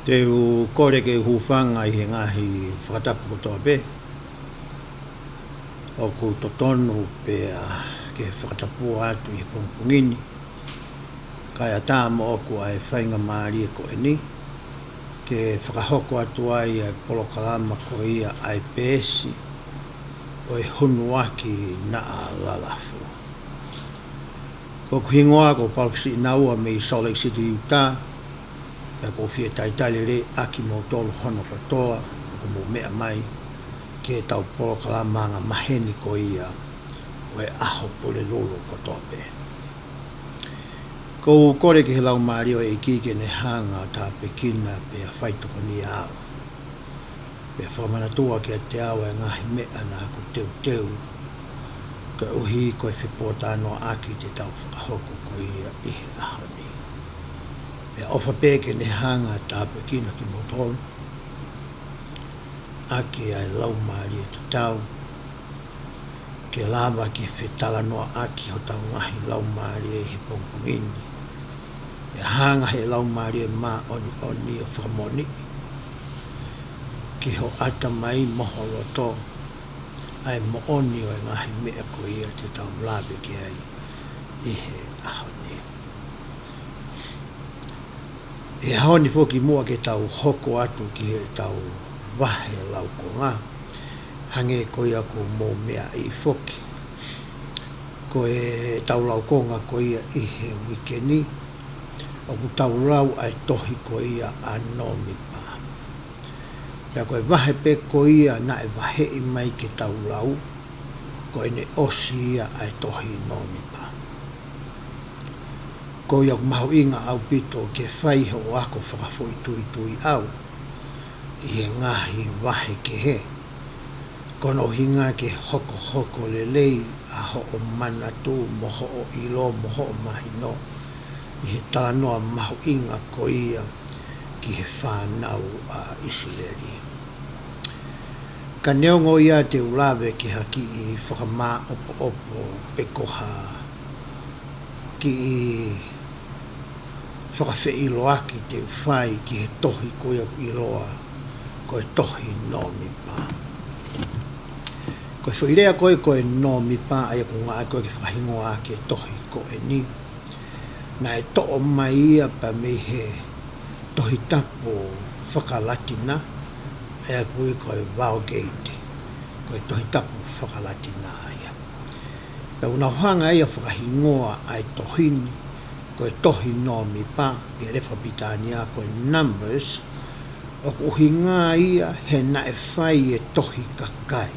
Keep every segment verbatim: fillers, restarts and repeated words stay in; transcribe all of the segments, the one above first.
Te u kole ke u hūfanga ʻi he ngaahi fakatapu kotoa pē ʻoku totonu pea ke fakatapua atu ʻi he pongipongi ni. Kae ʻatā moʻoku ʻa e faingamālie ko eni ke fakahoko atu ai ʻa e polokalama ko ia ʻa e peesi ʻo e Hunuaki Naʻa Lalafu. Ko hoku hingoa ko Palofisiʻi Naua mei Salt Lake City, Utah. Pea ʻoku ou fie talitali lelei ʻa kimoutolu hono kotoa ʻoku mou meʻa mai ki heʻetau polokalama angamaheni ko ia ʻo e ʻAho Pulelulu kotoa pē. ʻOku ou kole ki he Laumālie ʻo e ʻEiki ke ne hanga ʻo tāpuekina pea faitokonia au, pea fakamanatua kiate au e ngaahi meʻa naʻa ku teuteu koeʻuhi ko e fepōtalanoaʻaki te tau fakahoko ko ia ʻi he ʻaho ni. Pea ʻofa pē ke ne hanga ʻo tāpuekina kimoutolu ʻaki ʻa e laumālie tatau, ke lava ke fetalanoaʻaki hotau ngaahi laumālie ʻi he pongipongi ni. Pea hanga ʻe he Laumālie Māʻoniʻoni ʻo fakamoʻoniʻi ki ho ʻatamai mo ho loto ʻa e moʻoni ʻo e ngaahi meʻa ko ia te tau lave ki ai ʻi he ʻaho ni. ʻI he ʻaho ni foki, muʻa ke tau hoko atu ki heʻetau vahe laukonga, hangē ko ia ʻoku mou meaʻi foki, ko ʻetau laukonga ko ia ʻi he uike ni ʻoku tau lau ʻa e tohi ko ia ʻa Nōmipa. Pea ko e vahe pē ko ia naʻe vaheʻi mai ke tau lau, ko ʻene ʻosi ia ʻa e tohi Nōmipa. Ko ia ʻoku mahuʻinga ʻaupito ke fai hoʻo ako fakafoʻituitui ʻau ʻi he ngaahi vahe kehe, ko hono ʻuhinga ke hokohoko lelei ʻa hoʻo manatu mo hoʻo ʻilo mo hoʻo mahino ʻi he talanoa mahuʻinga ko ia ki he fānau ʻa ʻIsileli. Ka neongo ia, te u lave ki ha kiʻi fakamāʻopoʻopo pe ko ha kiʻi fakafeʻiloaki te u fai ki he tohi ko ia ʻoku ʻiloa ko e tohi Nōmipa. Ko e foʻi lea ko ē ko e Nōmipa, ʻa ia ʻoku ngāueʻaki ko ē ke fakahingoa ʻaki e tohi ko eni, naʻe toʻo mai ia pea mei he Tohi Tapu faka-Latina, ʻa ia ʻoku ui ko e Vulgate, ko e Tohi Tapu faka-Latina ia. Pea ʻoku nau hanga ia ʻo fakahingoa ʻa e tohi ni ko e tohi Nōmipa, pe lea fakapilitānia ko e Numbers, ʻoku ʻuhinga ia he naʻe fai e tohi kakai.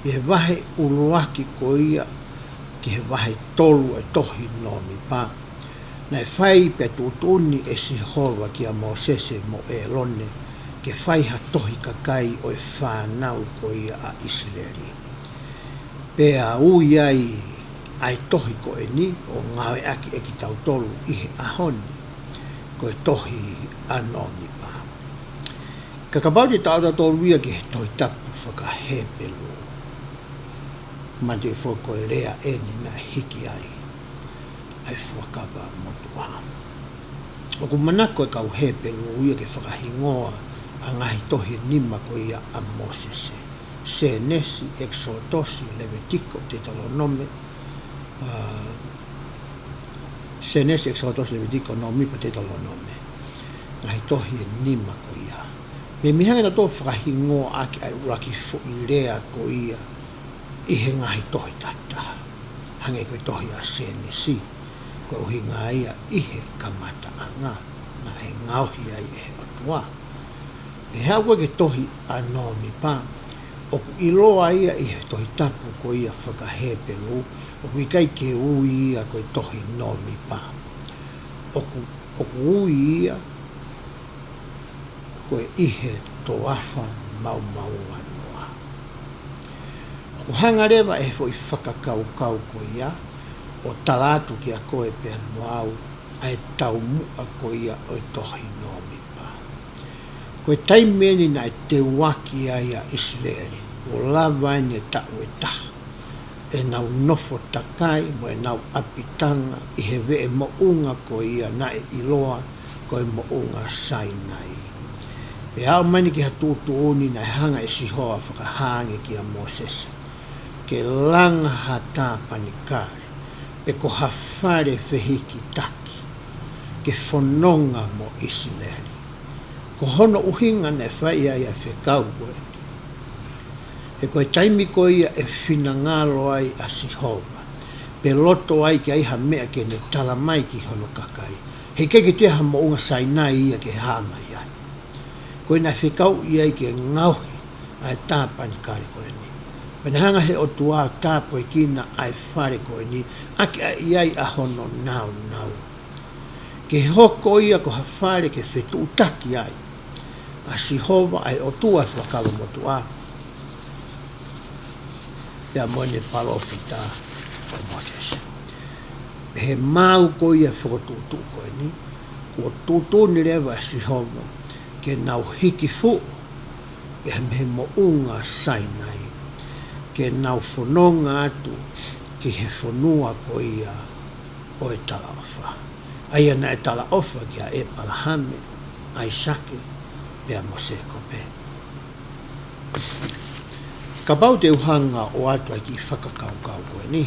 ʻI he vahe ʻuluaki ko ia ki he vahe tolu ʻo e tohi Nōmipa, naʻe fai pea tuʻutuʻuni ʻe Sihova kia Mōsese mo ʻĒlone ke fai ha tohi kakai ʻo e fānau ko ia ʻa ʻIsileli. Pea ui ai ʻa e tohi ko eni ʻoku ngāueʻaki ʻe kitautolu ʻi he ʻaho ni ko e tohi ʻa Nōmipa. Ka kapau te tau tautolu ia ki he Tohi Tapu faka-Hepelū, manatuʻi foki ko e lea eni naʻe hiki ai ʻa e Fuakava Motuʻa. ʻOku manako e kau Hepelū ia ke fakahingoa ʻa e ngaahi tohi ʻe nima ko ia ʻa Mōsese: Sēnesi, ʻEkisotosi, Levitiko, Teutalonome, ʻa, Sēnesi, ʻEkisotosi, Levitiko, Nōmipa, Teutalonome. Ngaahi tohi ʻe nima ko ia. Meimei hangē naʻa tau fakahingoa ʻaki ʻa e ʻuluaki foʻi lea ko ia ʻi he ngaahi tohi takitaha. Hangē ko e tohi ʻa Sēnesi, ko e ʻuhinga ia ʻi he kamataʻanga naʻe ngaohi ai ʻe he ʻOtua. ʻI he aʻu ko ē ki he tohi ʻa Nōmipa, ʻoku ʻiloa ia ʻi he Tohi Tapu ko ia faka-Hepelū, ʻoku ʻikai ke ui ia ko e tohi Nōmipa. ʻOku, ʻoku ui ia ko e ʻi he toafa maumauʻanga noa. ʻOku hanga leva ʻe he foʻi fakakaukau ko ia ʻo tala atu kiate koe pea mo au ʻa e taumuʻa ko ia ʻo e tohi Nōmipa. Ko e taimi eni naʻe teuaki ai ʻa ʻIsileli, kuo lava eni e taʻu ʻe taha ʻenau nofo takai mo ʻenau ʻapitanga ʻi he veʻe moʻunga ko ia naʻe ʻiloa ko e moʻunga Sainai. Pea aʻu mai eni ki ha tuʻutuʻuni naʻe hanga ʻe Sihova ʻo fakahā ange kia Mōsese ke langa ha tāpanikale, pe ko ha fale fehikitaki, ke fononga mo ʻIsileli. Ko hono ʻuhinga naʻe fai ai ʻa e fekau ko ē. He ko e taimi ko ia ʻe finangalo ai ʻa Sihova, pe loto ai ke ʻi ai ha meʻa ke ne tala mai ki hono kakai, heʻikai ke toe ʻi ai ha moʻunga Sainai ia ke hā mai ai. Ko ia naʻe fekauʻi ai ke ngaohi ʻa e tāpanikale ko eni. Pea naʻe hanga ʻe he ʻOtua ʻo tāpuekina ʻa e fale ko eni, ʻaki ʻa ia ʻa hono nāunau, ke hoko ia ko ha fale ke fetuʻutaki ai ʻa Sihova ʻa e ʻOtua Fuakava Motuʻa, pea mo ʻene palōfita ko Mōsese. Pea ʻi he maau ko ia ʻo e fokotuʻutuʻu ko eni, kuo tuʻutuʻuni leva ʻe Sihova ke nau hiki fuʻu pea mei he moʻunga Sainai, ke nau fononga atu ki he fonua ko ia ʻo e talaʻofa, ʻa ia naʻe talaʻofa kia ʻĒpalahame, ʻAisake, pea mo Sēkope. Kapau te u hanga ʻo ʻoatu ʻa e kiʻi fakakaukau ko eni.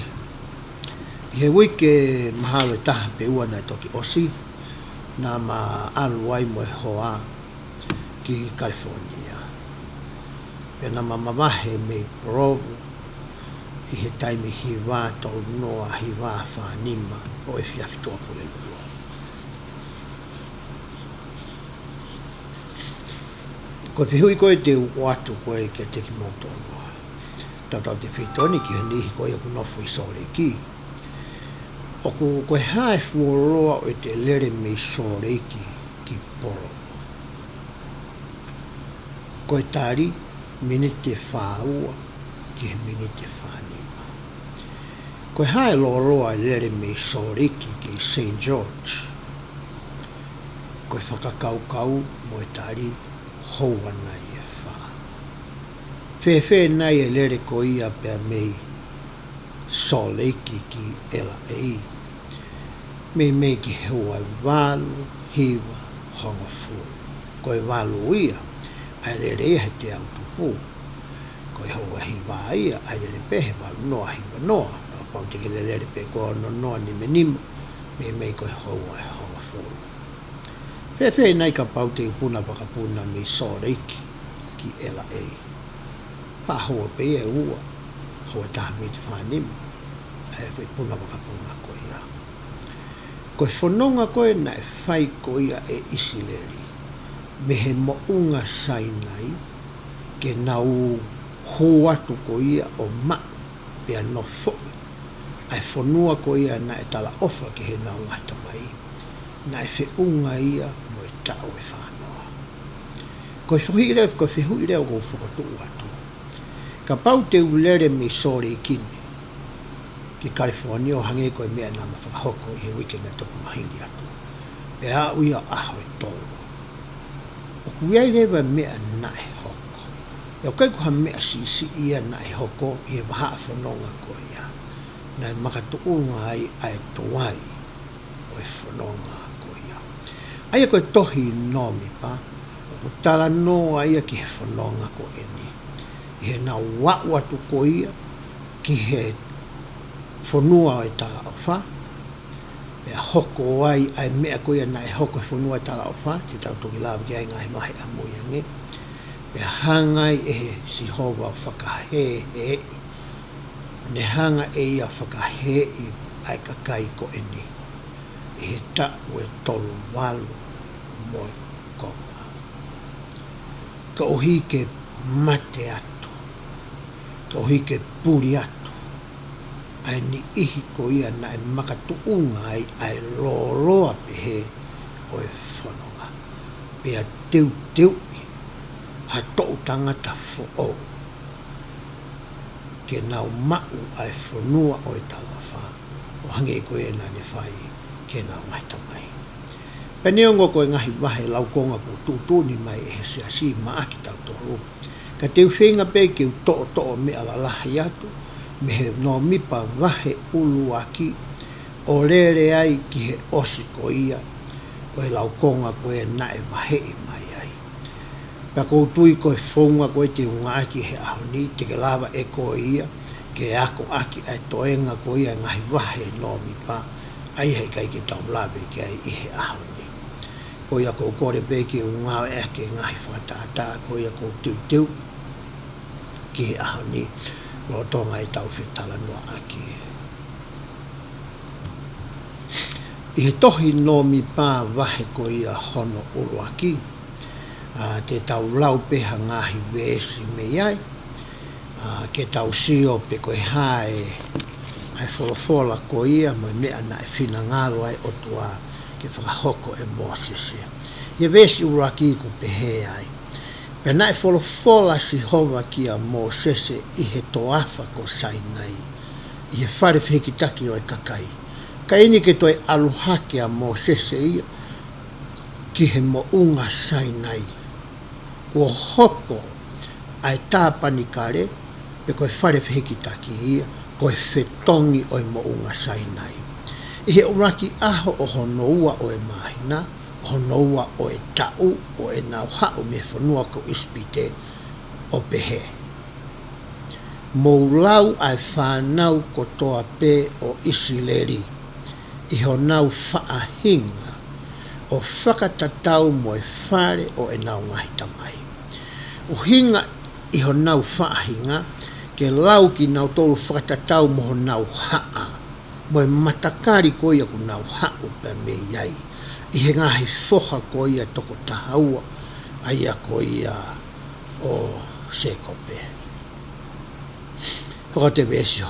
ʻI he uike mahalo ʻe taha pe ua naʻe toki ʻosi, naʻá ma ʻalu ai mo e hoa ki California. Pea naʻá ma mavahe mei Provo ʻi he taimi hiva tolu noa, hiva fā nima ʻo e efiafi Tuʻapulelulu. Ko e fehuʻi ko ē te u ʻoatu ko ē kiate kimoutolu, tautautefito ni ki he niʻihi ko ia ʻoku nofo ʻi Sōleki. ʻOku, ko e hā e fuoloa ʻo ʻete lele mei Sōleki ki Provo? Ko e tali, miniti ʻe fā ua ki he miniti ʻe fā nima. Ko e hā e lōloa e lele mei Sōleki ki Saint George? Ko e fakakaukau mo e tali, houa nai ʻe fā. Fēfē nai e lele ko ia pea mei Sōleki ki L A? Meimei ki he houa ʻe valu, hiva, hongofulu. Ko e valu ia ʻa e lele ia he teau tupu. Ko e houa ʻe hiva ia ʻa e lele pē he valu noa, hiva noa. Kapau te ke lele pē ko e ono noa, nima nima, meimei ko e houa ʻe hongofulu. Fēfē nai kapau te u puna vakapuna mei Sōleki ki L A? Fā houa pē ia ʻe ua, houa ʻe taha miniti fā nima, ʻa e foʻi puna vakapuna ko ia. Ko e fononga ko ē naʻe fai ko ia ʻe ʻIsileli mei he moʻunga Sainai, ke nau hū atu ko ia ʻo maʻu pea nofoʻi ʻa e fonua ko ia naʻe talaʻofa ki heʻenau ngaahi tamai, naʻe feʻunga ia mo e taʻu ʻe fā noa. Ko e fehuʻi leva, ko e fehuʻi leva ʻoku ou fokotuʻu atu. Kapau te u lele mei Sōleki ni ki California, ʻo hangē ko e meʻa naʻá ma fakahoko ʻi he uike naʻe toki mahili atu, pea aʻu ia ʻo ʻaho ʻe tolu, ʻoku ʻi ai leva e meʻa naʻe hoko? Pea ʻoku ʻikai ko ha meʻa siʻisiʻi ia naʻe hoko ʻi he vahaʻa fononga ko ia. Naʻe makatuʻunga ai ʻa e tuai ʻo e fononga ko ia. ʻA ia ko e tohi Nōmipa, ʻoku talanoa ia ki he fononga ko eni, ʻi heʻenau aʻu atu ko ia ki he fonua ʻo e talaʻofa, pea hoko ai ʻa e meʻa ko ia naʻe hoko he fonua ʻo e talaʻofa, te tau toki lave ki ai he ngaahi vahe ʻamui ange. Pea hanga ai ʻe Sihova ʻo fakahēhēʻi, ne hanga ʻe ia ʻo fakahēhēʻi ʻa e kakai ko eni ʻi he taʻu ʻe tolu valu mo e konga, koeʻuhi ke mate atu, koeʻuhi ke puli atu ʻa e niʻihi ko ia naʻe makatuʻunga ai ʻa e lōloa pehē ʻo e fononga, pea teuteuʻi ha toʻu tangata foʻou ke nau maʻu ʻa e fonua ʻo e talaʻofa, ʻo hangē ko ia naʻá ne fai ki heʻenau ngaahi tamai. Pea neongo ko e ngaahi vahe laukonga kuo tuʻutuʻuni mai ʻe he Siasi maʻa kitautolu, ka te u feinga pē ke u toʻotoʻo meʻa lalahi atu mei he Nōmipa vahe ʻuluaki, ʻo lele ai ki he ʻosi ko ia ʻo e laukonga ko ē naʻe vaheʻi mai ai. Pea ʻoku ou tui ko e founga ko ē te u ngāueʻaki he ʻaho ni, te ke lava ʻe koe ia ke akoʻaki ʻa e toenga ko ia ʻo e ngaahi vahe ʻo e nōmipa, ʻa ia he ʻikai ke tau lave ki ai ʻi he ʻaho ni. Ko ia ʻoku ou kole pē ke u ngāueʻaki e ngaahi fakatātā ko ia ʻoku ou teuteu ki he ʻaho ni, lolotonga ʻetau fetalanoaʻaki. ʻI he tohi Nōmipa vahe ko ia hono ʻuluaki, ʻa, te tau lau pē ha ngaahi veesi mei ai, ʻa, ke tau sio pe ko e hā e, ʻa e folofola ko ia mo e meʻa naʻe finangalo ai ʻOtua ke fakahoko ʻe Mōsese. ʻI he veesi ʻuluaki ʻoku pehē ai: Pea naʻe folofola ʻa Sihova kia Mōsese ʻi he toafa ko Sainai, ʻi he fale fehikitaki ʻo e kakai. Ka ʻi heʻene toe ʻalu hake ʻa Mōsese ia ki he moʻunga Sainai, kuo hoko ʻa e tāpanikale, pe ko e fale fehikitaki ia, ko e fetongi ʻo e moʻunga Sainai. ʻI he ʻuluaki ʻaho ʻo hono ua ʻo e māhina, ʻo hono ua ʻo e taʻu, ʻo ʻenau haʻu mei he fonua ko ʻIsipite, ʻo pehē: Mou lau ʻa e fānau kotoa pē ʻo ʻIsileli ʻi honau faʻahinga, ʻo fakatatau mo e fale ʻo ʻenau ngaahi tamai. ʻUhinga ʻi honau faʻahinga, ke lau kinautolu fakatatau mo honau haʻa, mo e matakali ko ia ʻoku nau haʻu pē mei ai, ʻi he ngaahi foha ko ia toko taha ua, ʻa ia ko ia ʻo Sēkope. Hoko atu e veesi,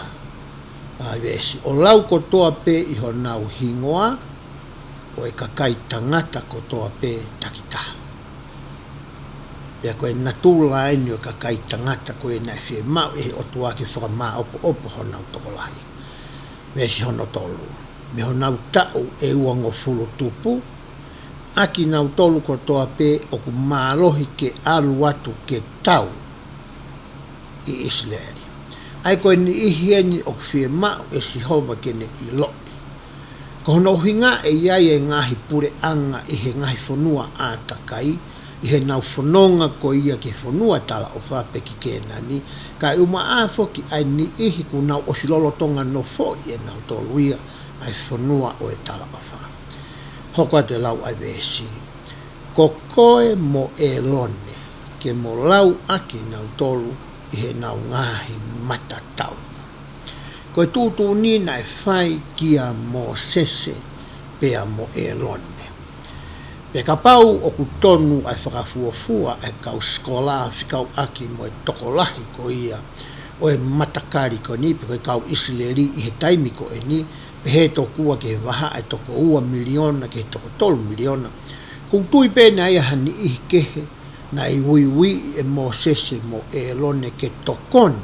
ʻa, veesi: ʻO lau kotoa pē ʻi honau hingoa ʻo e kakai tangata kotoa pē takitaha. Pea ko e natula eni ʻo e kakai tangata ko ē naʻe fiemaʻu ʻe he ʻOtua ke fakamāʻopoʻopo honau tokolahi. Veesi hono tolu: Mei honau taʻu ʻe uangofulu tupu, ʻa kinautolu kotoa pē ʻoku mālohi ke ʻalu atu ke tau ʻi ʻIsileli. ʻA ia ko e niʻihi eni ʻoku fiemaʻu ʻe Sihova ke ne ʻiloʻi. Ko hono ʻuhinga ʻe ʻi ai e ngaahi puleʻanga ʻi he ngaahi fonua ʻātakai, ʻi heʻenau fononga ko ia ki he fonua talaʻofa pe ki Kēnani, kae ʻumaʻā foki ʻa e niʻihi kuo nau ʻosi lolotonga nofoʻi ʻe nautolu ia ʻa e fonua ʻo e talaʻofa. Hoko atu e lau ʻa e veesi: Ko koe mo ʻĒlone, ke mo lau ʻa kinautolu ʻi heʻenau ngaahi matatau. Ko e tuʻutuʻuni naʻe fai kia Mōsese pea mo ʻĒlone. Pea kapau ʻoku tonu ʻa e fakafuofua ʻa e kau sikola fekauʻaki mo e tokolahi ko ia ʻo e matakali ko eni, pe ko e kau ʻIsileli ʻi he taimi ko eni, pehē tokua ki he vahaʻa ʻe toko ua miliona ki he toko tolu miliona, ʻoku ou tui pē naʻe ʻi ai ha niʻihi kehe naʻe uiuiʻi ʻe Mōsese mo ʻĒlone ke tokoni,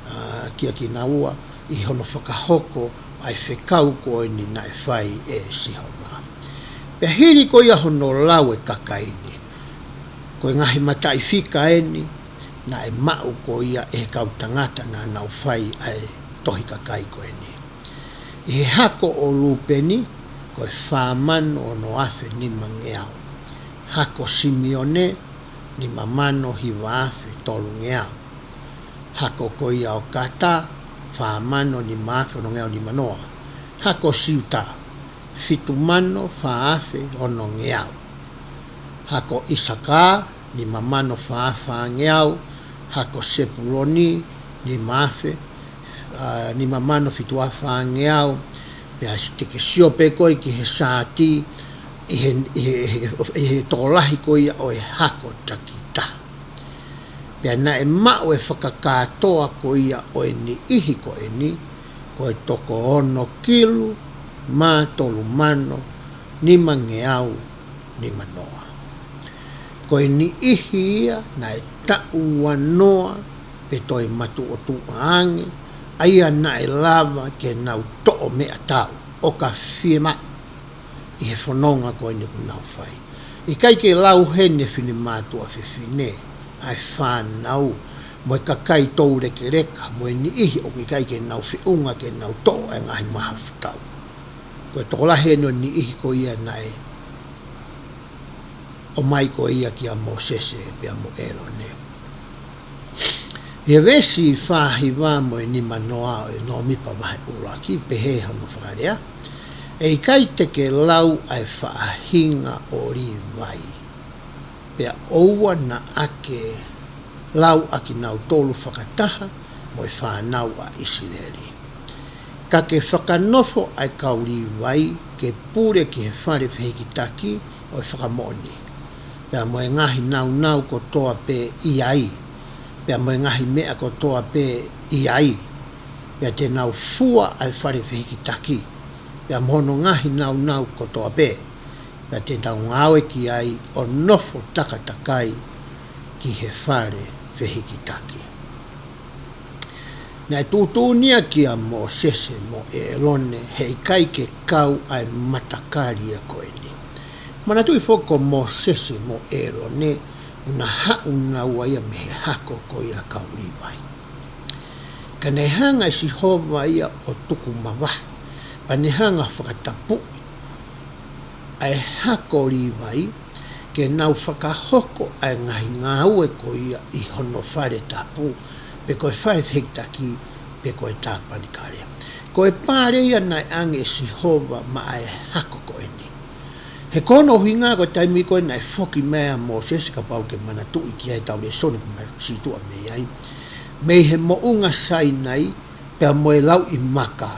ʻa, kia kinaua ʻi hono fakahoko ʻa e fekau ko eni naʻe fai ʻe Sihova. Pea hili ko ia hono lau e kakai ni, ko e ngaahi mataʻifika eni naʻe maʻu ko ia ʻe he kau tangata naʻa nau fai ʻa e tohi kakai ko eni. ʻI he hako ʻo Lūpeni, ko e fā mano ono afe nima ngeau. Hako Simione, nima mano hiva afe tolu ngeau. Hako ko ia ʻo Kata, fā mano nima afe ono ngeau nima noa. Hako Siuta, fitu mano fā afe ono ngeau. Hako ʻIsaka, nima mano fā fā ngeau. Hako Sepuloni, nima afe, ʻa, nima mano fitu afe fā ngeau. Pea te ke sio pē koe ki he saati, ʻi he, ʻi he, ʻi he, ʻi he tokolahi ko ia ʻo e hako takitaha. Pea naʻe maʻu e fakakātoa ko ia ʻo e niʻihi ko eni, ko e toko ono kilu mā tolu mano nima ngeau nima noa. Ko e niʻihi ia naʻe taʻu ua noa pe toe matuʻotuʻa ange, ʻa ia naʻe lava ke nau toʻo meʻatau ʻo ka fiemaʻu ʻi he fononga ko eni ʻoku nau fai. ʻIkai ke lau heni e finemātuʻa fefine, ʻa e fānau, mo e kakai toulekeleka, mo e niʻihi ʻoku ʻikai ke nau feʻunga ke nau toʻo e ngaahi mahafu tau. Ko e tokolahi eni ʻo e niʻihi ko ia naʻe ʻomai ko ia kia Mōsese pea mo ʻĒlone. ʻI he veesi fā hiva mo e nima noa ʻo e Nōmipa vahe ʻuluaki, pehē hono fakalea: ʻE ʻikai te ke lau ʻa e faʻahinga ʻo Līvai, pea ʻoua naʻa ke lau ʻa kinautolu fakataha mo e fānau ʻa ʻIsileli. Ka ke fakanofo ʻa e kau Līvai ke pule ki he fale fehikitaki ʻo e fakamoʻoni, pea mo e ngaahi naunau kotoa pē ʻi ai, pea mo e ngaahi meʻa kotoa pē ʻi ai, pea te nau fua ʻa e fale fehikitaki, pea mo hono ngaahi naunau kotoa pē, pea te nau ngāue ki ai ʻo nofo takatakai ki he fale fehikitaki. Naʻe tuʻutuʻuni ia kia Mōsese mo ʻĒlone, he ʻikai ke kau ʻa e matakali ia ko eni. Manatuʻi foki ko Mōsese mo ʻĒlone, ʻoku na haʻu naua ia mei he hako ko ia kau Līvai. Ka naʻe hanga ʻe Sihova ia ʻo tuku mavahe, pea ne hanga fakatapuʻi ʻa e hako Līvai, ke nau fakahoko ʻa e ngaahi ngāue ko ia ʻi hono fale tapu, pe ko e fale fehikitaki, pe ko e tāpanikale. Ko e pale ia naʻe ʻange ʻe Sihova maʻa e hako ko eni. He ko hono ʻuhinga ko e taimi ko ē naʻe foki mai ʻa Mōsese, kapau ke manatuʻi ki ai ʻetau lēsoni kuo mau sītuʻa mei ai, mei he moʻunga Sainai, pea mo e lauʻi maka,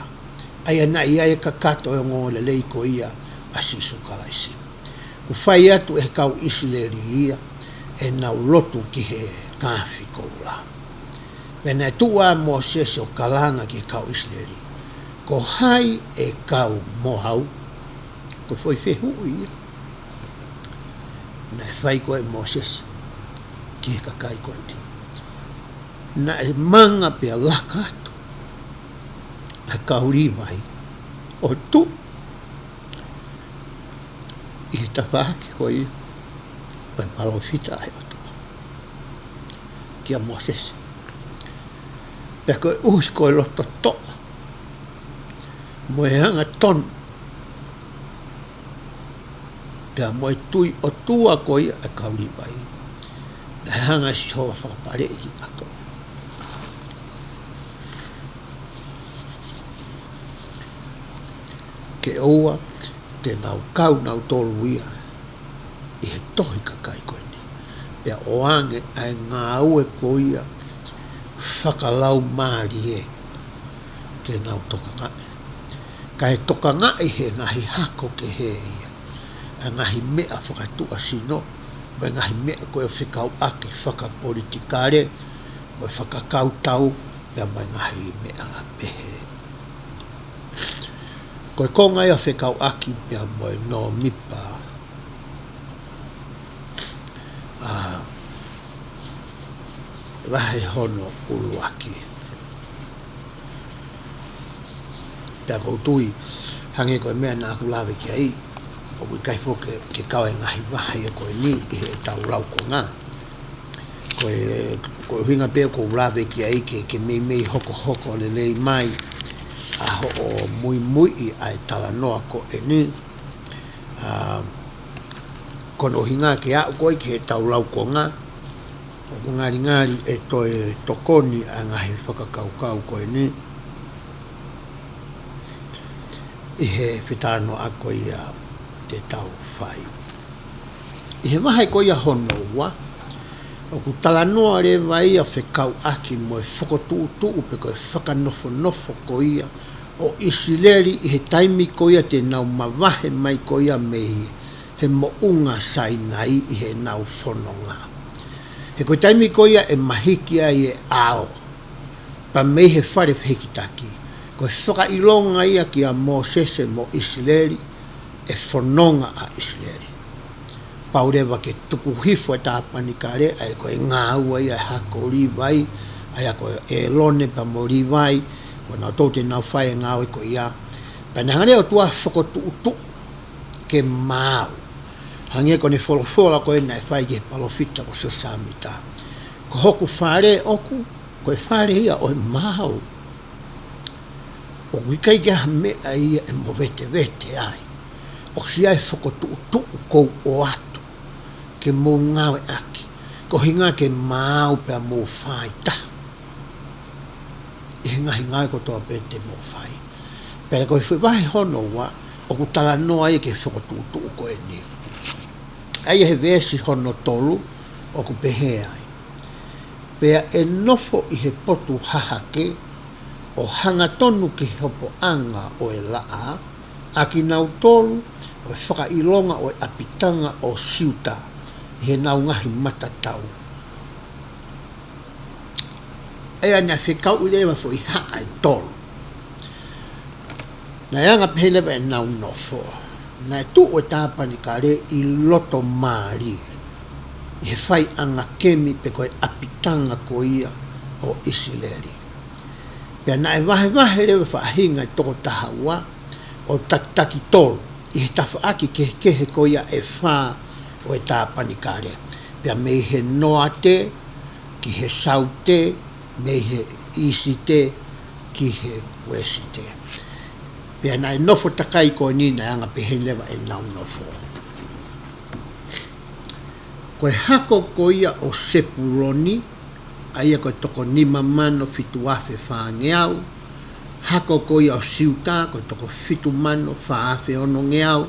ʻa ia naʻe ʻi ai e kakato ʻo e ongoongolelei ko ia ʻa Sīsū Kalaisi. Kuo fai atu ʻe he kau ʻIsileli ia ʻenau lotu ki he kaafi koula. Pea naʻe tuʻu ʻa Mōsese ʻo kalanga ki he kau ʻIsileli: Ko hai ʻe kau mo au? Ko e foʻi fehuʻi ia naʻe fai ko ē ʻe Mōsese ki he kakai ko eni. Naʻe manga pea laka atu ʻa e kau Līvai ʻo tuʻu ʻi he tafaʻaki ko ia ʻo e palōfita ʻa e ʻOtua kia Mōsese. Pea koeʻuhi ko e loto toʻa mo e angatonu, pea mo e tui ʻOtua ko ia ʻa e kau Līvai, naʻe hanga ʻe Sihova ʻo fakapaleʻi kinautolu ke ʻoua te nau kau nautolu ia ʻi he tohi kakai ko eni, pea ʻoange ʻa e ngāue ko ia fakalaumālie ke nau tokangaʻi. Kae tokangaʻi ʻe he ngaahi hako kehe ia ʻa e ngaahi meʻa fakatuʻasino, mo e ngaahi meʻa ko ē fekauʻaki fakapolitikale, mo e fakakautau, pea mo e ngaahi meʻa pehē. Ko e konga ia fekauʻaki pea mo e Nōmipa, ʻa, vahe hono ʻuluaki. Pea ʻoku ou tui, hangē ko e meʻa naʻa ku lave ki ai, ʻoku ʻikai foki ke, ke kau e ngaahi vahe ia ko eni ʻi heʻetau laukonga. Ko e, ko e ʻuhinga pē ʻoku ou lave ki ai ke, ke meimei hokohoko lelei mai ʻa hoʻo muimuiʻi ʻa e talanoa ko eni. ʻA, ko hono ʻuhinga ke aʻu ko ē ki heʻetau laukonga, ʻoku ngalingali ʻe toe tokoni ʻa e ngaahi fakakaukau ko eni ʻi he fetalanoaʻaki ko ia te tau fai. ʻI he vahe ko ia hono ua, ʻoku talanoa leva ia fekauʻaki mo e fokotuʻutuʻu pe ko e fakanofonofo ko ia ʻo ʻIsileli ʻi he taimi ko ia te nau mavahe mai ko ia mei he moʻunga Sainai ʻi heʻenau fononga. He ko e taimi ko ia ʻe mahiki ai e ʻao, pea mei he fale fehikitaki, ko e fakaʻilonga ia kia Mōsese mo ʻIsileli, ʻe fononga ʻa ʻIsileli. Pau leva ke tuku hifo e tāpanikale, ʻa ia ko e ngāue ia ʻa e hako Līvai, ʻa ia ko ʻĒlone pea mo Līvai, ko nautolu te nau fai e ngāue ko ia. Pea naʻe hanga leva ʻe he ʻOtua ʻo fokotuʻutuʻu ke maau. Hangē ko ʻene folofola ko ē naʻe fai ki he palōfita ko Siosefa Sāmita: Ko hoku fale ʻoku, ko e fale ia ʻo e maau. ʻOku ʻikai ke ʻi ai ha meʻa ia ʻe movetevete ai. ʻOku ʻi ai e fokotuʻutuʻu kuo u ʻoatu. ke mou ngāueʻaki, ko e ʻuhinga ke maau pea mou fāitaha ʻi he ngaahi ngāue kotoa pē te mou fai. Pea ko e vahe hono ua, ʻoku talanoa ia ki he fokotuʻutuʻu ko eni. ʻA ia he veesi hono tolu, ʻoku pehē ai: Pea ʻe nofo ʻi he potu hahake, ʻo hangatonu ki he hopoʻanga ʻo e laʻā, ʻa kinautolu ʻo e fakaʻilonga ʻo e ʻapitanga ʻo Siuta, ʻi heʻenau ngaahi matatau. ʻA ia naʻe fekauʻi leva foʻi haʻa ʻe tolu. Naʻe anga pehē leva ʻenau nofo. Naʻe tuʻu e tāpanikale ʻi loto mālie, ʻi he faiʻanga kemi pe ko e ʻapitanga ko ia ʻo ʻIsileli. Pea naʻe vahevahe leva faʻahinga ʻe toko taha ua ʻo takitaki tolu ʻi he tafaʻaki kehekehe ko ia ʻe fā ʻo e tāpanikale. Pea mei he noate ki he saute, mei he ʻīsite ki he uēsite. Pea naʻe nofo takai ko eni, naʻe anga pehē leva ʻenau nofo. Ko e hako ko ia ʻo Sepuloni, ʻa ia ko e toko nima mano fitu afe fāngeau, hako ko ia ʻo Siuta, ko e toko fitu mano fā afe onongeau,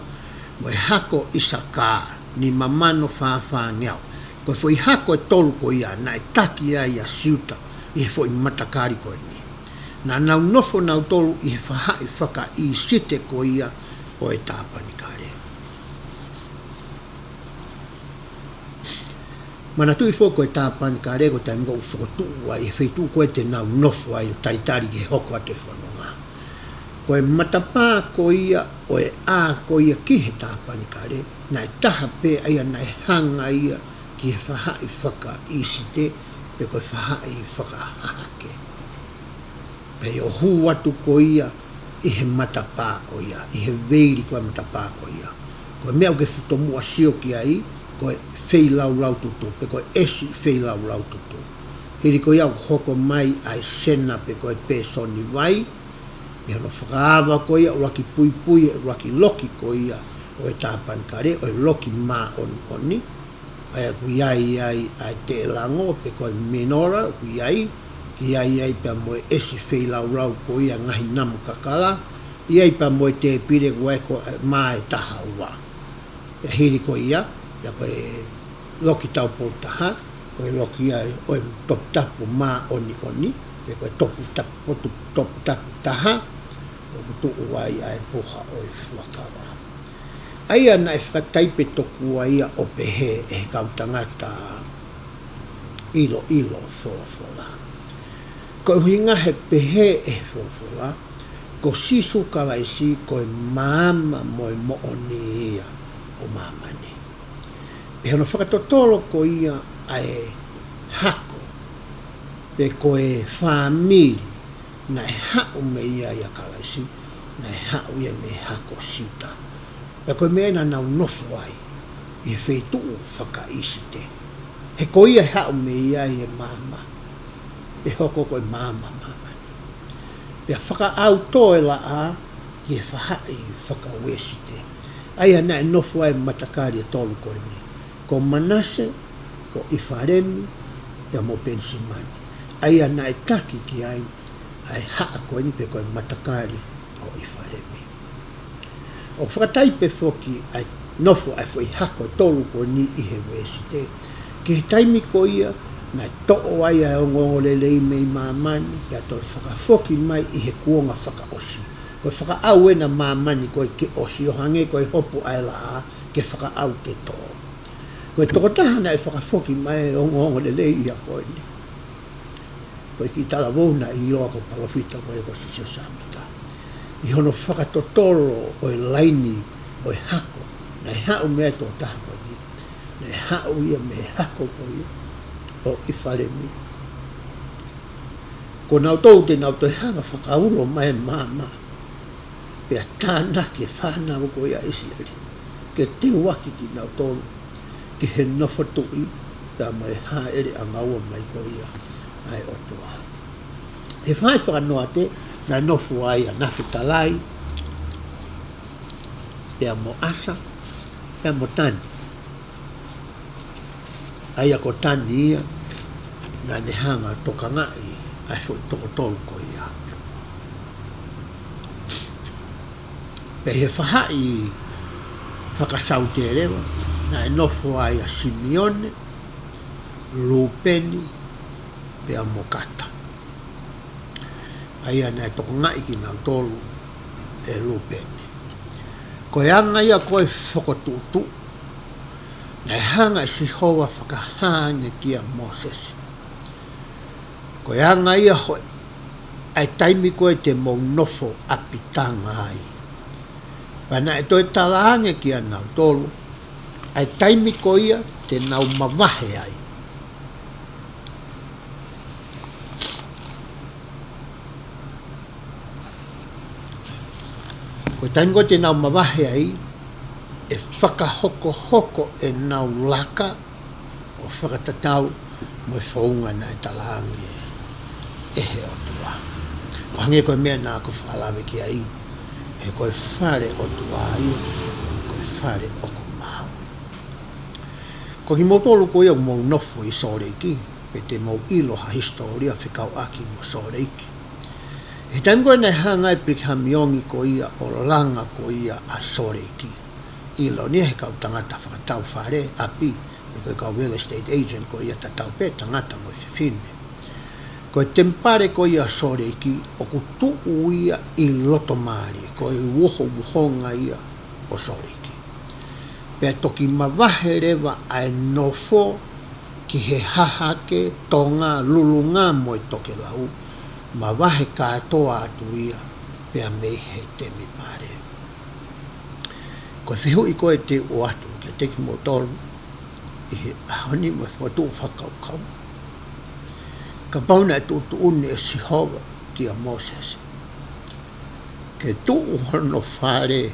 mo e hako ʻIsaka, nima mano fā fāngeau. Ko e foʻi hako ʻe tolu ko ia, naʻe taki ai ʻa Siuta ʻi he foʻi matakali ko eni. Naʻa nau nofo nautolu ʻi he fahaʻi fakaʻīsite ko ia ʻo e tāpanikale. Manatuʻi foki ko e tāpanikale ko e taimi ʻoku fokotuʻu ai, he feituʻu ko ē te nau nofo ai ʻo talitali ki he hoko atu e fononga. Ko e matapā ko ia ʻo e ʻā ko ia ki he tāpanikale, naʻe taha pē ʻa ia naʻe hanga ia ki he fahaʻi fakaʻīsite, pe ko e fahaʻi fakahahake. Pea ʻo hū atu ko ia ʻi he matapā ko ia, ʻi he veili ko e matapā ko ia. Ko e meʻa ʻoku ke futomuʻa sio ki ai, ko e feilaulau tutu, pe ko e ʻesi feilaulau tutu. Hili ko ia ʻoku hoko mai ʻa e sena pe ko e pēsoni vai, ʻi hono fakaava ko ia ʻuluaki puipui, ʻuluaki loki ko ia ʻo e tāpanikale, ʻo e loki māʻoniʻoni. ʻA ia ʻoku ʻi ai ai ʻa e teʻelango pe ko e menora, ʻoku ʻi ai, ʻoku ʻi ai ai pea mo e ʻesi feilaulau ko ia ngaahi namu kakala, ʻi ai pea mo e tēpile ko ē ko e mā ʻe taha ua. Pea hili ko ia, pea ko e loki taupou taha, ko e loki ia ʻo e toputapu māʻoniʻoni, pe ko e toputapu, potu-, toputapu taha, ʻoku tuʻu ai ʻa e puha ʻo e fuakava. ʻA ia naʻe fakataipe tokua ia ʻo pehē ʻe he kau tangata ʻiloʻilo folofola. Ko e ʻuhinga he pehē ʻe he folofola, ko Sīsū Kalaisi ko e maama mo e moʻoni ia ʻo māmani. Pea hono fakatotolo ko ia ʻa e hako, pe ko e fāmili, naʻe haʻu mei ai ʻa Kalaisi, naʻe haʻu ia mei he hako Siuta. Pea ko e meʻa naʻa nau nofo ai, ʻi he feituʻu fakaʻīsite. He ko ia ʻe haʻu mei ai e maama, ʻe hoko ko e maama māmani. Pea fakaʻau tō e laʻā, ʻi he fahaʻi fakauēsite. ʻA ia naʻe nofo ai matakali ʻe tolu ko eni. Ko Manase, ko ʻIfalemi, pea mo Penisimani. ʻA ia naʻe taki ki ai ʻa e haʻa ko eni pe ko e matakali ʻo ʻIfalemi. ʻOku fakataipe foki ʻa e nofo ʻa e foʻi hako ʻe tolu ko eni ʻi he uēsite, ki he taimi ko ia naʻe toʻo ai ʻa e ongoongolelei mei māmani, pea toe fakafoki mai ʻi he kuonga fakaʻosi. Ko e fakaʻau ena māmani ko ē ke ʻosi, ʻo hangē ko e hopo ʻa e laʻā ke fakaʻau ke tō. Ko e tokotaha naʻe fakafoki mai e ongoongolelei ia ko eni, ko e kiʻi talavou naʻe ʻiloa ko e palōfita ko ia ko Siosefa Sāmita. ʻI hono fakatotolo ʻo e laini ʻo e hako, naʻe haʻu mei ai e tokotaha ko eni, naʻe haʻu ia mei he hako ko ia ʻo ʻIfalemi. Ko nautolu te nau toe hanga fakaulo mai e maama, pea tānaki e fānau ko ia ʻa ʻIsileli, ke teuaki kinautolu ki he nofo tuʻi, pea mo e hāʻele ʻangaua mai ko ia ʻa e ʻOtua. He faʻahi fakanoate, naʻe nofo ai ʻa Nafetalai, pea mo ʻAsa, pea mo Tani. ʻA ia ko Tani ia, naʻa ne hanga ʻo tokangaʻi ʻa e foʻi toko tolu ko ia. Pea ʻi he faʻahi fakasaute leva, naʻe nofo ai ʻa Simione, Lūpeni, pea mo Kata. ʻA ia naʻe tokangaʻi kinautolu ʻe Lūpeni. Ko e anga ia ko ē fokotuʻutuʻu naʻe hanga ʻe Sihova ʻo fakahā ange kia Mōsese. Ko e anga ia hoʻi ʻa e taimi ko ē te mou nofo ʻapitanga ai. Pea naʻe toe tala ange kia nautolu ʻa e taimi ko ia te nau mavahe ai. Ko e taimi ko ē te nau mavahe ai, ʻe fakahokohoko ʻenau laka ʻo fakatatau mo e founga naʻe tala ange ʻe he ʻOtua. ʻO hangē ko e meʻa naʻa ku fakalave ki ai, he ko e fale ʻOtua ia, ko e fale ʻoku maau. Ko kimoutolu ko ia ʻoku mou nofo ʻi Sōleki, pea te mou ʻilo ha hisitōlia fekauʻaki mo Sōleki. He taimi ko ē naʻe hanga ʻe Brigham Young ko ia ʻo langa ko ia ʻa Sōleki, ʻiloa ia ʻe he kau tangata fakatau fale ʻapi, pe ko e kau real estate agent ko ia, tatau pē tangata mo e fefine. Ko e temipale ko ia Sōleki ʻoku tuʻu ia ʻi loto mālie, ko e uho uhonga ia ʻo Sōleki. Pea toki mavahe leva ʻa e nofo ki he hahake, tonga, lulunga mo e tokelau, mavahe kātoa atu ia pea mei he temipale. Ko e fehuʻi ko ē te u ʻoatu kiate kimoutolu ʻi he ʻaho ni mo e fokotuʻu fakakaukau. Kapau naʻe tuʻutuʻuni ʻe Sihova kia Mōsese ke tuʻu hono fale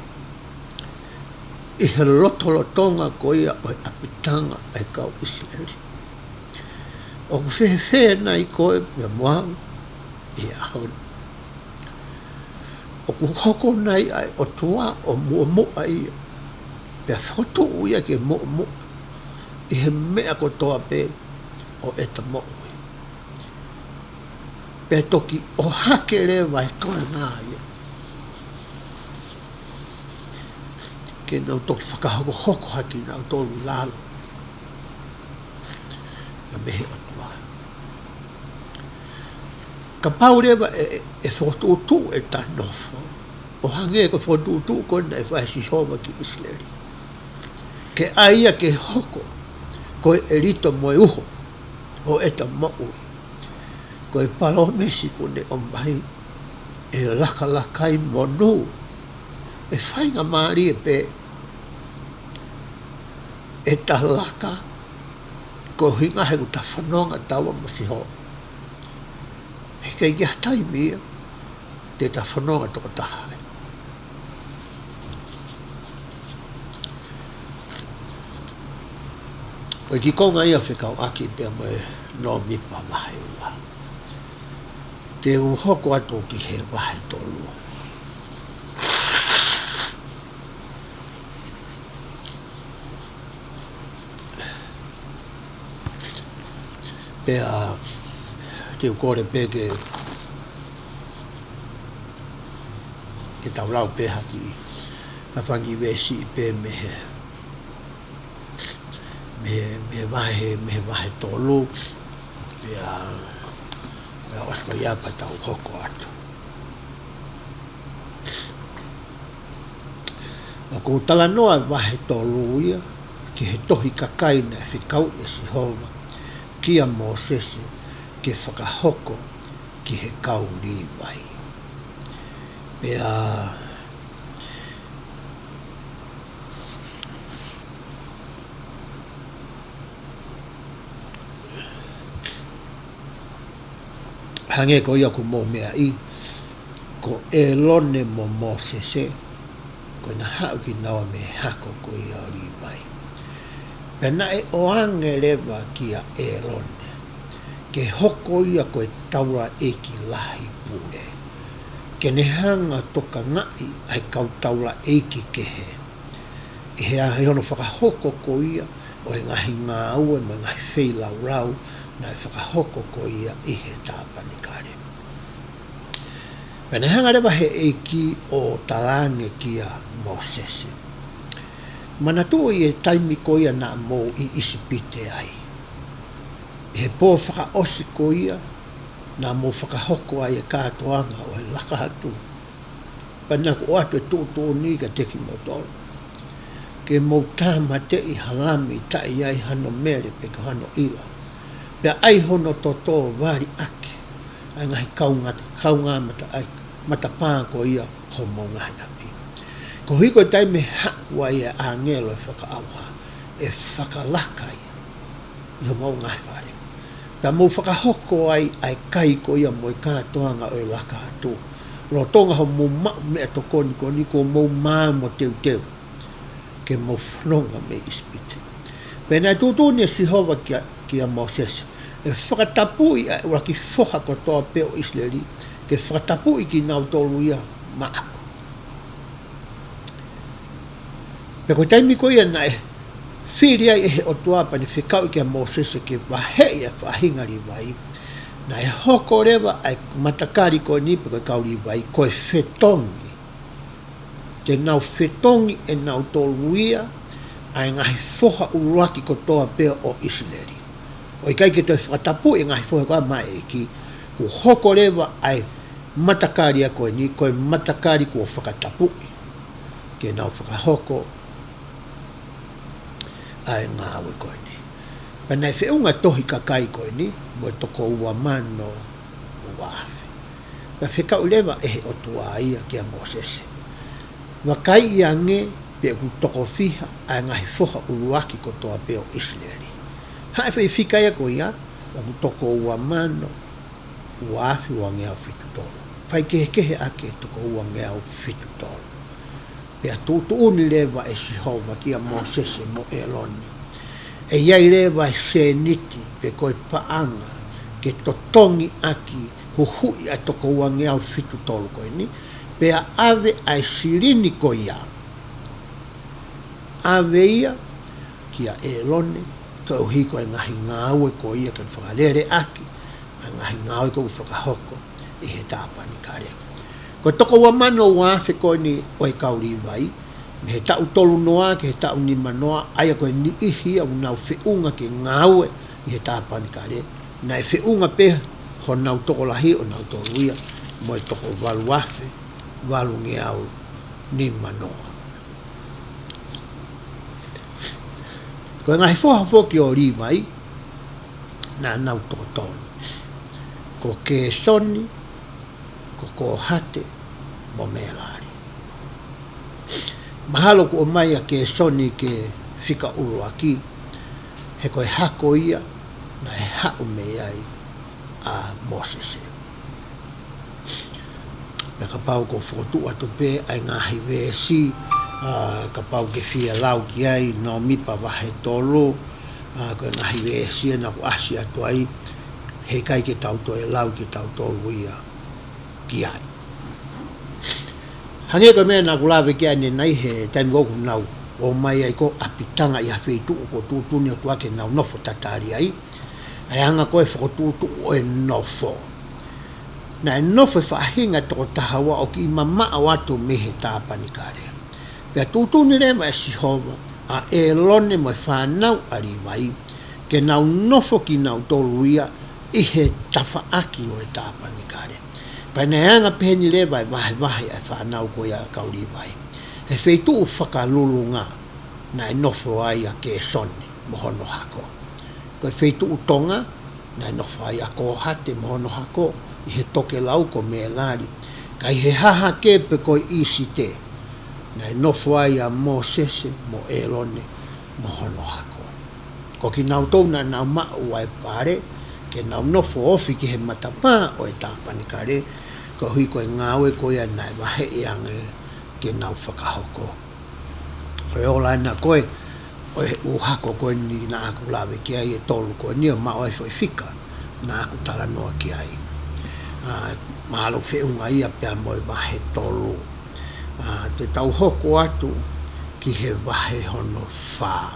ʻi he lotolotonga ko ia ʻo e ʻapitanga ʻa e kau ʻIsileli, ʻoku fēfē nai koe pea mo au ʻi he ʻaho ni? ʻOku hoko nai ʻa e ʻOtua ʻo muʻomuʻa ia, pea fokotuʻu ia ke muʻomuʻa ʻi he meʻa kotoa pē ʻo ʻeta moʻui? Pea toki ʻohake leva e toenga ia ke nau toki fakahokohoko hake kinautolu ʻi lalo, ka mei he ʻOtua. Kapau leva ʻe, ʻe, ʻe fokotuʻutuʻu ʻeta nofo ʻo hangē ko e fokotuʻutuʻu ko ē naʻe fai ʻe Sihova ki ʻIsileli, ke ʻai ia ke hoko ko e ʻelito mo e uho ʻo ʻeta moʻui, ko e palōmesi kuo ne ʻomai ʻe lakalakai monū, ʻe faingamālie pē ʻeta laka, koeʻuhinga he ʻoku ta fononga taua mo Sihova. He ʻikai ke ʻi ai ha taimi ia te ta fononga tokotaha ai. Ko e kiʻi konga ia fekauʻaki pea mo e Nōmipa vahe ua. Te u hoko atu ki he vahe tolu. Pea te u kole pē ke, ke tau lau pē ha kiʻi, ha fanga kiʻi veesi pē mei he, mei he, mei he vahe, mei he vahe tolu. Pea, pea ʻosi ko ia pea tau hoko atu. ʻOku talanoa e vahe tolu ia ki he tohi kakai naʻe fekauʻi ʻe Sihova kia Mōsese ke fakahoko ki he kau Līvai. Pea hangē ko ia ʻoku mou meaʻi, ko ʻĒlone mo Mōsese, ko ʻena haʻu kinaua mei he hako ko ia ʻo Līvai. Pea naʻe ʻoange leva kia ʻĒlone ke hoko ia ko e taulaʻeiki lahi pule, ke ne hanga ʻo tokangaʻi ʻa e kau taulaʻeiki kehe ʻi he, ʻi hono fakahoko ko ia ʻo e ngaahi ngāue mo e ngaahi feilaulau naʻe fakahoko ko ia ʻi he tāpanikale. Pea naʻe hanga leva he ʻEiki ʻo talaange kia Mōsese, manatuʻi e taimi ko ia naʻa mou ʻi ʻIsipite ai, ʻi he pō fakaʻosi ko ia naʻa mou fakahoko ai e kātoanga ʻo e laka atu. Pea naʻa ku ʻoatu e tuʻutuʻuni kiate kimoutolu, ke mou tāmateʻi ha lami taʻe ʻi ai hano mele pe ko hano ʻila, pea ʻai hono toto vali ʻaki ʻa e ngaahi kaungata, kaungā mata, ʻa e matapā ko ia homou ngaahi ʻapi. Koeʻuhi ko e taimi ʻe haʻu ai e ʻāngelo ʻo e fakaʻauha ʻe fakalaka ia ʻi homou ngaahi fale, pea mou fakahoko ai ʻa e kai ko ia mo e kātoanga ʻo e laka atu, lolotonga hoʻomou maʻu meʻatokoni ko eni kuo mou maau mo teuteu ke mou fononga mei ʻIsipite. Pea naʻe tuʻutuʻuni ʻe Sihova kia, kia Mōsese, ʻe fakatapui ʻa e ʻuluaki foha kotoa pē ʻo ʻIsileli, ke fakatapui kinautolu ia maʻaku. Pea ko e taimi ko ia naʻe fili ai ʻe he ʻOtua pea ne fekauʻi kia Mōsese ke vaheʻi ʻa e faʻahinga Līvai, naʻe hoko leva ʻa e matakali ko eni pe ko e kau Līvai ko e fetongi. Te nau fetongi ʻe nautolu ia ʻa e ngaahi foha ʻuluaki kotoa pē ʻo ʻIsileli. ʻO ʻikai ke toe fakatapui e ngaahi foha ko ia maʻa e ʻEiki, kuo hoko leva ʻa e matakali ia ko eni ko e matakali kuo fakatapui ke nau fakahoko ʻa e ngāue ko eni. Pea naʻe feʻunga e tohi kakai ko eni mo e toko ua mano ua afe. Pea fekauʻi leva ʻe he ʻOtua ia kia Mōsese, vakaiʻi ange pe ʻoku toko fiha ʻa e ngaahi foha ʻuluaki kotoa pē ʻo ʻIsileli. Haʻu e foʻi fika ia ko ia, ʻoku toko ua mano ua afe uangeau fitu tolu. Faikehekehe ʻaki e toko uangeau fitu tolu. Pea tuʻutuʻuni leva ʻe Sihova kia Mōsese mo ʻElone, ʻe ʻi ai leva e sēniti pe ko e paʻanga ke totongi ʻaki, huhuʻi ʻa e toko uangeau fitu tolu ko eni, pea ʻave ʻa e silini ko ia, ʻave ia kia ʻElone, koeʻuhi ko e ngaahi ngāue ko ia ke fakalele ʻaki ʻa e ngaahi ngāue kuo fakahoko ʻi he tāpanikale. Ko e toko ua mano ua afe ko eni ʻo e kau Līvai, mei he taʻu tolu noa ki he taʻu nima noa, ʻa ia ko e niʻihi ia ʻoku nau feʻunga ke ngāue ʻi he tāpanikale, naʻe feʻunga pē honau tokolahi ʻo nautolu ia mo e toko valu afe valungeau nima noa. Ko e ngaahi foha foki ʻo Līvai naʻa nau toko tolu, ko Kēsoni, ko Kōhate mo Mēlali. Mahalo kuo ʻomai ʻa Kēsoni ke fika ʻuluaki, he ko e hako ia naʻe haʻu mei ai ʻa Mōsese. Pea kapau ʻoku ou fokotuʻu atu pē ʻa e ngaahi veesi, ʻa, kapau ʻoku ke fie lau ki ai, Nōmipa vahe tolu, ʻa, ko e ngaahi veesi ia naʻa ku ʻasi atu ai, heʻikai ke tau toe lau kitautolu ia ki ai. Hangē ko e meʻa naʻa ku lave ki ai ʻanenai he taimi ʻoku nau ō mai ai ko ʻapitanga ʻi ha feituʻu kuo tuʻutuʻuni ʻe he ʻOtua ke nau nofo tatali ai. ʻA e anga ko ē fokotuʻutuʻu ʻo e nofo. Naʻe nofo e faʻahinga toko taha ua ʻo kiʻi mamaʻo atu mei he tāpanikale. Pea tuʻutuʻuni leva ʻe Sihova ʻa ʻElone mo e fānau ʻa Līvai, ke nau nofo kinautolu ia ʻi he tafaʻaki ʻo e tāpanikale. Pea naʻe anga peheni leva e vahevahe ʻa e fānau ko ia ʻa e kau Līvai. He feituʻu fakalulunga naʻe nofo ai ʻa Kēsoni mo hono hako. Ko e feituʻu tonga naʻe nofo ai ʻa Kōhate mo hono hako, ʻi he tokelau ko Mēlali. Ka ʻi he hahake pe ko e ʻīsite, naʻe nofo ai ʻa Mōsese mo ʻElone mo hono hako. Ko kinautolu naʻa nau maʻu ʻa e pale ke nau nofo ofi ki he matapā ʻo e tāpanikale, koeʻuhi ko e ngāue ko ia naʻe vaheʻi ange ke nau fakahoko. Ko e ola ena ko ē ʻo e ʻū hako ko eni naʻa ku lave ki ai, ʻe tolu ko eni ʻo maʻu ai e foʻi fika naʻa ku talanoa ki ai. ʻA, mahalo feʻunga ia pea mo e vahe tolu. ʻA, te tau hoko atu ki he vahe hono fā.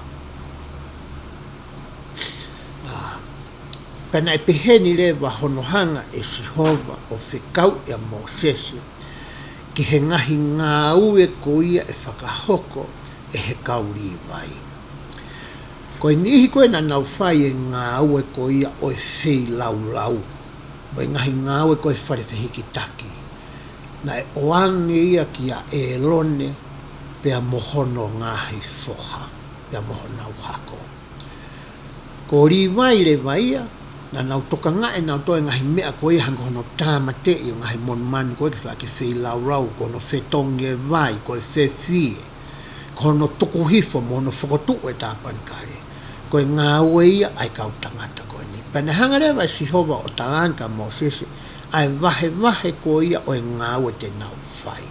Pea naʻe peheni leva hono hanga ʻe Sihova ʻo fekauʻi ʻa Mōsese ki he ngaahi ngāue ko ia ʻe fakahoko ʻe he kau Līvai. Ko e niʻihi ko ē naʻa nau fai e ngāue ko ia ʻo e feilaulau, mo e ngaahi ngāue ko ē fale fehikitaki, naʻe ʻoange ia kia ʻĒlone pea mo hono ngaahi foha, pea mo honau hako. Ko Līvai leva ia, naʻa nau tokangaʻi ʻe nautolu e ngaahi meʻa ko ia hangē ko hono tāmateʻi ʻo e ngaahi monumanu ko ē ke fai ʻaki e feilaulau, ko hono fetongi e vai, ko e fefie, ko hono tuku hifo mo hono fokotuʻu e tāpanekale. Ko e ngāue ia ʻa e kau tangata ko eni. Pea naʻe hanga leva ʻe Sihova ʻo talaange kia Mōsese ʻa e vahevahe ko ia ʻo e ngāue te nau fai.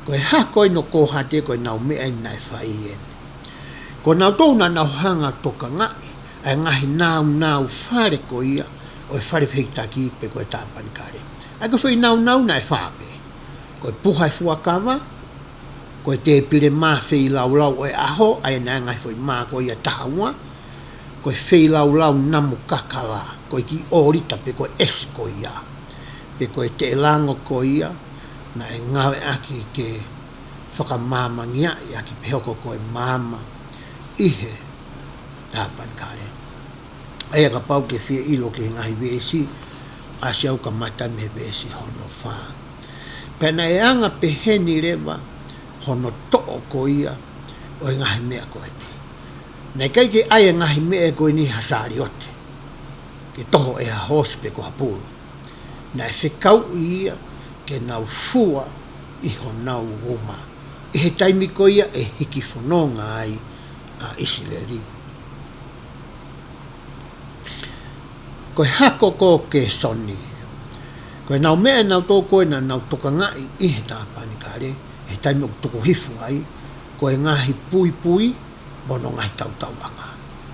Ko e hako eni ʻo Kōhate, ko ʻenau meʻa eni naʻe fai eni. Ko nautolu naʻa nau hanga ʻo tokangaʻi ʻa e ngaahi nāunau fale ko ia ʻo e fale fehikitaki pe ko e tāpanekale. ʻA ia ko e foʻi nāunau naʻe fā pē. Ko e puha e fuakava, ko e tēpile mā feilaulau ʻo e ʻaho, ʻa ia naʻe ngaahi foʻi mā ko ia taha ua, ko e feilaulau namu kakala, ko e kiʻi ʻōlita pe ko e ʻesi ko ia, pe ko e teʻelango ko ia naʻe ngāueʻaki ke fakamāmangiaʻi ʻaki pē hoko ko e maama ʻi he tāpanekale. ʻA ia kapau ke fie ʻilo ki he ngaahi veesi, ʻasi au kamata mei he veesi hono fā. Pea naʻe anga peheni leva hono toʻo ko ia ʻo e ngaahi meʻa ko eni. Naʻe ʻikai ke ʻai e ngaahi meʻa ko eni ha saliote, ke toho ʻe ha hoosi pe ko ha pulu. Naʻe fekauʻi ia ke nau fua ʻi honau uma ʻi he taimi ko ia ʻe hiki fononga ai ʻa ʻIsileli. Ko e hako ko Kēsoni, ko ʻenau meʻa ʻe nautolu ko ē naʻa nau tokangaʻi ʻi he tāpanekale, he taimi ʻoku tuku hifo ai, ko e ngaahi puipui mo hono ngaahi tautauʻanga.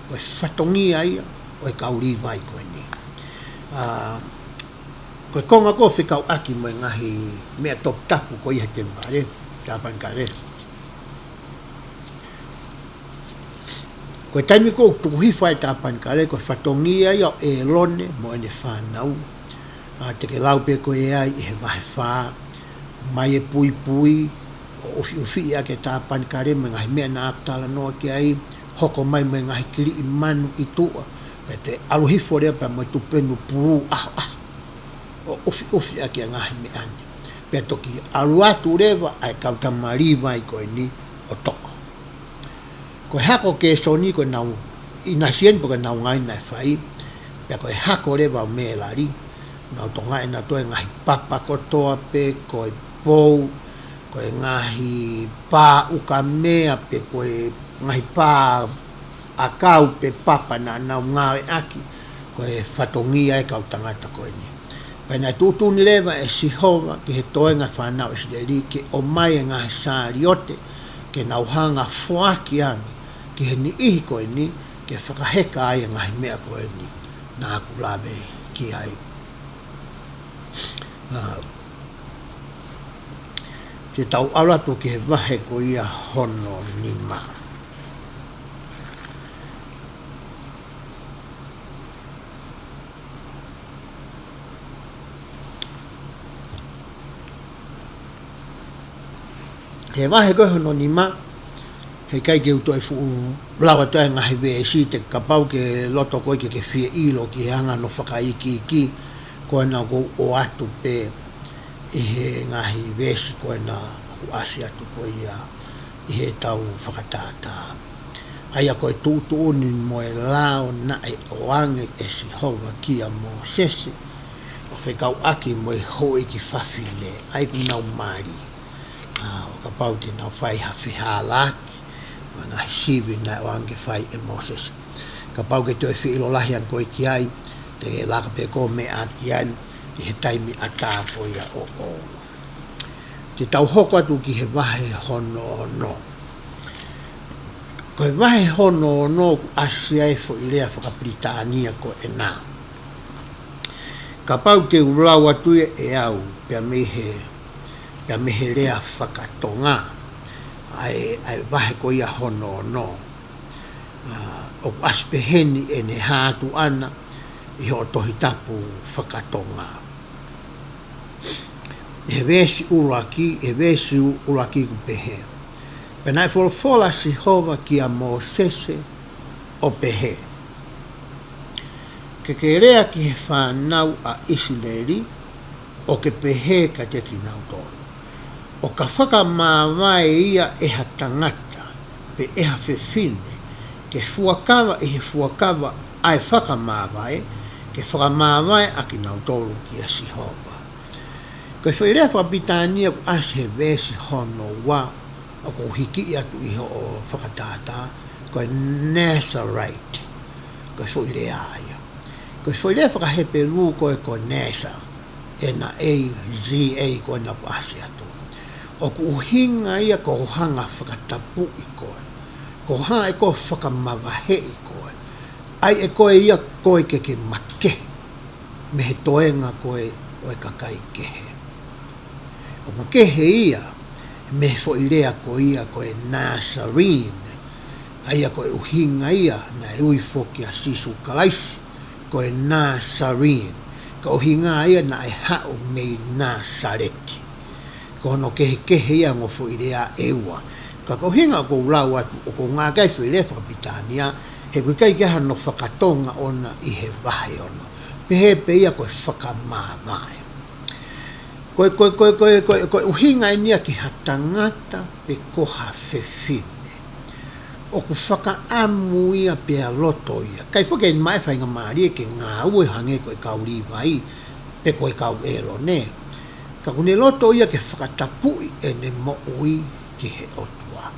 Ko e fatongia ia ʻo e kau Līvai ko eni. ʻA, ko e konga ko ē fekauʻaki mo e ngaahi meʻa toputapu ko ia he temipale, tāpanekale. Ko e taimi ko ē ʻoku tuku hifo ai e tāpanekale, ko e fatongia ia ʻo ʻĒlone mo ʻene fānau. ʻA, te ke lau pē ko ē ai ʻi he vahe fā, mai e puipui, ʻo ʻufiʻufiʻi ʻaki e tāpanekale mo e ngaahi meʻa naʻa ku talanoa ki ai, hoko mai mo e ngaahi kiliʻi manu ʻi tuʻa, pea toe ʻalu hifo leva pea mo e tupenu pulū ʻahoʻaho, ʻo ʻufiʻufi ʻaki e ngaahi meʻa ni. Pea toki ʻalu atu leva ʻa e kau tama Līvai ko eni ʻo toʻo. Ko e hako Kēsoni ko ʻenau ʻinasi eni pe ko ʻenau ngāue naʻe fai, pea ko e hako leva ʻo Mēlali, nau tokangaʻi ʻe nautolu e ngaahi papa kotoa pē, ko e pou, ko e ngaahi pā ukamea pe ko e ngaahi pā ʻakau pe papa naʻa nau ngāueʻaki, ko e fatongia e kau tangata ko eni. Pea naʻe tuʻutuʻuni leva ʻe Sihova ki he toenga fānau ʻIsileli ke ʻomai e ngaahi saliote, ke nau hanga ʻo foaki ange ki he niʻihi ko eni, ke fakaheka ai e ngaahi meʻa ko eni naʻa ku lave ki ai. ʻA, te tau ʻalu atu ki he vahe ko ia hono nima. He vahe ko ē hono nima, heʻikai ke u toe fuʻu lau atu e ngaahi veesi, te kapau ke loto koe ke ke fie ʻilo ki he anga hono fakaikiiki, ko ena ʻoku ou ʻoatu pē ʻi he ngaahi veesi ko ena ʻoku ʻasi atu ko ia ʻi heʻetau fakatātā. ʻA ia ko e tuʻutuʻuni mo e lao naʻe ʻoange ʻe Sihova kia Mōsese, ʻo fekauʻaki mo e houʻeiki fafine, ʻa ia ʻoku nau mali. ʻA, ʻo kapau te nau fai ha fehālaaki, mo e ngaahi sivi naʻe ʻoange ke fai ʻe Mōsese. Kapau ke toe fie ʻilo lahi ange koe ki ai, te ke laka pē koe mei ʻapi ʻi he taimi ʻatā ko ia ʻoʻou. Te tau hoko atu ki he vahe hono ono. Ko e vahe hono ono ʻoku ʻasi ai e foʻi lea fakapilitānia ko ena. Kapau te u lau atu ia ʻe au, pea mei he, pea mei he lea fakatonga, ʻa e, ʻa e vahe ko ia hono ono. ʻA, ʻoku ʻasi peheni ʻene hā atu ʻana, ʻi hoʻo Tohi Tapu faka-Tonga. ʻI he veesi ʻuluaki, ʻi he veesi ʻuluaki ʻoku pehē: Pea naʻe folofola ʻa Sihova kia Mōsese ʻo pehē: Ke ke lea ki he fānau ʻa ʻIsileli, ʻo ke pehē kiate kinautolu: ʻO ka fakamāvae ia ʻe ha tangata, pe ʻe ha fefine, ke fuakava ʻi he fuakava ʻa e fakamāvae, ke fakamāvae ʻa kinautolu kia Sihova. Ko e foʻi lea fakapilitānia ʻoku ʻasi he veesi hono ua, ʻoku ou hikiʻi atu ʻi hoʻo fakatātā, ko e Nazarite. Ko e foʻi lea ia. Ko e foʻi lea faka-Hepelū ko e, ko e Neza, N A Z A, ko ena ʻoku ʻasi atu. ʻOku ʻuhinga ia ko hoʻo hanga ʻo fakatapuʻi koe. Ko hoʻo hanga ʻe koe ʻo fakamavaheʻi koe. ʻAi ʻe koe ia koe ke ke makehe mei he toenga ko ē ʻo e kakai kehe. ʻOku kehe ia mei he foʻi lea ko ia ko e Nazarene, ʻa ia ko e ʻuhinga ia naʻe ui foki ʻa Sīsū Kalaisi ko e Nazarene, ka ʻuhinga ia naʻe haʻu mei Nāsaleti. Ko hono kehekehe ia ʻa e ongo foʻi lea ʻe ua. Ka ko e ʻuhinga ʻoku ou lau atu, ʻoku ou ngāueʻaki e foʻi lea fakapilitānia, he ʻoku ʻikai ke ʻi ai hano faka-Tonga ʻona ʻi he vahe ono. Pehē pē ia ko e fakamāvae. Ko e, ko e, ko e, ko e, ko e, ko e ʻuhinga eni ia ki ha tangata pe ko ha fefine. ʻOku fakaʻamu ia pea loto ia. ʻIkai foki ke ne maʻu e faingamālie ke ngāue hangē ko e kau Līvai, pe ko e kau ʻĒlone. Ka ʻoku ne loto ia ke fakatapuʻi ʻene moʻui ki he ʻOtua.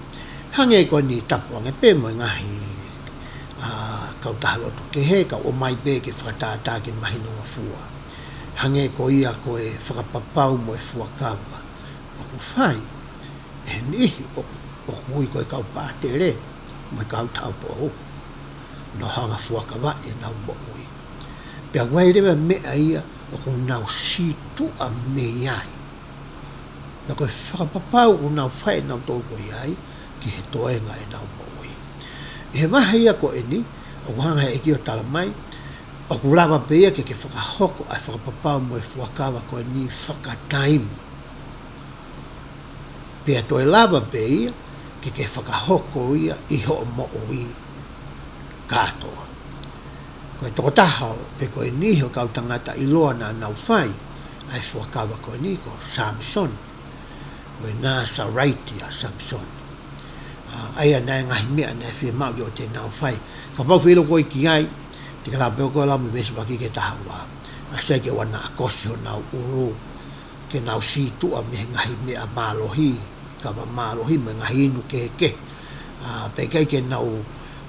Hangē ko eni tapu ange pē mo e ngaahi, ā, kautaha lotu kehe, ka ʻomai pē ke fakatātā ke mahinongofua. Hangē ko ia ko e fakapapau mo e fuakava ʻoku fai ʻe he niʻihi ʻoku, ʻoku ui ko e kau pātele mo e kau taupoʻou. Nau hanga ʻo fuakavaʻi ʻenau moʻui. Pea ʻoku ʻi ai leva e meʻa ia ʻoku nau sītuʻa mei ai. Pea ko e fakapapau ʻoku nau fai ʻe nautolu ko ia ia ki he toenga ʻenau moʻui. ʻI he vahe ia ko eni, ʻoku hanga ʻe he ʻEiki ʻo tala mai, ʻoku lava pē ia ke ke fakahoko ʻa e fakapapau mo e fuakava ko eni fakataimi. Pea toe lava pē ia ke ke fakahoko ia ʻi hoʻo moʻui kātoa. Ko e tokotaha pe ko e niʻihi ʻo e kau tangata ʻiloa naʻa nau fai ʻa e fuakava ko eni ko Samisoni. Ko e Nāsaleti ʻa Samisoni. Ā, ʻa ia naʻe ngaahi meʻa naʻe fiemaʻu ke ʻoua te nau fai. Kapau ʻoku ke ʻilo koe ki ai, te ke lava pē ʻo lau mei he veesi ʻuluaki ki he taha ua. ʻA, sai ke ʻoua naʻa kosi honau ʻulu, ke nau sītuʻa mei he ngaahi meʻa mālohi, kava mālohi, mo e ngaahi inu kehekehe. Ā, pea ʻikai ke nau,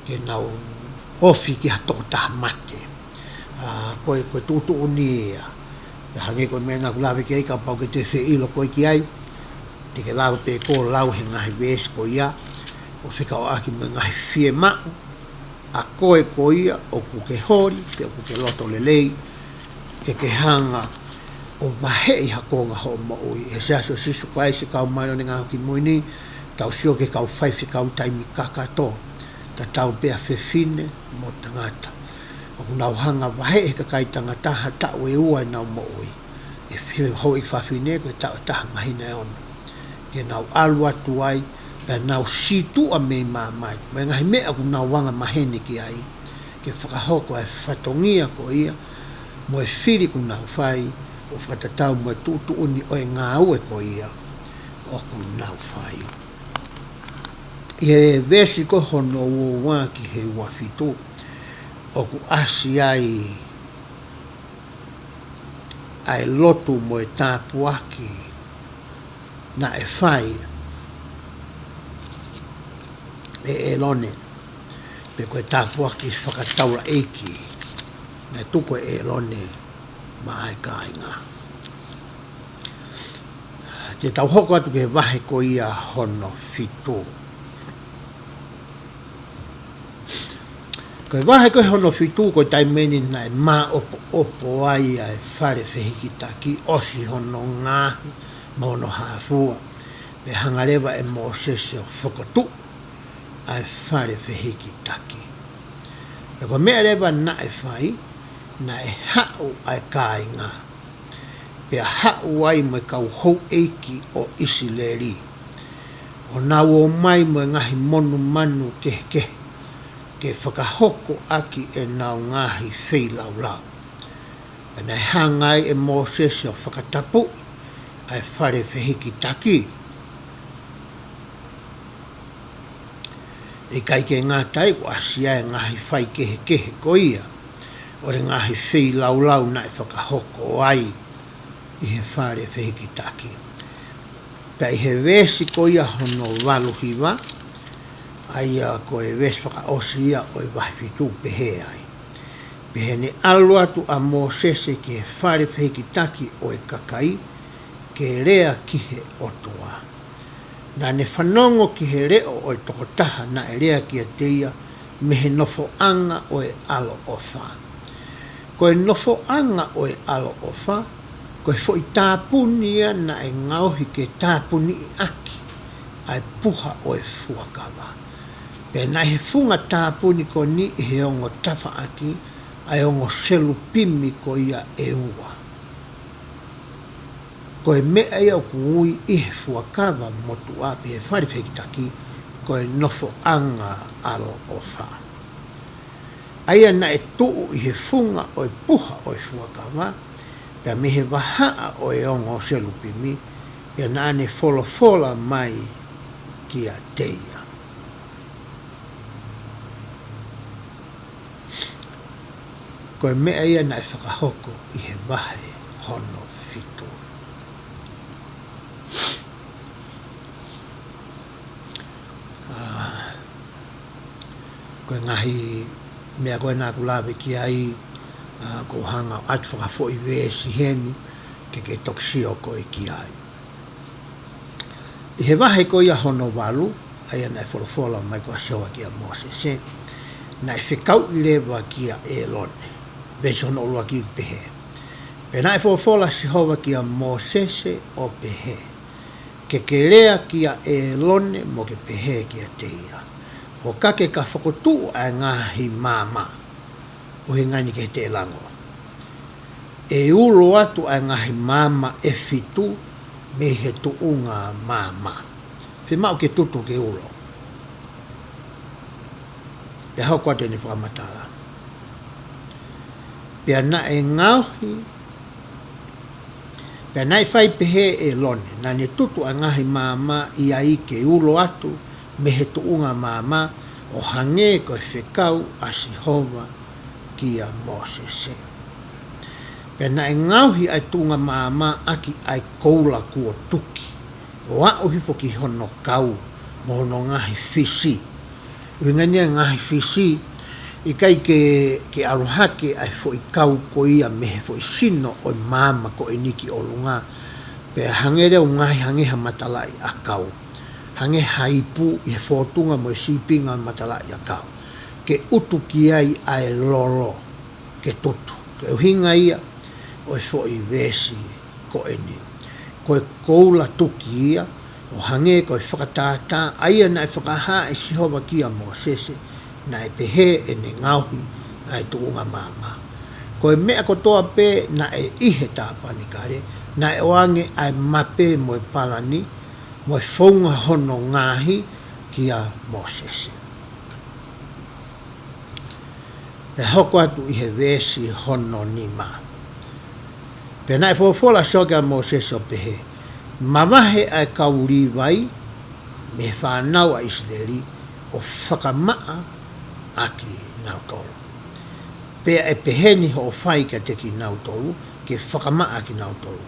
ke nau ofi ki ha tokotaha mate. Ā, ko e, ko e tuʻutuʻuni ia. Pea hangē ko e meʻa naʻa ku lave ki ai, kapau ʻoku ke toe fie ʻilo koe ki ai, te ke lava pē ʻo lau he ngaahi veesi ko ia, ʻo fekauʻaki mo e ngaahi fiemaʻu ʻa koe ko ia ʻoku ke holi, pe ʻoku ke loto lelei ke ke hanga ʻo vaheʻi ha konga hoʻo moʻui. ʻI he Siasi ʻo Sīsū Kalaisi ʻo e Kau Māʻoniʻoni ʻi he Ngaahi ʻAho Kimui Ni, tau sio ki he kau faifekau taimi kakato, tatau pē ʻa fefine mo tangata. ʻOku nau hanga ʻo vaheʻi ʻe he kakai tangata ha taʻu ʻe ua ʻenau moʻui. ʻI he houʻeiki fafine ko e taʻu ʻe taha, māhina ʻe ono. Ke nau ʻalu atu ai, pea nau sītuʻa mei māmani. Mo e ngaahi meʻa ʻoku nau anga maheni ki ai, ke fakahoko e fatongia ko ia, mo e fili ʻoku nau fai, ʻo fakatatau mo e tuʻutuʻuni ʻo e ngāue ko ia ʻoku nau fai. ʻI he veesi ko hono ua ua ki he ua fitu, ʻoku ʻasi ai ʻa e lotu mo e tāpuaki naʻe fai ʻe ʻĒlone, pe ko e tāpuaki fakataulaʻeiki naʻe tuku ʻe ʻĒlone maʻa e kāinga. Te tau hoko atu ki he vahe ko ia hono fitu. Ko e vahe ko ia hono fitu, ko e taimi eni naʻe māʻopoʻopo ai ʻa e fale fehikitaki, ʻosi hono ngaahi mo hono hāfua, pea hanga leva ʻe Mōsese ʻo fokotuʻu ʻa e fale fehikitaki. Pea ko e meʻa leva naʻe fai, Naʻe haʻu ʻa e kāinga, pea haʻu ai mo e kau houʻeiki ʻo ʻIsileli, ʻo nau ō mai mo e ngaahi monumanu kehekehe, ke fakahoko ʻaki ʻenau ngaahi feilaulau. Pea naʻe hanga ai ʻe Mōsese ʻo fakatapuʻi ʻa e fale fehikitaki. ʻIkai ke ngata ai, kuo ʻasi ai e ngaahi faikehekehe ko ia ʻo e ngaahi feilaulau naʻe fakahoko ai ʻi he fale fehikitaki. Pea ʻi he veesi ko ia hono valu hiva, ʻa ia ko e veesi fakaʻosi ia ʻo e vahe fitu, pehē ai: Pea naʻe ʻalu atu ʻa Mōsese ki he fale fehikitaki ʻo e kakai, ke lea ki he ʻOtua. Naʻa ne fanongo ki he leʻo ʻo e tokotaha naʻe lea kiate ia mei he nofoʻanga ʻo e ʻaloʻofa. Ko e nofoʻanga ʻo e ʻaloʻofa, ko e foʻi tāpuni ia naʻe ngaohi ke tāpuniʻi ʻaki ʻa e puha ʻo e fuakava. Pea naʻe ʻi he funga tāpuni ko eni ʻi he ongo tafaʻaki ʻa e ongo selupimi ko ia ʻe ua. Ko e meʻa ia ʻoku ui ʻi he fuakava motuʻa pe he fale fehikitaki ko e nofoʻanga ʻaloʻofa. ʻA ia naʻe tuʻu ʻi he funga ʻo e puha ʻo e fuakava, pea mei he vahaʻa ʻo e ongo selupimi, pea naʻa ne folofola mai kiate ia. Ko e meʻa ia naʻe fakahoko ʻi he vahe hono fitu. ʻA, ko e ngaahi meʻa ko ē naʻa ku lave ki ai, ʻa, ʻoku ou hanga ʻo ʻoatu fakafoʻi veesi heni ke ke toki sio koe ki ai. ʻI he vahe ko ia hono valu, ʻa ia naʻe folofola mai ko ē ʻa Sihova kia Mōsese, naʻe fekauʻi leva kia ʻĒlone. Veesi hono ʻuluaki ʻoku pehē: Pea naʻe folofola ʻa Sihova kia Mōsese ʻo pehē: Ke ke lea kia ʻĒlone mo ke pehē kiate ia, ʻo ka ke ka fokotuʻu ʻa e ngaahi maama, ʻuhinga eni ki he teʻelango, ʻe ulo atu ʻa e ngaahi maama ʻe fitu mei he tuʻunga maama. Fiemaʻu ke tutu ke ulo. Pea hoko atu ʻene fakamatala. Pea naʻe ngaohi, pea naʻe fai pehē ʻe ʻĒlone, naʻa ne tutu ʻa e ngaahi maama ʻi ai ke ulo atu mei he tuʻunga maama, ʻo hangē ko e fekau ʻa Sihova kia Mōsese. Pea naʻe ngaohi ʻa e tuʻunga maama ʻaki ʻa e koula kuo tuki, ʻo aʻu hifo ki hono kau mo hono ngaahi fisi. ʻUhinga eni ʻa e ngaahi fisi, ʻikai ke, ke ʻalu hake ʻa e foʻi kau ko ia mei he foʻi sino ʻo e maama ko eni ki ʻolunga, pea hangē leva ʻoku ngaohi hangē ha matalaʻiʻakau, hangē ha ipu ʻi he fōtunga mo e sīpinga ʻo e matalaʻiʻakau, ke utu ki ai ʻa e lolo ke tutu. Ko e ʻuhinga ia ʻo e foʻi veesi ko eni. Ko e koula tuki ia, ʻo hangē ko e fakatātā ʻa ia naʻe fakahā ʻe Sihova kia Mōsese, naʻe pehē ʻene ngaohi ʻa e tuʻunga maama. Ko e meʻa kotoa pē naʻe ʻi he tāpanekale, naʻe ʻoange ʻa e mape mo e palani, mo e founga hono ngaohi kia Mōsese. Pea hoko atu ʻi he veesi hono nima. Pea naʻe folofola ʻa Sihova kia Mōsese ʻo pehē: Mavahe ʻa e kau Līvai mei he fānau ʻa ʻIsileli ʻo fakamaʻa ʻakinautolu. Pea ʻe pehē ni hoʻo fai kiate kinautolu, ke fakamaʻa ʻakinautolu.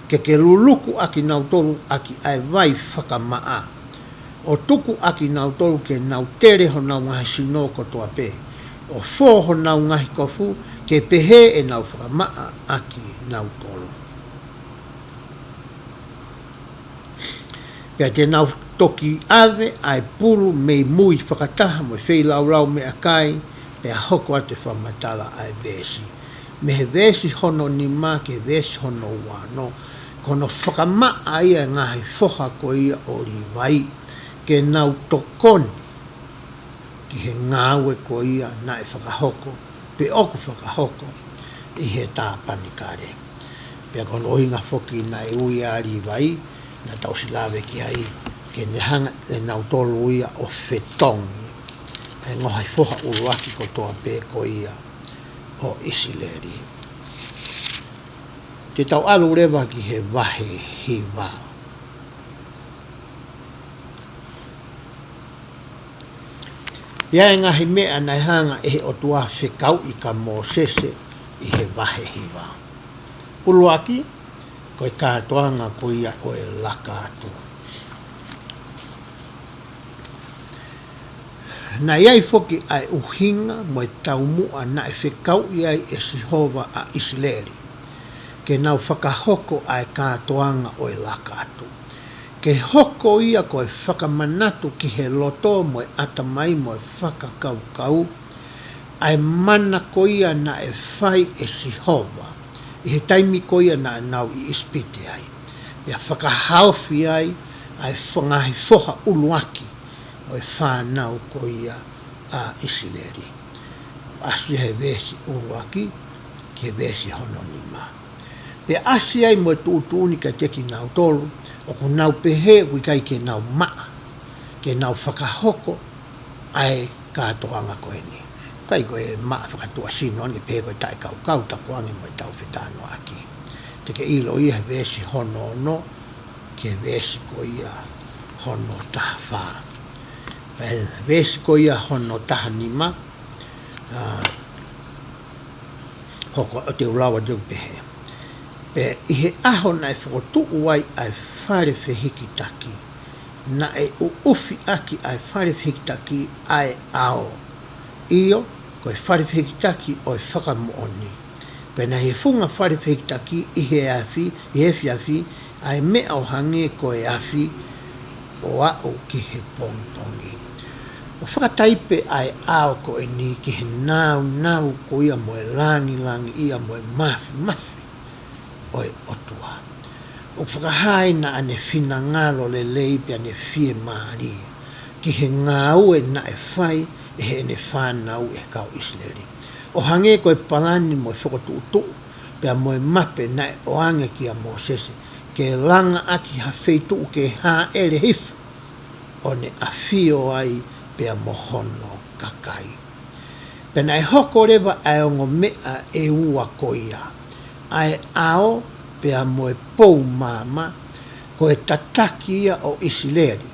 Ke ke luluku ʻakinautolu ʻaki ʻa e vai fakamaʻa, ʻo tuku ʻakinautolu ke nau tele honau ngaahi sino kotoa pē, ʻo fō honau ngaahi kofu, ke pehē ʻenau fakamaʻa ʻakinautolu. Pea te nau toki ʻave ʻa e pulu mei mui fakataha mo e feilaulau meʻakai, pea hoko atu e fakamatala ʻa e veesi. Mei he veesi hono nima ki he veesi hono ua ono, ko hono fakamaʻa ia e ngaahi foha ko ia ʻo Līvai, ke nau tokoni ki he ngāue ko ia naʻe fakahoko, pe ʻoku fakahoko, ʻi he tāpanekale. Pea ko hono ʻuhinga foki naʻe ui ʻa Līvai, naʻa tau ʻosi lave ki ai, ke ne hanga ʻe nautolu ia ʻo fetongi ʻa e ngaahi foha ʻuluaki kotoa pē ko ia ʻo ʻIsileli. Te tau ʻalu leva ki he vahe hiva. ʻI ai e ngaahi meʻa naʻe hanga ʻe he ʻOtua ʻo fekauʻi kia Mōsese ʻi he vahe hiva. ʻUluaki, ko e kātoanga ko ia ʻo e laka atu. Naʻe ʻi ai foki ʻa e ʻuhinga mo e taumuʻa naʻe fekauʻi ai ʻe Sihova ʻa ʻIsileli ke nau fakahoko ʻa e kātoanga ʻo e laka atu. Ke hoko ia ko e fakamanatu ki he loto mo e ʻatamai mo e fakakaukau ʻa e mana ko ia naʻe fai ʻe Sihova ʻi he taimi ko ia naʻa nau ʻi ʻIsipite ai. Pea fakahaofi ai ʻa e ngaahi foha ʻuluaki ʻo e fānau ko ia ʻa ʻIsileli. ʻAsi he veesi ʻuluaki ki he veesi hono nima. Pea ʻasi ai mo e tuʻutuʻuni kiate kinautolu, ʻoku nau pehē ʻoku ʻikai ke nau maʻa ke nau fakahoko ʻa e kātoanga ko eni. ʻIkai ko e maʻa fakatuʻasino ʻeni, pehē ko e taʻekaukau, tapu ange mo ʻetau fetalanoaʻaki. Te ke ʻilo ia he veesi hono ono ki he veesi ko ia hono taha fā. Pea he veesi ko ia hono taha nima, ʻa, hoko ʻo te u lau atu pehē. Pea ʻi he ʻaho naʻe fokotuʻu ai ʻa e fale fehikitaki, naʻe ʻuʻufi ʻaki ʻa e fale fehikitaki ʻa e ʻao. ʻIo, ko e fale fehikitaki ʻo e fakamoʻoni. Pea naʻe ʻi he funga fale fehikitaki ʻi he afi, ʻi he efiafi, ʻa e meʻa ʻo hangē ko e afi ʻo aʻu ki he pongipongi. ʻO fakataipe ʻa e ʻao ko eni ki he nāunau ko ia mo e langilangiʻia mo e māfimafi ʻo e ʻOtua. ʻOku fakahā ai naʻa ne finangalo lelei pea ne fiemālie ki he ngāue naʻe fai ʻe heʻene fānau ʻe he kau ʻIsileli. ʻO hangē ko e palani mo e fokotuʻutuʻu pea mo e mape naʻe ʻoange kia Mōsese, ke langa ʻaki ha feituʻu ke hāʻele hifo ʻo ne ʻafio ai pea mo hono kakai. Pea naʻe hoko leva ʻa e ongo meʻa ʻe ua ko ia, ʻa e ʻao pea mo e pou maama, ko e tataki ia ʻo ʻIsileli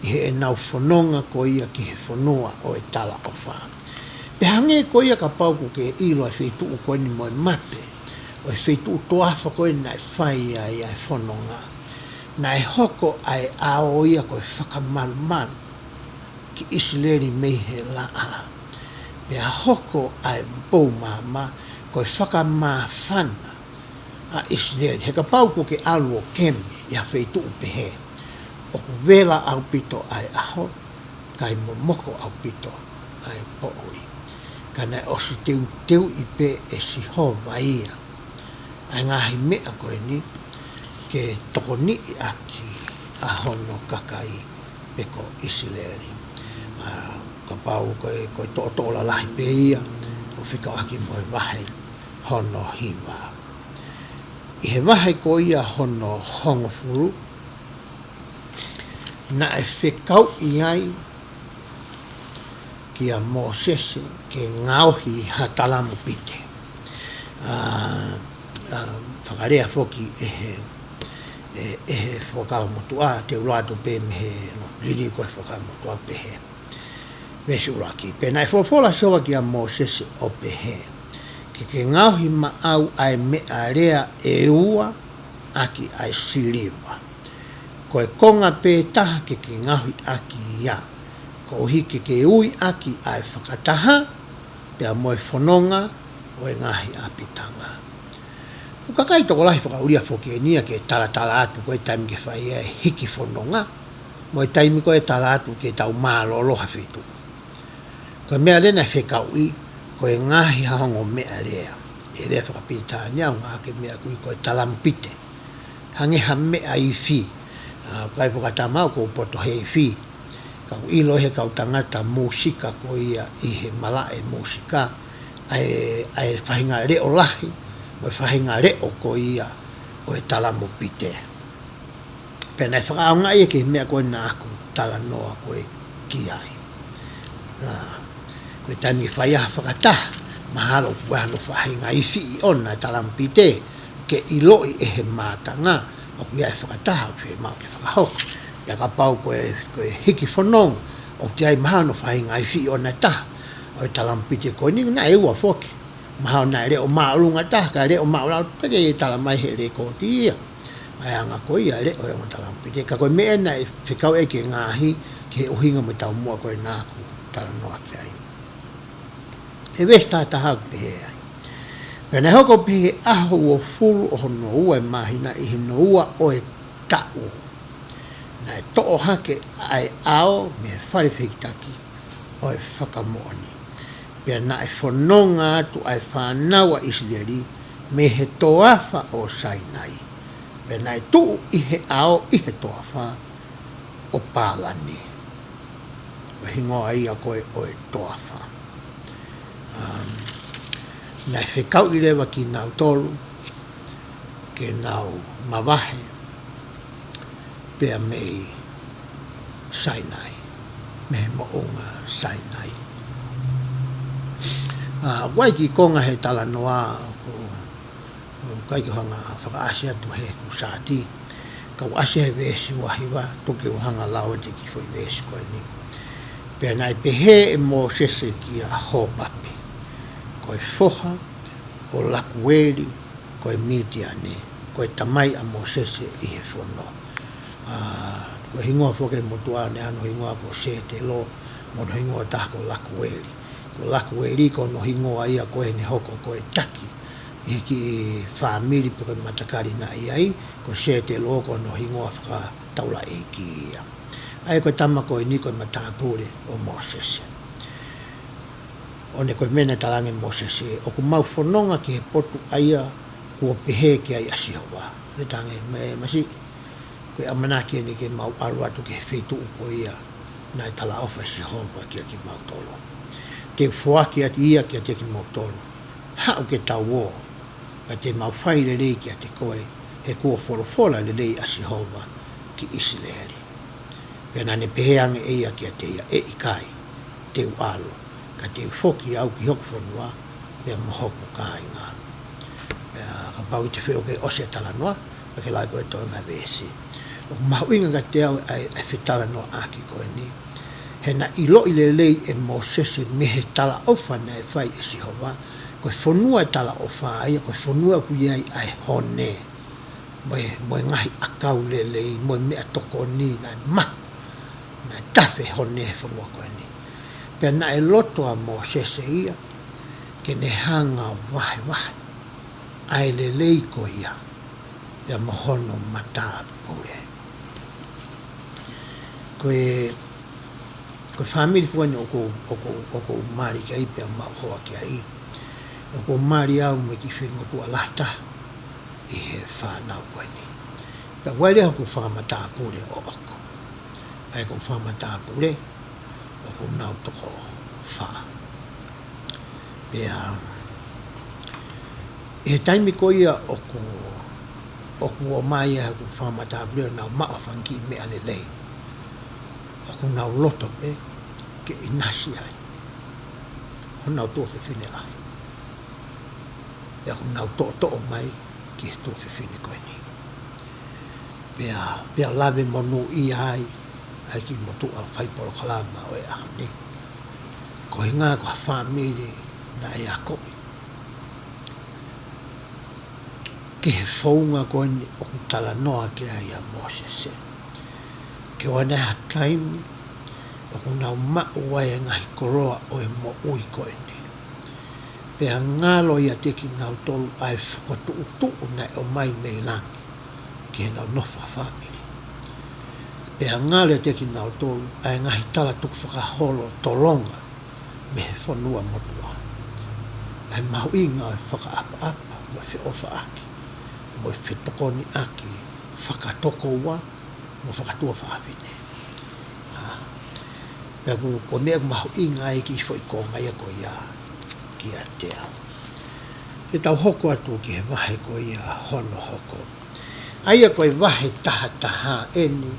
ʻi heʻenau fononga ko ia ki he fonua ʻo e talaʻofa. Pea hangē ko ia kapau ʻoku ke ʻilo ʻa e feituʻu ko eni mo e mape ʻo e feituʻu toafa ko eni naʻe fai ai ʻa e fononga, naʻe hoko ʻa e ʻao ia ko e fakamalumalu ki ʻIsileli mei he laʻā. Pea hoko ʻa e pou maama ko e fakamāfana ʻa ʻIsileli. He kapau ʻoku ke ʻalu ʻo kemi ʻi ha feituʻu pehē, ʻoku vela ʻaupito ʻa e ʻaho, kae momoko ʻaupito ʻa e poʻuli. Ka naʻe ʻosi teuteuʻi pē ʻe Sihova ia ʻa e ngaahi meʻa ko eni ke tokoniʻi ʻaki ʻa hono kakai pe ko ʻIsileli. ʻA, kapau ko e, ko e toʻotoʻo lalahi pē ia ʻo fekauʻaki mo e vahe hono hiva. ʻI he vahe ko ia hono hongofulu, naʻe fekauʻi ai kia Mōsese ke ngaohi ha talamu pite. ʻA, ʻa, fakalea foki ʻe he, ʻe, ʻe he Fuakava Motuʻa, te u lau atu pē mei he, no, liliu ko e Fuakava Motuʻa pehē. Veesi ʻuluaki. Pea naʻe folofola ʻa Sihova kia Mōsese ʻo pehē, ke ke ngaohi maʻau ʻa e meʻalea ʻe ua ʻaki ʻa e siliva. Ko e konga pē taha ke ke ngaohi ʻaki ia, koeʻuhi ke ke ui ʻaki ʻa e fakataha, pea mo e fononga ʻo e ngaahi ʻapitanga. Fuʻu kakai tokolahi fakaʻulia foki eni ia ke talatala atu ko e taimi ke fai ai e hiki fononga, mo e taimi ko e tala atu ke tau mālōlō ha feituʻu. Ko e meʻalea naʻe fekauʻi, ko e ngaohi ha ongo meʻalea. ʻE lea fakapilitānia ʻoku ngāueʻaki e meʻa ʻoku ui ko e talamu pite. Hangē ha meʻa ifi. ʻA, ʻikai fakatamaʻa ʻoku ou poto he ifi. Ka ʻoku ʻilo ʻe he kau tangata mūsika ko ia ʻi he malaʻe mūsika, ʻa e, ʻa e faʻahinga leʻo lahi, mo e faʻahinga leʻo ko ia ʻo e talamupite. Pea naʻe fakaʻaongaʻi ia ki he meʻa ko ē naʻa ku talanoa ko ē ki ai. Ā, ko e taimi ke fai ai ha fakataha, mahalo ʻoku ʻi ai hano faʻahinga ifi ʻoʻona e talamupite, ke ʻiloʻi ʻe he mātanga ʻoku ʻi ai e fakataha ʻoku fiemaʻu ke fakahoko. Pea kapau ko e, ko e hiki fononga, ʻoku ʻi ai mahalo hano faʻahinga ifi ʻoʻona e taha ʻo e talamupite ko eni, naʻe ua foki. Mahalo naʻe leʻo māʻolunga taha, kae leʻo māʻolalo, pea ʻikai ke tala mai he lēkooti ia ʻa e anga ko ia e leʻo ʻo e ongo talamupite. Ka ko e meʻa naʻe fekau ʻe he ngaahi, ki he ʻuhinga mo e taumuʻa ko ē naʻa ku talanoa ki ai. ʻE veesi taha taha ʻoku pehē ai: Pea naʻe hoko pē he ʻaho uofulu ʻo hono ua e māhina, ʻi hono ua ʻo e taʻu, naʻe toʻo hake ʻa e ʻao mei he fale fehikitaki ʻo e fakamoʻoni. Pea naʻe fononga atu ʻa e fānau ʻa ʻIsileli mei he toafa ʻo Sainai. Pea naʻe tuʻu ʻi he ʻao ʻi he toafa ʻo Pālani. Ko e hingoa ia ko ē ʻo e toafa. Um, naʻe fekauʻi leva kinautolu ke nau mavahe pea mei Sainai, mei he moʻunga Sainai. Ā, ʻoku ʻi ai e kiʻi konga he talanoa ʻoku, ʻoku ʻikai ke u hanga fakaʻasi atu he ʻoku sāti, ka u ʻasi he veesi ua hiva, toki u hanga lau atu e kiʻi foʻi veesi ko eni. Pea naʻe pehē ʻe Mōsese kia Hōpapi, ko e foha ʻo Lakueli, ko e Mitiane, ko e tamai ʻa Mōsese ʻi he fono. Ā, ko e hingoa foki e motuʻa naʻe ʻi ai hano hingoa ko Sētelo, mo hono hingoa ʻe taha ko Lakueli. Ko Lakueli ko hono hingoa ia ko ē naʻe hoko ko e taki ʻi he kiʻi fāmili pe ko e matakali naʻe ʻi ai, ko Sētelo ko hono hingoa fakataulaʻeiki ia. ʻA ia ko e tama ko eni ko e matāpule ʻo Mōsese. ʻO ne ko e meʻa naʻe talaange ʻe Mōsese, ʻoku mau fononga ki he potu ʻa ia kuo pehē ki ai ʻa Sihova. Naʻe talaange mai, masiʻi, ko e ʻamanaki eni ke mau ʻalu atu ki he feituʻu ko ia naʻe talaʻofa ʻe Sihova kia kimautolu. Te u foaki atu ia kiate kimoutolu. Haʻu ke tau ō, pea te mau fai lelei kiate koe, he kuo folofola lelei ʻa Sihova ki ʻIsileli. Pea naʻa ne pehē ange ʻe ia kiate ia, ʻE ʻikai te u ʻalu, ka te u foki au ki hoku fonua, pea mo hoku kāinga. Pea kapau ʻe te fie ʻosi e talanoa, pea ke lau ko e toenga veesi. ʻOku mahuʻinga kiate au ʻa e, ʻa e fetalanoaʻaki ko eni. He naʻe ʻiloʻi lelei ʻe Mōsese mei he talaʻofa naʻe fai ʻe Sihova, ko e fonua ʻe talaʻofa ai, ko e fonua ʻoku ʻi ai ʻa e hone, mo e, mo e ngaahi ʻakau lelei, mo e meʻatokoni naʻe mahu, naʻe tafe hone he fonua ko eni. Pea naʻe loto ʻa Mōsese ia ke ne hanga ʻo vahevahe ʻa e lelei ko ia, pea mo hono matāpule. Ko e, ko e fāmili foki eni ʻoku, ʻoku, ʻoku ou mali ki ai pea maʻu hoa ki ai. ʻOku ou mali au mo e kiʻi fefine motuʻa lahi taha ʻi he fānau ko eni. Pea ʻoku ʻi ai leva hoku fanga matāpule ʻoʻoku. ʻA ia ko e fanga matāpule ʻoku nau toko fā. Pea ʻi he taimi ko ia ʻoku, ʻoku ō mai ai hoku fanga matāpule ʻo nau maʻu ha fanga kiʻi meʻa lelei, ʻoku nau loto pē ke ʻinasi ai honau tuofefine lahi. Pea ʻoku nau toʻotoʻo mai ki he tuofefine ko eni. Pea, pea lave monūʻia ai ʻa e kiʻi motuʻa fai polokalama ʻo e ʻaho ni. Ko e ʻuhinga ko ha fāmili naʻe akoʻi ki he founga ko eni ʻoku talanoa ki ai ʻa Mōsese. Ke ʻoua naʻa ʻi ai ha taimi ʻoku nau maʻu ai e ngaahi koloa ʻo e moʻui ko eni, pea ngalo ʻiate kinautolu ʻa e fokotuʻutuʻu naʻe ʻomai mei langi ki heʻenau nofo fakafāmili. Pea ngalo ʻiate kinautolu ʻa e ngaahi tala tukufakaholo tolonga mei he fonua motuʻa. ʻA e mahuʻinga ʻo e fakaʻapaʻapa, mo e feʻofaʻaki, mo e fetokoniʻaki fakatokoua mo fakatuofāfine. Ā, pea ʻoku, ko e meʻa ʻoku mahuʻinga ai e kiʻi foʻi konga ia ko ia kiate au. Te tau hoko atu ki he vahe ko ia hono hoko. ʻA ia ko e vahe taha taha eni,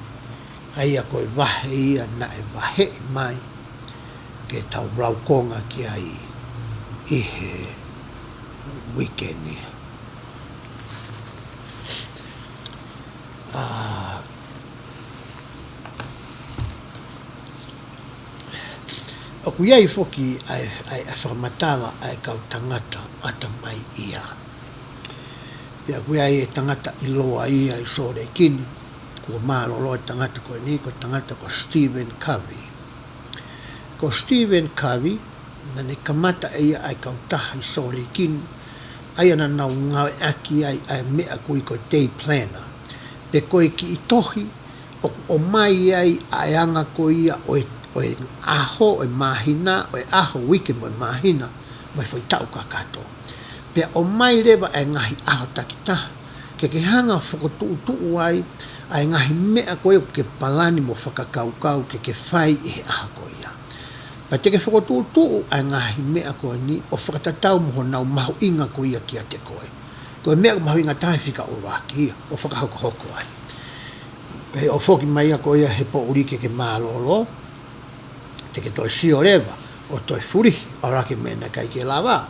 ʻa ia ko e vahe ia naʻe vaheʻi mai ke tau laukonga ki ai ʻi he uike ni. ʻA, ʻoku ʻi ai foki ʻa e, ʻa e, ʻa e fakamatala ʻa e kau tangata ʻatamai ia. Pea ʻoku ʻi ai e tangata ʻiloa ia ʻi Sōleki ni, kuo mālōlō e tangata ko eni, ko e tangata ko Stephen Covey. Ko Stephen Covey, naʻa ne kamata ʻe ia ʻa e kautaha ʻi Sōleki ni, ʻa ia naʻa nau ngāueʻaki ai ʻa e meʻa ko ia ko e day planner. Pe ko e kiʻi tohi ʻoku ʻomai ai ʻa e anga ko ia ʻo e, ʻo e ʻaho, ʻo e māhina, ʻo e ʻaho, uike mo e māhina, mo e foʻi taʻu kakato. Pea ʻomai leva ʻa e ngaahi ʻaho takitaha ke ke hanga ʻo fokotuʻutuʻu ai ʻa e ngaahi meʻa ko ia ʻoku ke palani mo fakakaukau ke ke fai ʻi he ʻaho ko ia. Pea te ke fokotuʻutuʻu ʻa e ngaahi meʻa ko eni ʻo fakatatau mo honau mahuʻinga ko ia kiate koe. Ko e meʻa ʻoku mahuʻinga taha e fika ʻuluaki ia ʻo fakahokohoko ai. Pea ʻo foki mai ia ko ia he poʻuli ke ke mālōlō, te ke toe sio leva ʻo toe fulihi, ʻalu hake mei he naʻe ʻikai ke lava,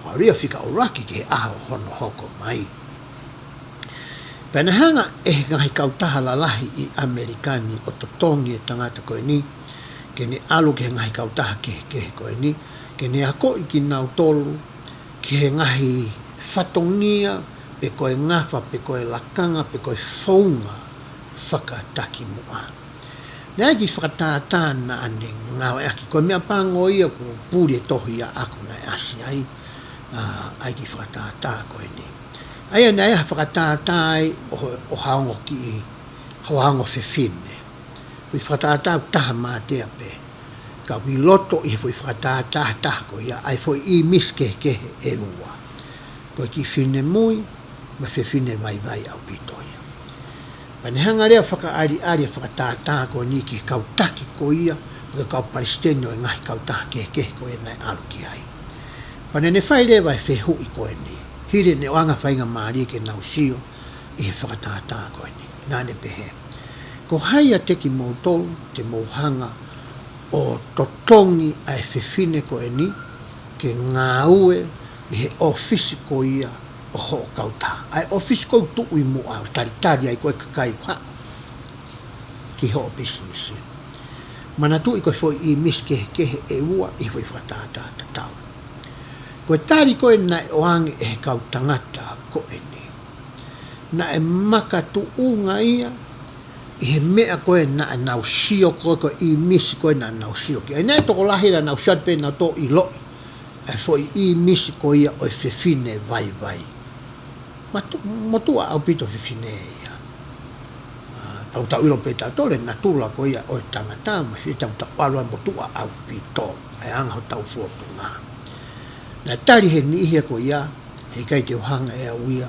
ʻo ʻalu ia fika ʻuluaki ki he ʻaho hono hoko mai. Pea naʻe hanga ʻe he ngaahi kautaha lalahi ʻi ʻAmelika ni ʻo totongi e tangata ko eni, ke ne ʻalu ki he ngaahi kautaha kehekehe ko eni, ke ne akoʻi kinautolu ki he ngaahi fatongia, pe ko e ngafa, pe ko e lakanga, pe ko e founga fakatakimuʻa. Naʻe ʻi ai e kiʻi fakatātā naʻa ne ngāueʻaki, ko e meʻa pango ia kuo puli e tohi ia ʻaʻaku naʻe ʻasi ai, ʻa, ʻa e kiʻi fakatātā ko eni. ʻA ia naʻe ʻi ai ha fakatātā ai ʻo, ʻo ha ongo kiʻi, ha ongo fefine. Ko e fakatātā ʻoku taha mātea pē. Ka ʻoku ʻi loto ʻi he foʻi fakatātā taha ko ia ʻa e foʻi ʻīmisi kehekehe ʻe ua. Ko e kiʻi finemui mo e fefine vaivai ʻaupito ia. Pea ne hanga leva ʻo fakaʻaliʻali e fakatātā ko eni ki he kau taki ko ia, ki he kau palesiteni ʻo e ngaahi kautaha kehekehe ko ia naʻe ʻalu ki ai. Pea naʻa ne fai leva e fehuʻi ko eni, hili ʻene ʻoange ha faingamālie ke nau sio ʻi he fakatātā ko eni. Naʻa ne pehē, ko hai ʻiate kimoutolu te mou hanga ʻo totongi ʻa e fefine ko eni ke ngāue ʻi he ʻōfisi ko ia ʻo hoʻo kautaha? ʻA e ʻōfisi ʻoku tuʻu ʻi muʻa ʻo talitali ai ko e kakai ʻoku haʻu ki hoʻo pisinisi. Manatuʻi ko e foʻi ʻīmisi kehekehe ʻe ua ʻi he foʻi fakatātā tatau. Ko e tali ko ē naʻe ʻoange ʻe he kau tangata ko eni, naʻe makatuʻunga ia ʻi he meʻa ko ē naʻa nau sio ko ē, ko e ʻīmisi ko ē naʻa nau sio ki ai. Naʻe tokolahi naʻa nau sio atu pē naʻa nau toe ʻiloʻi ʻa e foʻi ʻīmisi ko ia ʻo e fefine vaivai. Matu-, motuʻa ʻaupito fefine ia. ʻA, tau tau ʻilo pē tautolu e natula ko ia ʻo e tangata, mafai ke tau ʻalu ai motuʻa ʻaupito, ʻa e anga hotau fōtunga. Naʻe tali ʻe he niʻihi ko ia, heʻikai te u hanga ʻe au ia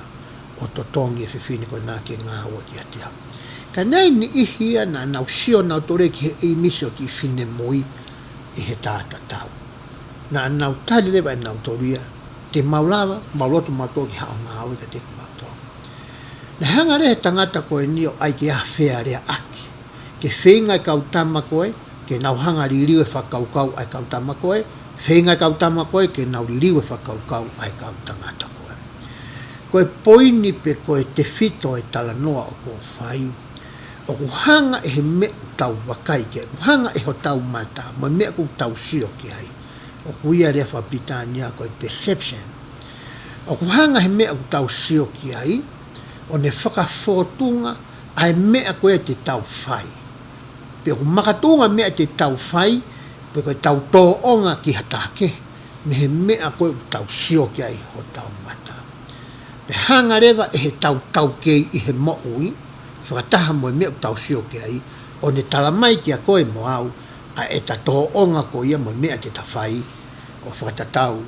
ʻo totongi e fefine ko ena ke ngāue kiate au. Ka naʻe ʻi ai e niʻihi ia naʻa nau sio nautolu ki he ʻīmisi ʻo e kiʻi finemui ʻi he taʻu tatau. Naʻa nau tali leva ʻe nautolu ia, te mau lava, mau loto mautolu ki haʻo ngāue kiate kimautolu. Naʻe hanga leva ʻe he tangata ko eni ʻo ʻai ke ʻi ai ha fealeaʻaki, ke feinga e kau tama ko ē ke nau hanga ʻo liliu e fakakaukau ʻa e kau tama ko ē, feinga e kau tama ko ē ke nau liliu e fakakaukau ʻa e kau tangata ko ē. Ko e poini pe ko e tefito e talanoa ʻoku ou fai, ʻoku hanga ʻe he meʻa ʻoku tau vakai ki ai, ʻoku hanga ʻe hotau mata mo e meʻa ʻoku tau sio ki ai, ʻoku ui leva ʻi he fakapilitānia ko e perception. ʻOku hanga ʻe he meʻa ʻoku tau sio ki ai ʻo ne fakafōtunga ʻa e meʻa ko ē te tau fai. Pe ʻoku makatuʻunga e meʻa te tau fai, pe ko ʻetau tōʻonga ki ha taha kehe, mei he meʻa ko ē ʻoku tau sio ki ai hotau mata. Pea hanga leva ʻe heʻetau taukei ʻi he moʻui, fakataha mo e meʻa ʻoku tau sio ki ai, ʻo ne talamai kiate koe mo au ʻa ʻeta tōʻonga ko ia mo e meʻa te ta fai, ʻo fakatatau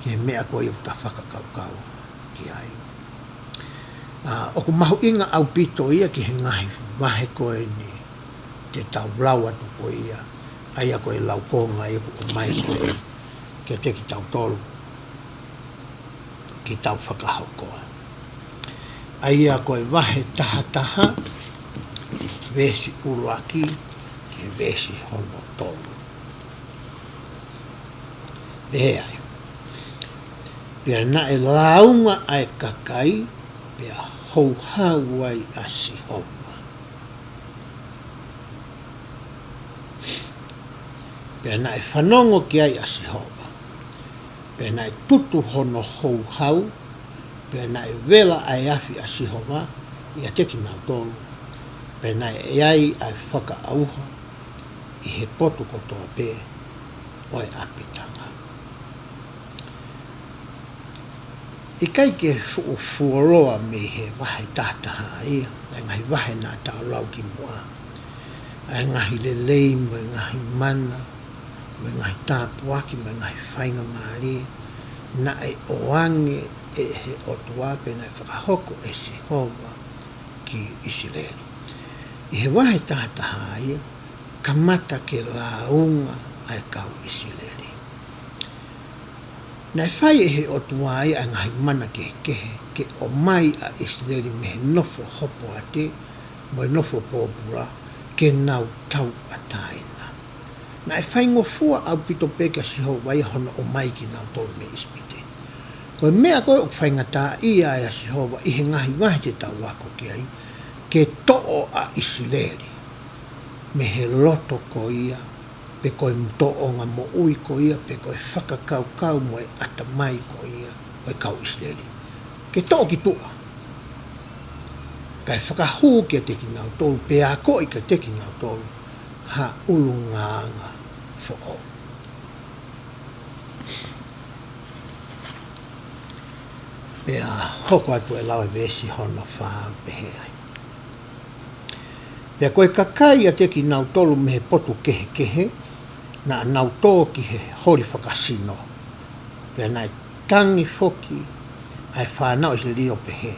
ki he meʻa ko ia ʻoku ta fakakaukau ki ai. ʻA, ʻoku mahuʻinga ʻaupito ia ki he ngaahi vahe ko eni te tau lau atu ko ia, ʻa ia ko e laukonga ia ʻoku ʻomai ko ē kiate kitautolu ʻetau fakahoko. ʻA ia ko e vahe taha taha, veesi ʻuluaki ki he veesi hono tolu. Pehē ai: Pea naʻe lāunga ʻa e kakai, pea houhau ai ʻa Sihova. Pea naʻe fanongo ki ai ʻa Sihova, pea naʻe tutu hono houhau, pea naʻe vela ʻa e afi ʻa Sihova ʻiate kinautolu, pea naʻe ʻi ai ʻa e fakaʻauha ʻi he potu kotoa pē ʻo e ʻapitanga. ʻIkai ke fuʻu fuoloa mei he vahe taha taha ia, ʻa e ngaahi vahe naʻa tau lau kimuʻa, ʻa e ngaahi lelei mo e ngaahi mana, mo e ngaahi tāpuaki, mo e ngaahi faingamālie naʻe ʻoange ʻe he ʻOtua pe naʻe fakahoko ʻe Sihova ki ʻIsileli. ʻI he vahe taha taha ia, kamata ke lāunga ʻa e kau ʻIsileli. Naʻe fai ʻe he ʻOtua ia ʻa e ngaahi mana kehekehe ke ʻomai ʻa ʻIsileli mei he nofo hopoate mo e nofo pōpula ke nau tauʻatāina. Naʻe faingofua ʻaupito pē kia Sihova ia hono ʻomai kinautolu mei ʻIsipite. Ko e meʻa ko ē ʻoku faingataʻaʻia ai ʻa Sihova ʻi he ngaahi vahe te tau ako ki ai, ke toʻo ʻa ʻIsileli mei he loto ko ia, pe ko e tōʻonga moʻui ko ia, pe ko e fakakaukau mo e ʻatamai ko ia ʻo e kau ʻIsileli, ke toʻo ki tuʻa, kae fakahū kiate kinautolu, pe akoʻi kiate kinautolu ha ʻulungaanga foʻou. Pea hoko atu e lau e veesi hono fā, pehē ai: Pea ko e kakai ʻiate kinautolu mei he potu kehekehe, naʻa nau tō ki he holi fakasino. Pea naʻe tangi foki ʻa e fānau ʻIsileli ʻo pehē,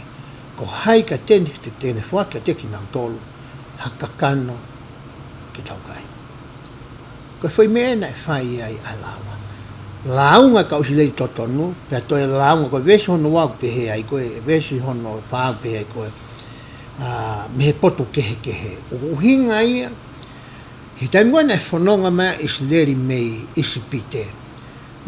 Ko hai ka te ne, te, te ne foaki kiate kinautolu ha kakano ke tau kai? Ko e foʻi meʻa naʻe fai ai ʻa e lāunga. Lāunga kau ʻIsileli totonu, pea toe lāunga, ko e veesi hono ua ʻoku pehē ai ko ē, veesi hono fā ʻoku pehē ai ko ē, ā, mei he potu kehekehe. ʻUhinga ia, ki he taimi ko ē naʻe fononga mai ai ʻIsileli mei ʻIsipite,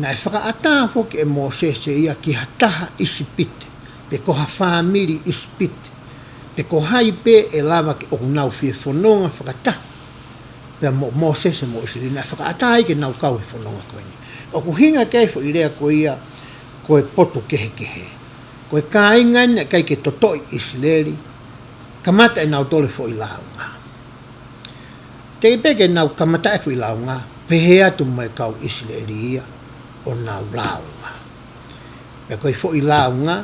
naʻe fakaʻatā foki ʻe Mōsese ia ki ha taha ʻIsipite, pe ko ha fāmili ʻIsipite, pe ko hai pē ʻe lava ke ʻoku nau fie fononga fakataha pea mo Mōsese mo ʻIsileli, naʻe fakaʻatā ai ke nau kau he fononga ko eni. ʻOku ʻuhinga ki ai e foʻi lea ko ia ko e potu kehekehe. Ko e kāinga eni naʻe ʻikai ke totoʻi ʻIsileli, kamata ʻenau tō he foʻi lāunga. Teʻeki pē ke nau kamata e foʻi lāunga, pehē atu mo e kau ʻIsileli ia ʻo nau lāunga. Pea ko e foʻi lāunga,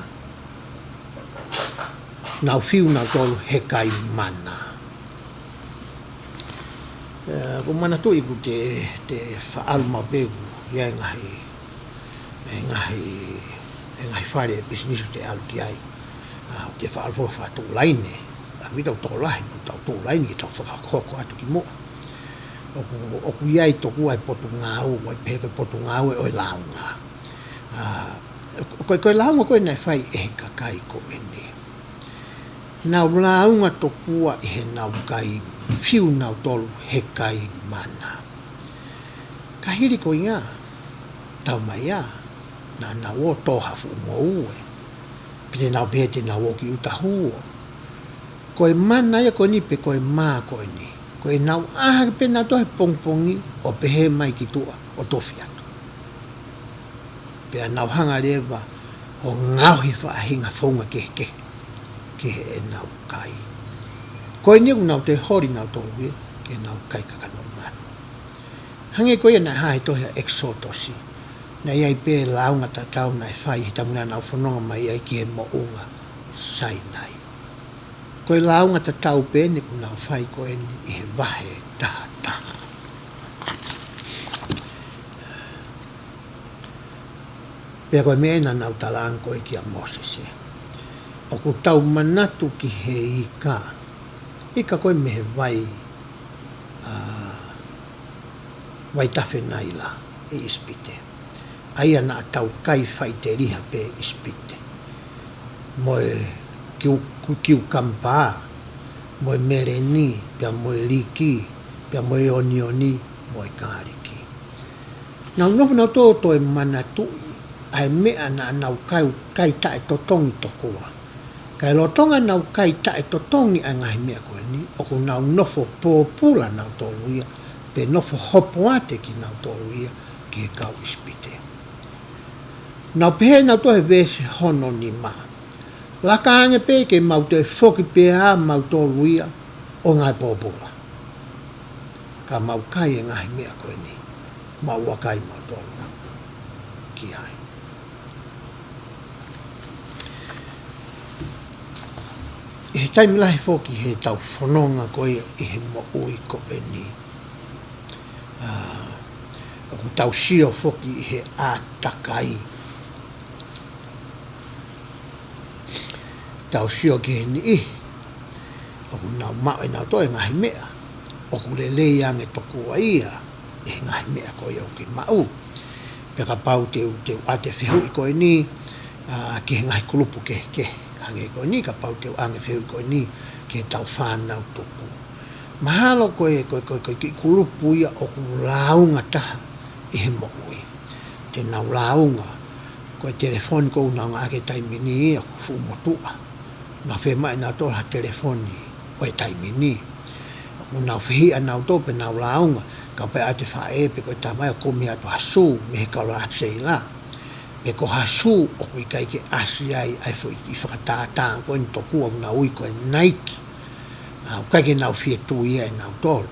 nau fiu nautolu he kai mana. Ē, ʻoku ou manatuʻi ʻoku te, te faʻalu maʻu pē ʻoku ʻi ai e ngaahi, e ngaahi, e ngaahi fale ʻe pisinisi ʻoku te ʻalu ki ai. Ā, ʻoku te faʻalu foki fakatuʻulaine. ʻA ia ʻoku tau tokolahi, ʻoku tau tuʻulaine ke tau fakahoko atu kimuʻa. ʻOku, ʻoku ʻi ai tokua e potungāue, ʻoku pehē ko e potungāue ʻo e lāunga. Ā, ko, ko e lāunga ko ē naʻe fai ʻe he kakai ko eni. Nau lāunga tokua ʻi heʻenau kai, fiu nautolu he kai mana. Ka hili ko ia, taumaiā, naʻa nau ō ʻo tō ha fuʻu ngoue. Pe te nau pehē te nau ō ki ʻuta huo. Ko e mana ia ko eni pe ko e mā ko eni, ko ʻenau ʻā hake pē nautolu he pongipongi ʻo pehē mai ki tuʻa ʻo tofi atu. Pea nau hanga leva ʻo ngaohi faʻahinga founga kehekehe ki heʻenau kai. Ko eni ʻoku nau toe holi nautolu ia ke nau kai kakano manu. Hangē ko ia naʻe hā he tohi ʻa ʻEkisotosi, naʻe ʻi ai pē lāunga tatau naʻe fai he taimi naʻa nau fononga mai ai ki he moʻunga Sainai. Ko e lāunga tatau pē eni ʻoku nau fai ko eni ʻi he vahe taha taha. Pea ko e meʻa naʻa nau talaange ko ē kia Mōsese, ʻoku tau manatu ki he ika, ika ko ē mei he vai, ā, vaitafe Naila ʻi ʻIsipite. ʻA ia naʻa tau kai faʻiteliha pē ʻi ʻIsipite. mo e kiu-, kiu-, kiukampa, mo e meleni, pea mo e liki, pea mo e onioni, mo e kāliki. Nau nofo nautolu ʻo toe manatuʻi ʻa e meʻa naʻa nau kai, kai taʻetotongi tokua. Kae lolotonga ʻenau kai taʻetotongi ʻa e ngaahi meʻa ko eni, ʻoku nau nofo pōpula nautolu ia, pe nofo hopoate kinautolu ia ki he kau ʻIsipite. Nau pehē nautolu he veesi hono nima: Laka ange pē ke mau toe foki pē ʻa mautolu ia ʻo ngaahi pōpula, ka mau kai e ngaahi meʻa ko eni, mau ʻakai mautolu ki ai. ʻI he taimi lahi foki heʻetau fononga ko ia ʻi he moʻui ko eni, ʻa, ʻoku tau sio foki ʻi he ʻātakai. Tau sio ki he niʻihi ʻoku nau maʻu ʻe nautolu e ngaahi meʻa, ʻoku lelei ange tokua ia ʻi he ngaahi meʻa ko ia ʻoku ke maʻu. Pea kapau te u, te u ʻoatu e fehuʻi ko eni, ʻa, ki he ngaahi kulupu kehekehe. Hangē ko eni, kapau te u ʻoange e fehuʻi ko eni ki heʻetau fānau tupu. Mahalo ko e, ko e, ko e, ko e kiʻi kulupu ia ʻoku lāunga taha ʻi he moʻui. Te nau lāunga, ko e telefoni ʻoku nau ngāueʻaki he taimi ni ia ʻoku fuʻu motuʻa. Nau fiemaʻu ʻe nautolu ha telefoni ʻo e taimi ni. ʻOku nau fehiʻa nautolu pea nau lāunga, kapau ʻe ʻoatu ʻe he faʻē pe ko e tamai ʻo kumi atu ha sū mei he kau lāseila, pe ko ha sū ʻoku ʻikai ke ʻasi ai ʻa e foʻi kiʻi fakatātā ko eni tokua ʻoku nau ui ko e Nike. ʻA, ʻoku ʻikai ke nau fie tui ia ʻe nautolu.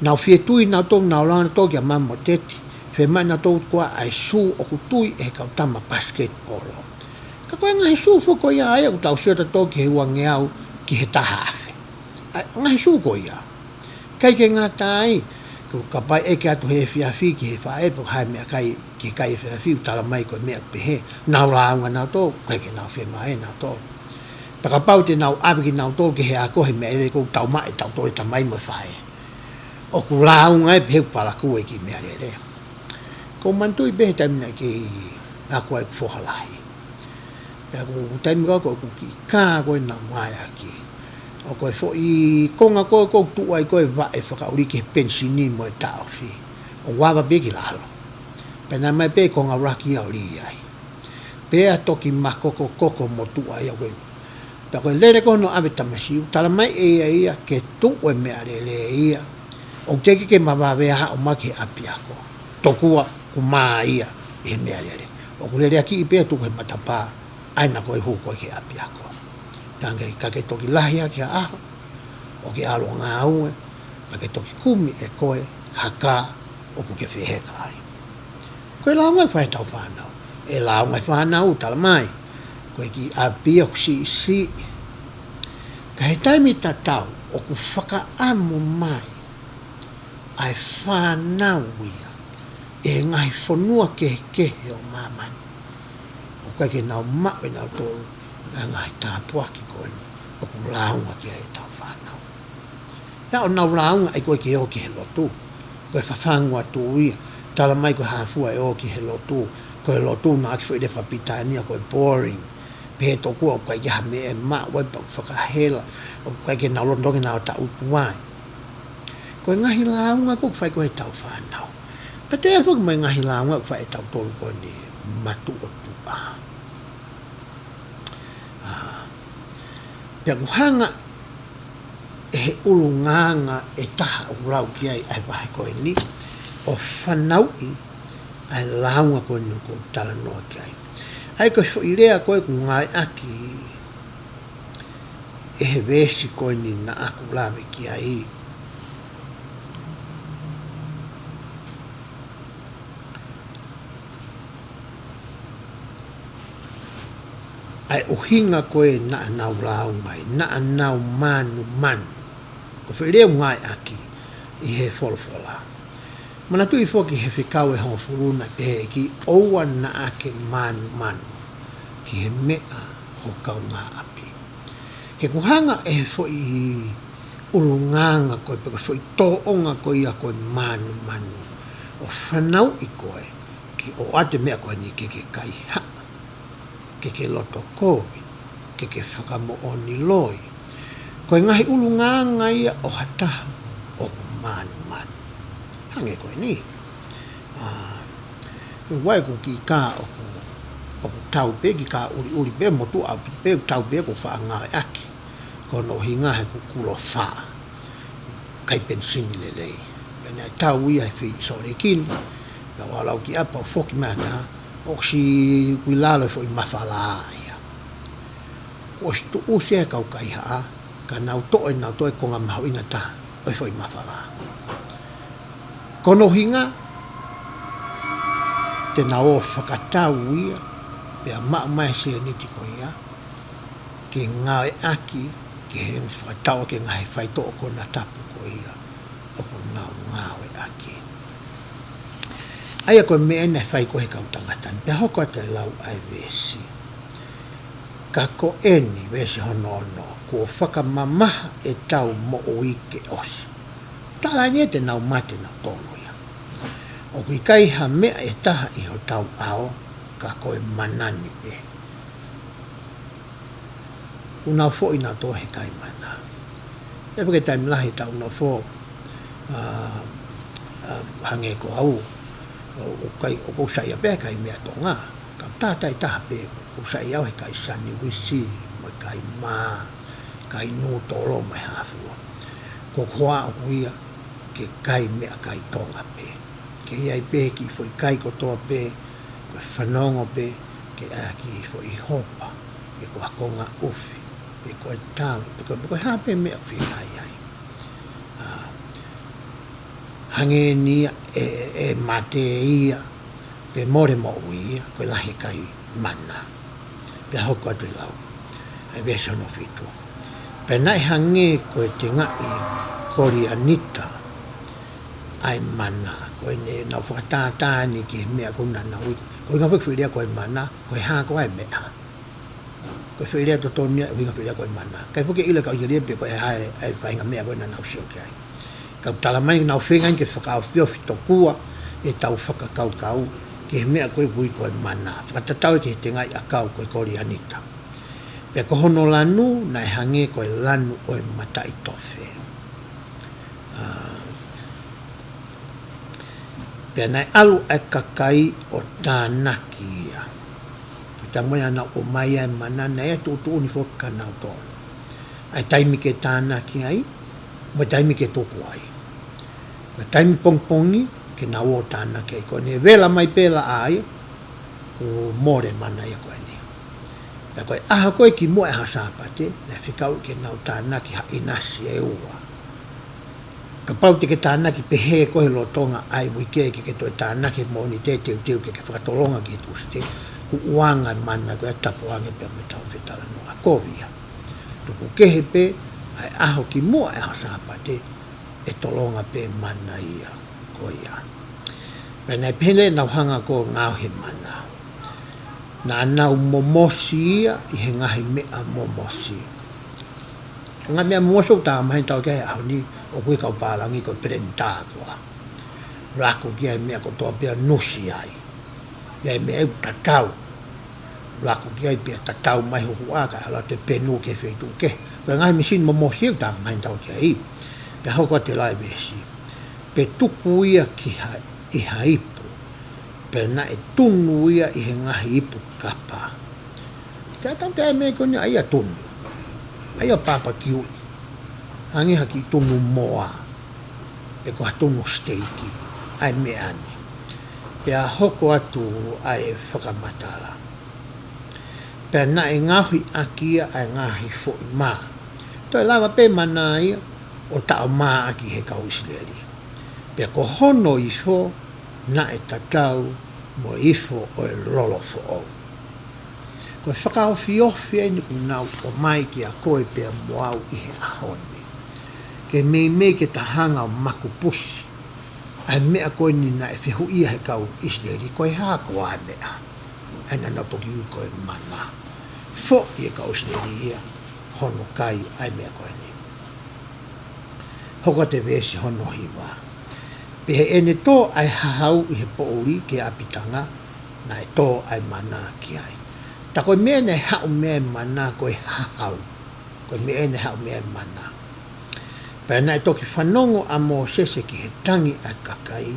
Nau fie tui nautolu, nau lāunga nautolu kia Mama mo Teti, fiemaʻu ʻe nautolu tokua ʻa e sū ʻoku tui ʻe he kau tama pasiketipolo. Ka ko e ngaahi sū foki ko ia ia ʻoku tau sio tautolu ki he uangeau ki he taha afe. ʻA, ngaahi sū ko ia. ʻIkai ke ngata ai, ko kapau ʻe ʻeke atu he efiafi ki he faʻē pe ko e hā e meʻakai ki he kai efiafi, ʻoku tala mai ko e meʻa pehē, nau lāunga nautolu, ʻikai ke nau fiemaʻu ʻe nautolu. Pea kapau te nau ʻave kinautolu ki he ako he meʻalele ʻoku tau maʻu ʻe tautolu e tamai mo e faʻē, ʻoku lāunga ai pea ʻoku palakū e kiʻi meʻalele. ʻOku ou manatuʻi pē he taimi naʻe kei ako ai ʻeku foha lahi. Pea ko e taimi ko ē ʻoku ou kiʻi kā ko ē naʻa mau ngāueʻaki, ʻoku ʻi ai e foʻi konga ko ē ʻoku tuʻu ai ko ē e vaʻe fakaʻuli ki he penisini mo e taʻofi, ʻoku ava pē ki lalo. Pea naʻe ʻomai pē e konga ʻuluaki ia ʻo lī ai. Pea toki makokokoko motuʻa ia ko ē. Pea ko e lele ko ē hono ʻave e tamasiʻi, ʻoku tala mai ʻe ia ia ke tuʻu e meʻalele ia, ʻoku teʻeki ke ma vave ʻo haʻu mai ki he ʻapiako, tokua ʻoku mā ia ʻi he meʻalele. ʻOku leleakiʻi pē ia tuku he matapā, ʻa ia naʻa ko e hū ko ē ki he ʻapiako. Tangi ka ke toki lahi ʻaki ha ʻaho ʻo ke ʻalu ʻo ngāue, ka ke toki kumi ʻe koe ha kā ʻoku ke feheka ai. Ko e lāunga ia ʻoku fai ʻe heʻetau fānau. ʻE lāunga e fānau, tala mai, ko e kiʻi ʻapi ʻoku siʻisiʻi. Ka he taimi tatau ʻoku fakaʻamu mai ʻa e fānau ia ʻi he ngaahi fonua kehekehe ʻo māmani, ʻoku ʻikai ke nau maʻu ʻe nautolu ʻa e ngaahi tāpuaki ko eni ʻoku lāunga ki ai ʻetau fānau. Pea ʻoku nau lāunga ai ko ē ke ō ki he lotu. Ko e fafangu atu ia. Tala mai ko e hā fua e ō ki he lotu. Ko e lotu naʻe ʻaki e foʻi lea fakapilitānia ko e boring. Pehē tokua ʻoku ʻikai ke ʻi ai ha meʻa ʻe maʻu ai pea ʻoku fakahela. ʻOku ʻikai ke nau lolotonga ke nau tangutu ai. Ko e ngaahi lāunga ʻoku fai ko ē ʻe heʻetau fānau. Pea toe ʻi ai foki mo e ngaahi lāunga ʻoku fai ʻe tautolu ko eni matuʻotuʻa. ʻA, pea ʻoku hanga ʻe he ʻulungaanga ʻe taha ʻoku lau ki ai ʻa e vahe ko eni ʻo fanauʻi ʻa e lāunga ko eni ʻoku ou talanoa ki ai. ʻA ia ko e foʻi lea ko ē ʻoku ngāueʻaki ʻi he veesi ko eni naʻa ku lave ki ai. ʻA e ʻuhinga ko ē naʻa nau lāunga ai, naʻa nau mānumanu. Ko e foʻi lea ʻoku ngāueʻaki ʻi he folofola. Manatuʻi foki he fekau ʻe hongofulu naʻe pehē ʻe he ʻEiki, ʻoua naʻa ke mānumanu ki he meʻa ho kaungāʻapi. He ʻoku hanga ʻe he foʻi ʻulungaanga ko ē pe ko e foʻi tōʻonga ko ia ko e mānumanu ʻo fanauʻi koe ke ʻoatu e meʻa ko eni ke ke kaihaʻa, ke ke loto kovi, ke ke fakamoʻoni loi. Ko e ngaahi ʻulungaanga ia ʻo ha taha ʻoku mānumanu. Hangē ko eni. ʻA, ʻoku ʻi ai ʻeku kiʻi kā ʻoku, ʻoku tau pē, kiʻi kā ʻuliʻuli pē, motuʻa pē, tau pē ʻoku faʻa ngāueʻaki. Ko hono ʻuhinga he ʻoku kulo fā. ʻIkai penisini lelei. Pea naʻe tau ia he fei Sōleki ni. Naʻa ku lau ki ʻapa ʻo foki mai ʻa, ʻosi ʻoku ʻi lalo e foʻi mafala ia. Kuo ʻosi tuʻusi e kau kaihaʻa, ka nau toʻo e, nau toʻo e konga mahuʻinga taha ʻo e foʻi mafala. Ko hono ʻuhinga, te nau ō fakatau ia, pea maʻu mai e sēniti ko ia, ke ngāueʻaki, ke heni fakatau ki he ngaahi faitoʻo konatapu ko ia ʻoku nau ngāueʻaki. ʻA ia ko e meʻa eni naʻe fai ko ē he kau tangata ni, pea hoko atu e lau ʻa e veesi. Ka ko eni, veesi hono ono, kuo fakamamaha ʻetau moʻui ke ʻosi. Tala eni ʻe te nau mate nautolu ia. ʻOku ʻikai ha meʻa ʻe taha ʻi hotau ʻao, ka ko e mana ni pē. Kuo nau foʻi nautolu he kai mana. ʻE peke taimi lahi ʻetau nofo, ʻa, ʻa, hangē ko au, ʻo, ʻoku ʻikai, ʻoku ou saiʻia pē he kai meʻa Tonga. Ka u tātai taha pē, ʻoku ou saiʻia au he kai saniuisi, mo e kai mā, kai nūtolo, mo e hā fua. Ko e hoa ʻoʻoku ia ke kai meʻakai Tonga pē. Ke ʻi ai pē he kiʻi foʻi kai kotoa pē, ko e fanongo pē, ke ʻai ha kiʻi foʻi hopa, pe ko ha konga ʻufi, pe ko e talo, pe ko, pe ko e hā pē meʻa ʻoku fie kai ai. ʻA, hangē ni ia ʻe, ʻe, ʻe mate ia, pe mole moʻui ia, ko e lahi e kai mana. Pea hoko atu e lau ʻa e veesi hono fitu. Pea naʻe hangē ko e tengaʻi kolianita ʻa e mana, ko ʻene nau fakatātā ni ki he meʻa ko ē naʻa nau ui. Ko e ʻuhinga foki e foʻi lea ko e mana, ko e hā koā e meʻa. Ko e foʻi lea totonu ia, ʻuhinga foʻi lea ko e mana. ʻIkai foki ke ʻilo e kau ʻIsileli pe ko e hā e, e faʻahinga meʻa ko ē naʻa nau sio ki ai. Ka u tala mai naʻa nau feinga ke fakaofiofi tokua ʻetau fakakaukau ki he meʻa ko ē ʻoku ui ko e mana. Fakatatau ki he tengaʻi ʻakau ko e kolianita. Pea ko hono lanu, naʻe hangē ko e lanu ʻo e mataʻitofe. ʻA, pea naʻe ʻalu ʻa e kakai ʻo tānaki ia. Pea taimi naʻa nau ʻomai ai e mana, naʻe tuʻutuʻuni foki kia nautolu ʻa e taimi ke tānaki ai, mo e taimi ke tuku ai. Ko e taimi pongipongi, ke nau ō tānaki ai. Ko ʻene vela mai pē laʻā ia, kuo mole e mana ia ko eni. Pea ko e ʻaho ko ē kimuʻa e ʻaho Sāpate, naʻe fekauʻi ke nau tānaki ha ʻinasi ʻe ua. Kapau te ke tānaki pehē koe he lolotonga ʻa e uike, ke ke toe tānaki he Mōnite teuteu ke ke fakatolonga ki he Tūsite, kuo ʻoange e mana ko ia, tapu ange pea mo ʻetau fetalanoaʻaki ia. Tuku kehe pē ʻa e ʻaho kimuʻa e ʻaho Sāpate, ʻe tolonga pē mana ia ko ia. Pea naʻe pehē leva ʻenau hanga ko ē ʻo ngaohi e mana. Naʻa nau momosi ia ʻi he ngaahi meʻa momosi. Ngaahi meʻa momosi ʻoku tau maheni tautolu ki ai he ʻaho ni, ʻoku ui ʻe he kau pālangi ko e peleni tā koā. Laku ki ai e meʻa kotoa pea nusi ai. Pea e meʻa ʻoku tatau. Laku ki ai pea tatau mai huhuʻa kae ʻalu atu e penu ki he feituʻu kehe. Ko e ngaahi misini momosi ʻoku tau maheni tautolu ki ai. Pea hoko atu e lau ʻa e veesi. Pea tuku ia ki ha, ʻi ha ipu. Pea naʻe tunu ia ʻi he ngaahi ipu kapa. Te tau te ʻai e meʻa ko eni ʻa ia tunu. ʻA ia papakiuʻi. Hangē ha kiʻi tunu moa. Pe ko ha tunu siteiki. ʻA e meʻa ni. Pea hoko atu ʻa e fakamatala. Pea naʻe ngaohi ʻaki ia ʻa e ngaahi foʻi mā. Toe lava pē mana ia ʻo taʻo mā ʻaki he kau ʻIsileli. Pea ko hono ifo, naʻe tatau mo e ifo ʻo e lolo foʻou. Ko e fakaofiofi eni ʻoku nau ʻomai kia koe pea mo au ʻi he ʻaho ni. Ke meimei ke ta hanga ʻo makupusi ʻa e meʻa ko eni naʻe fehuʻia ʻe he kau ʻIsileli, ko e hā koā e meʻa ʻa ia naʻa nau toki ui ko e mana. Foʻi ʻe he kau ʻIsileli ia hono kai ʻa e meʻa ko eni. Hoko atu e veesi hono hiva. Pea heʻene tō ʻa e hahau ʻi he poʻuli ki he ʻapitanga, naʻe tō ʻa e mana ki ai. Tā ko e meʻa naʻe haʻu mei ai e mana ko e hahau. Ko e meʻa naʻe haʻu mei ai e mana. Pea naʻe toki fanongo ʻa Mōsese ki he tangi ʻa e kakai,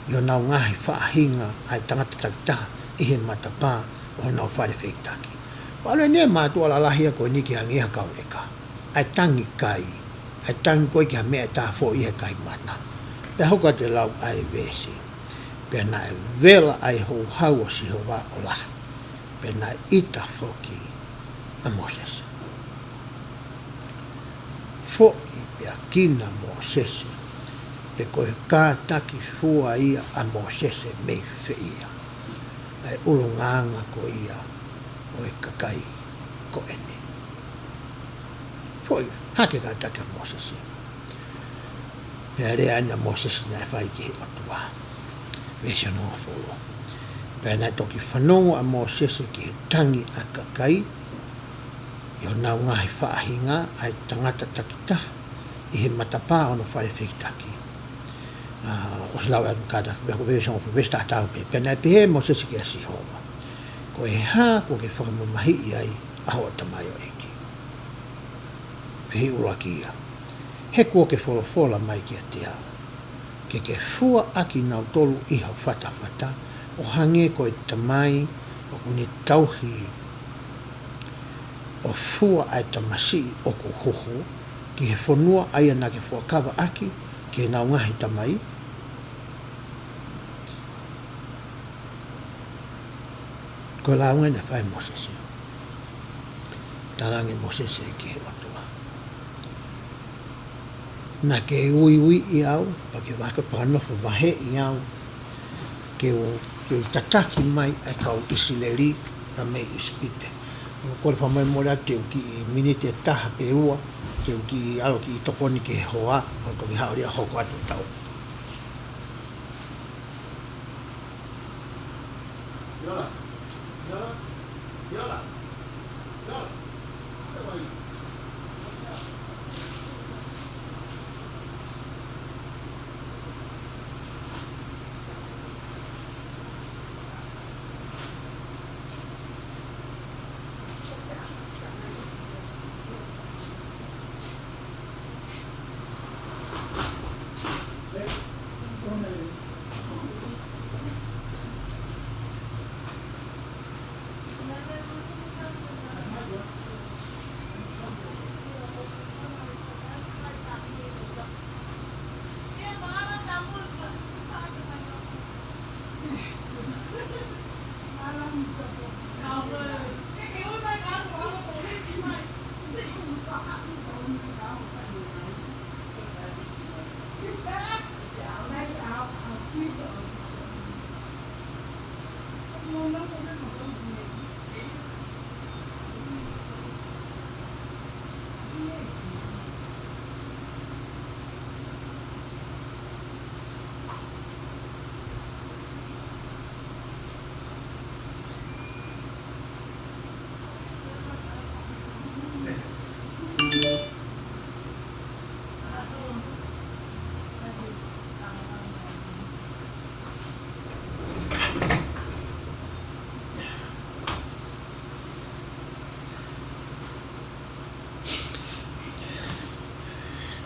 ʻi honau ngaahi faʻahinga ʻa e tangata takitaha ʻi he matapā ʻo honau fale fehikitaki. Pea ʻalu eni e mātuʻa lalahi ia ko eni ke hangē ha kau ʻeka. ʻA e tangi kai, ʻa e tangi ko ē ki ha meʻa ʻe taha foʻi ʻi he kai mana. Pea hoko atu e lau ʻa e veesi. Pea naʻe vela ʻa e houhau ʻo Sihova ʻo lahi. Pea naʻe ʻita foki ʻa Mōsese. Foʻi pea kina Mōsese, pe ko e kātaki fua ia ʻa Mōsese mei fē ia. ʻA e ʻulungaanga ko ia ʻo e kakai ko eni. Foʻi hake kātaki ʻa Mōsese. Pea lea ʻa Mōsese naʻe fai ki he ʻOtua. Veesi hongofulu. Pea naʻe toki fanongo ʻa Mōsese ki he tangi ʻa e kakai, ʻi honau ngaahi faʻahinga ʻa e tangata takitaha ʻi he matapā ʻo hono fale fehikitaki. ʻA, ʻosi lau atu kātaki, pea ko e veesi hongofulu, veesi taha taha pē. Pea naʻe pehē ʻe Mōsese kia Sihova, Ko e hā kuo ke fakamamahiʻi ai ʻa hoʻo tamaioʻeiki? Pehē ʻuluaki ia, He kuo ke folofola mai kiate au, ke ke fua ʻakinautolu ʻi ho fatafata, ʻo hangē ko e tamai ʻoku ne tauhi ʻo fua ʻa e tamasiʻi ʻoku huhu, ki he fonua ʻa ia naʻa ke fuakava ʻaki ki heʻenau ngaahi tamai. Ko e lāunga naʻe fai ʻe Mōsese. Talaange ʻe Mōsese ki he ʻOtua, Naʻa ke uiuiʻi au, pea ke vahe, pea nofo vaheʻi au, ke u, ke u tataki mai ʻa e kau ʻIsileli mei ʻIsipite. ʻOku ou kole fakamolemole atu, te u kiʻi miniti ʻe taha pe ua, te u kiʻi ʻalu ʻo kiʻi tokoni ki he hoa, pea toki haʻu leva ʻo hoko atu e tau.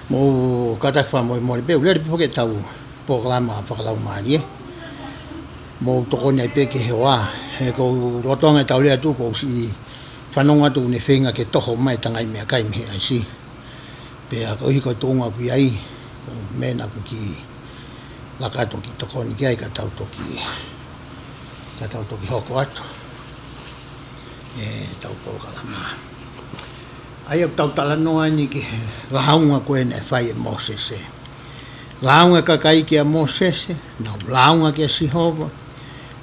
Mou kātaki fakamolemole pē, ʻoku lele pē foki ʻetau polokalama fakalaumālie. Mou tokoni ai pē ki he hoa, he ʻoku ou lolotonga ʻetau lea atu, ʻoku ou siʻi fanongo atu ʻoku ne feinga ke toho mai e tangai meʻakai mei he ʻaisi. Pea koeʻuhi ko e tuʻunga ʻoku ʻi ai, ko e meʻa naʻa ku kiʻi laka atu ʻo kiʻi tokoni ki ai ka tau toki, ka tau toki hoko atu ʻetau polokalama. ʻA ia ʻoku tau talanoa eni ki he lāunga ko ē naʻe fai ʻe Mōsese. Lāunga e kakai kia Mōsese, nau lāunga kia Sihova.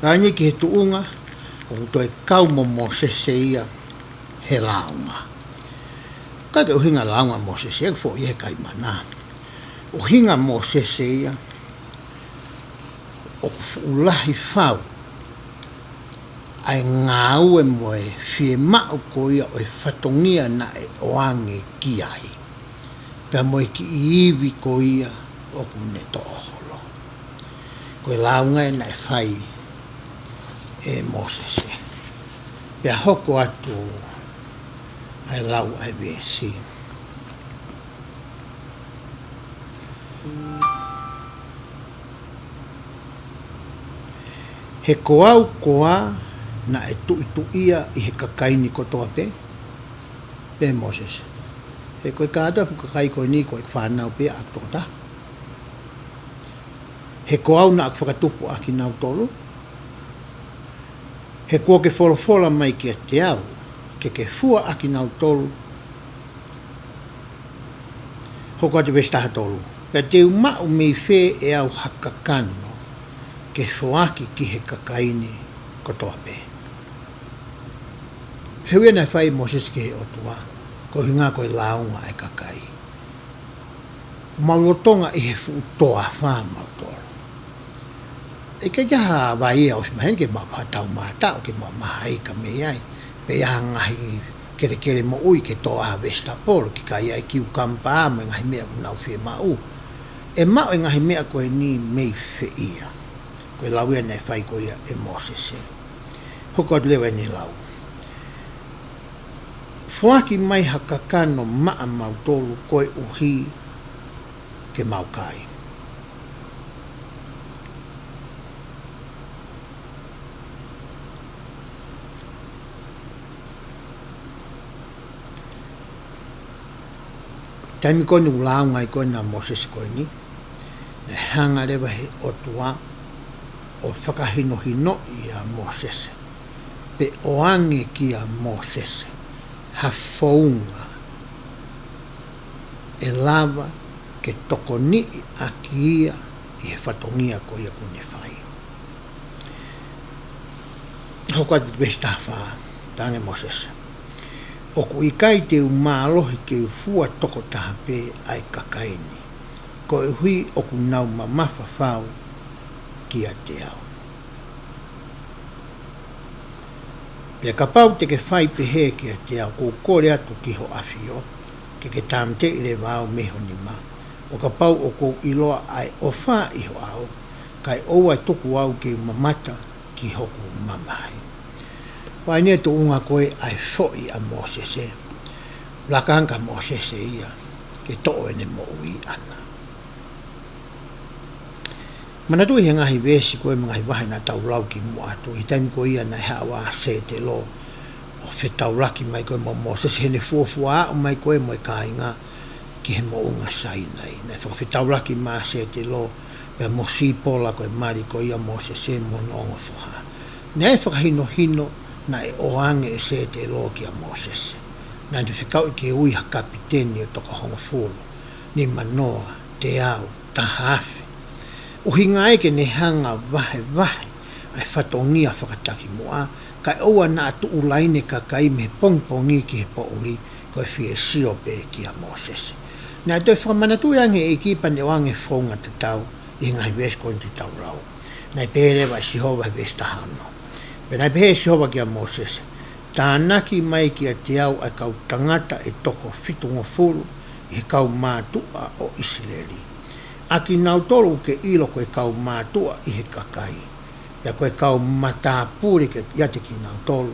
Ka ʻi ai eni ki he tuʻunga, ʻoku toe kau mo Mōsese ia he lāunga. ʻIkai ke ʻuhinga e lāunga ʻa Mōsese ia ʻoku foʻi ia he kai mana. ʻUhinga ʻa Mōsese ia ʻoku fuʻu lahi fau ʻa e ngāue mo e fiemaʻu ko ia ʻo e fatongia naʻe ʻoange ki ai, pea mo e kiʻi ivi ko ia ʻoku ne toʻo holo. Ko e lāunga ia naʻe fai ʻe Mōsese. Pea hoko atu ʻa e lau ʻa e veesi. He ko au koā naʻe tuʻituʻia ʻi he kakai ni kotoa pē? Pehē ʻe Mōsese. He ko e kātoa e fuʻu kakai ko eni ko e fānau pē ʻaʻaku tokotaha. He ko au naʻaku fakatupu ʻakinautolu. He kuo ke folofola mai kiate au, ke ke fua ʻakinautolu. Hoko atu veesi taha tolu. Pea te u maʻu mei fē ʻe au ha kakano, ke foaki ki he kakai ni kotoa pē. Fehuʻi naʻe fai ʻe Mōsese ki he ʻOtua, ko e ʻuhinga ko e lāunga ʻa e kakai. Mau lolotonga ʻi he fuʻu toafa mautolu. ʻIkai ke ʻi ai ha vai ia ʻosi maheni ke mau ha tau mata ʻo ke mau maha ika mei ai. Pe ʻi ai ha ngaahi kelekele moʻui ke tō ʻa e vesitapolo, ke kai ʻa e kiukampa mo e ngaahi meʻa ʻoku nau fiemaʻu. ʻE maʻu e ngaahi meʻa ko eni mei fē ia? Ko e lau ia naʻe fai ko ia ʻe Mōsese. Hoko atu leva ʻene lau. Foaki mai ha kakano maʻa mautolu koeʻuhi ke mau kai. Taimi ko eni ʻoku lāunga ai ko ena ʻa Mōsese ko eni, naʻe hanga leva he ʻOtua ʻo fakahinohinoʻi ʻa Mōsese, pe ʻoange kia Mōsese ha founga ʻe lava ke tokoniʻi ʻaki ia ʻi he fatongia ko ia ʻoku ne fai. Hoko atu veesi taha fā, talaange ʻe Mōsese. ʻOku ʻikai te u mālohi ke u fua tokotaha pē ʻa e kakai ni, koeʻuhi ʻoku nau mamafa fau kiate au. Pea kapau te ke fai pehē kiate au, ʻoku ou kole atu ki ho ʻAfio, ke ke tāmateʻi leva au mei ho nima, ʻo kapau ʻoku ou ʻiloa ʻa e ʻofa ʻi ho ʻao, kae ʻoua ʻe tuku au ke u mamata ki hoku mamahi. Ko eni e tuʻunga ko ē ʻa e foʻi ʻa Mōsese. Laka ange kia Mōsese ia ke toʻo ʻene moʻui ʻaʻana. Manatuʻi he ngaahi veesi ko ē mo e ngaahi vahe naʻa tau lau kimuʻa atu, ʻi he taimi ko ia naʻe haʻu ʻa Sētelo ʻo fetaulaki mai ko ē mo Mōsese heʻene fuofua aʻu mai ko ē mo e kāinga ki he moʻunga Sainai. Naʻe fakafetaulaki mai ʻa Sētelo pea mo Sipola, ko e mali ko ia ʻo Mōsese mo hono ongo foha. Naʻe fakahinohino naʻe ʻoange ʻe Sētelo kia Mōsese. Naʻa ne fekauʻi ke ui ha kapiteni ʻo e toko hongofulu, nimanoa, teau, taha afe. ʻUhinga ia ke ne hanga ʻo vahevahe ʻa e fatongia fakatakimuʻa, kae ʻoua naʻa tuʻu laine kakai mei he pongipongi ki he poʻuli, ko e fie sio pē kia Mōsese. Naʻe toe fakamanatuʻi ange ʻe he ʻEiki pea ne ʻoange founga tatau ʻi he ngaahi veesi ko eni te tau lau. Naʻe pehē leva ʻe Sihova he veesi taha ono. Pea naʻe pehē ʻe Sihova kia Mōsese, Tānaki mai kiate au ʻa e kau tangata ʻe toko fitungofulu ʻi he kau mātuʻa ʻo ʻIsileli, ʻakinautolu ʻoku ke ʻilo ko e kau mātuʻa ʻi he kakai, pea ko e kau matāpule ke ʻiate kinautolu,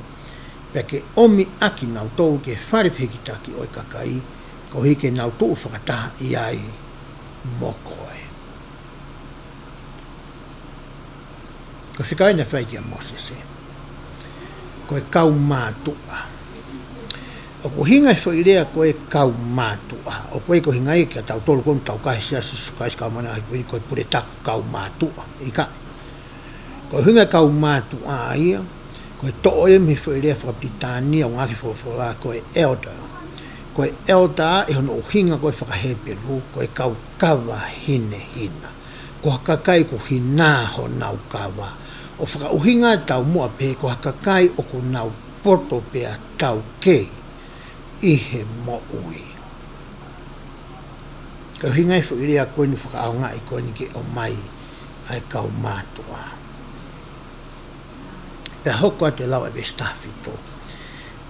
pea ke ʻomi ʻakinautolu ki he fale fehikitaki ʻo e kakai, koeʻuhi ke nau tuʻu fakataha ʻi ai mo koe. Ko e fekau naʻe fai kia Mōsese, ko e kau mātuʻa. ʻOku ʻuhinga e foʻi lea ko e kau mātuʻa, ʻoku ʻikai ko e ʻuhinga ia kia tautolu ko eni ʻoku tau kau he Siasi ʻo Sīsū Kalaisi ʻo e Kau Māʻoniʻoni ʻi he Ngaahi Kuini, ko e pule tapu kau mātuʻa. ʻIkai. Ko e ʻuhinga e kau mātuʻa ia, ko e toʻo ia mei he foʻi lea fakapilitānia ʻoku ngāueʻaki he folofola ko e elder. Ko e elder ʻi hono ʻuhinga ko e fakahepelū, ko e kau kava hinehina. Ko ha kakai ʻoku hina honau kava. ʻO fakaʻuhinga e taumuʻa pē ko ha kakai ʻoku nau poto pea taukei ʻi he moʻui. Ko e ʻuhinga e foʻi lea ko eni ʻoku fakaʻaongaʻi ko eni ke ʻomai ʻa e kau mātuʻa. Pea hoko atu e lau ʻa e veesi taha fitu.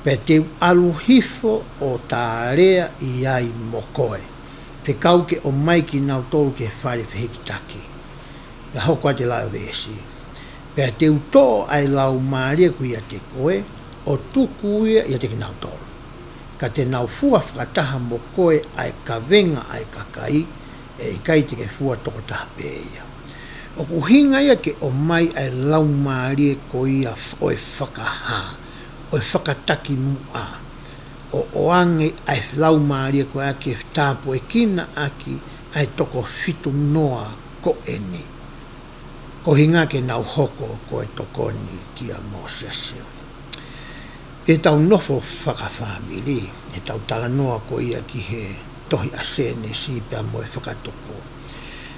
Pea te u ʻalu hifo ʻo tā lea ʻi ai mo koe. Fekau ke ʻomai kinautolu ki he fale fehikitaki. Pea hoko atu e lau ʻa e veesi. Pea te u toʻo ʻa e laumālie ʻoku ʻiate koe, ʻo tuku ia ʻiate kinautolu. Ka te nau fua fakataha mo koe ʻa e kavenga ʻa e kakai, ʻe ʻikai te ke fua tokotaha pē ia. ʻOku ʻuhinga ia ke ʻomai ʻa e laumālie ko ia f-, ʻo e fakahā, ʻo e fakataki muʻa, ʻo ʻoange ʻa e laumālie ko ia ke tāpuekina ʻaki ʻa e toko fitu noa ko eni. Ko e ʻuhinga ke nau hoko ko e tokoni kia Mōsese. ʻI heʻetau nofo fakafāmili, ʻi heʻetau talanoa ko ia ki he tohi ʻa Sēnesi pea mo e Fakatupu,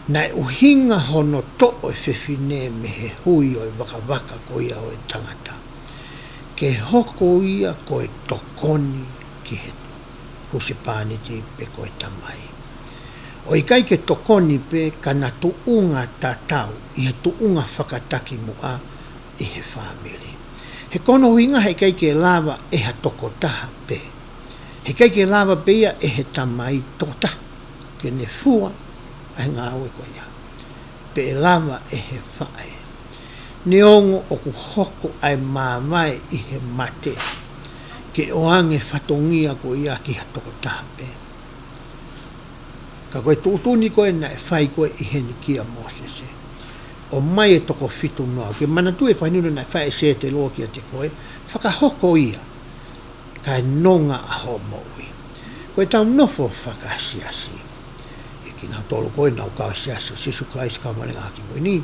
naʻe ʻuhinga hono toʻo e fefine mei he hui ʻo e vakavaka ko ia ʻo e tangata, ke hoko ia ko e tokoni ki he husepāniti pe ko e tamai. ʻO ʻikai ke tokoni pē, ka na tuʻunga tatau ʻi he tuʻunga fakataki muʻa ʻi he fāmili. He ko hono ʻuhinga he ʻikai ke lava ʻe ha tokotaha pē. He ʻikai ke lava pē ia ʻe he tamai tokotaha ke ne fua ʻa e ngāue ko ia. Pe ʻe lava ʻe he faʻē. Neongo ʻoku hoko ʻa e māvae ʻi he mate ke ʻoange fatongia ko ia ki ha tokotaha pē. Ka ko e tuʻutuʻuni ko ē naʻe fai ko ē ʻi heni kia Mōsese, ʻomai e toko fitu noa. Ke manatuʻi e fainunu naʻe fai ʻe Sētelo kiate koe, fakahoko ia, kae nonga ʻa hoʻo moʻui. Ko ʻetau nofo fakasiasi, ʻi he kinautolu ko ē naʻa nau kau Siasi ʻo Sīsū Kalaisi ʻo e Kau Māʻoniʻoni ʻi he Ngaahi ʻAho Kimui ni,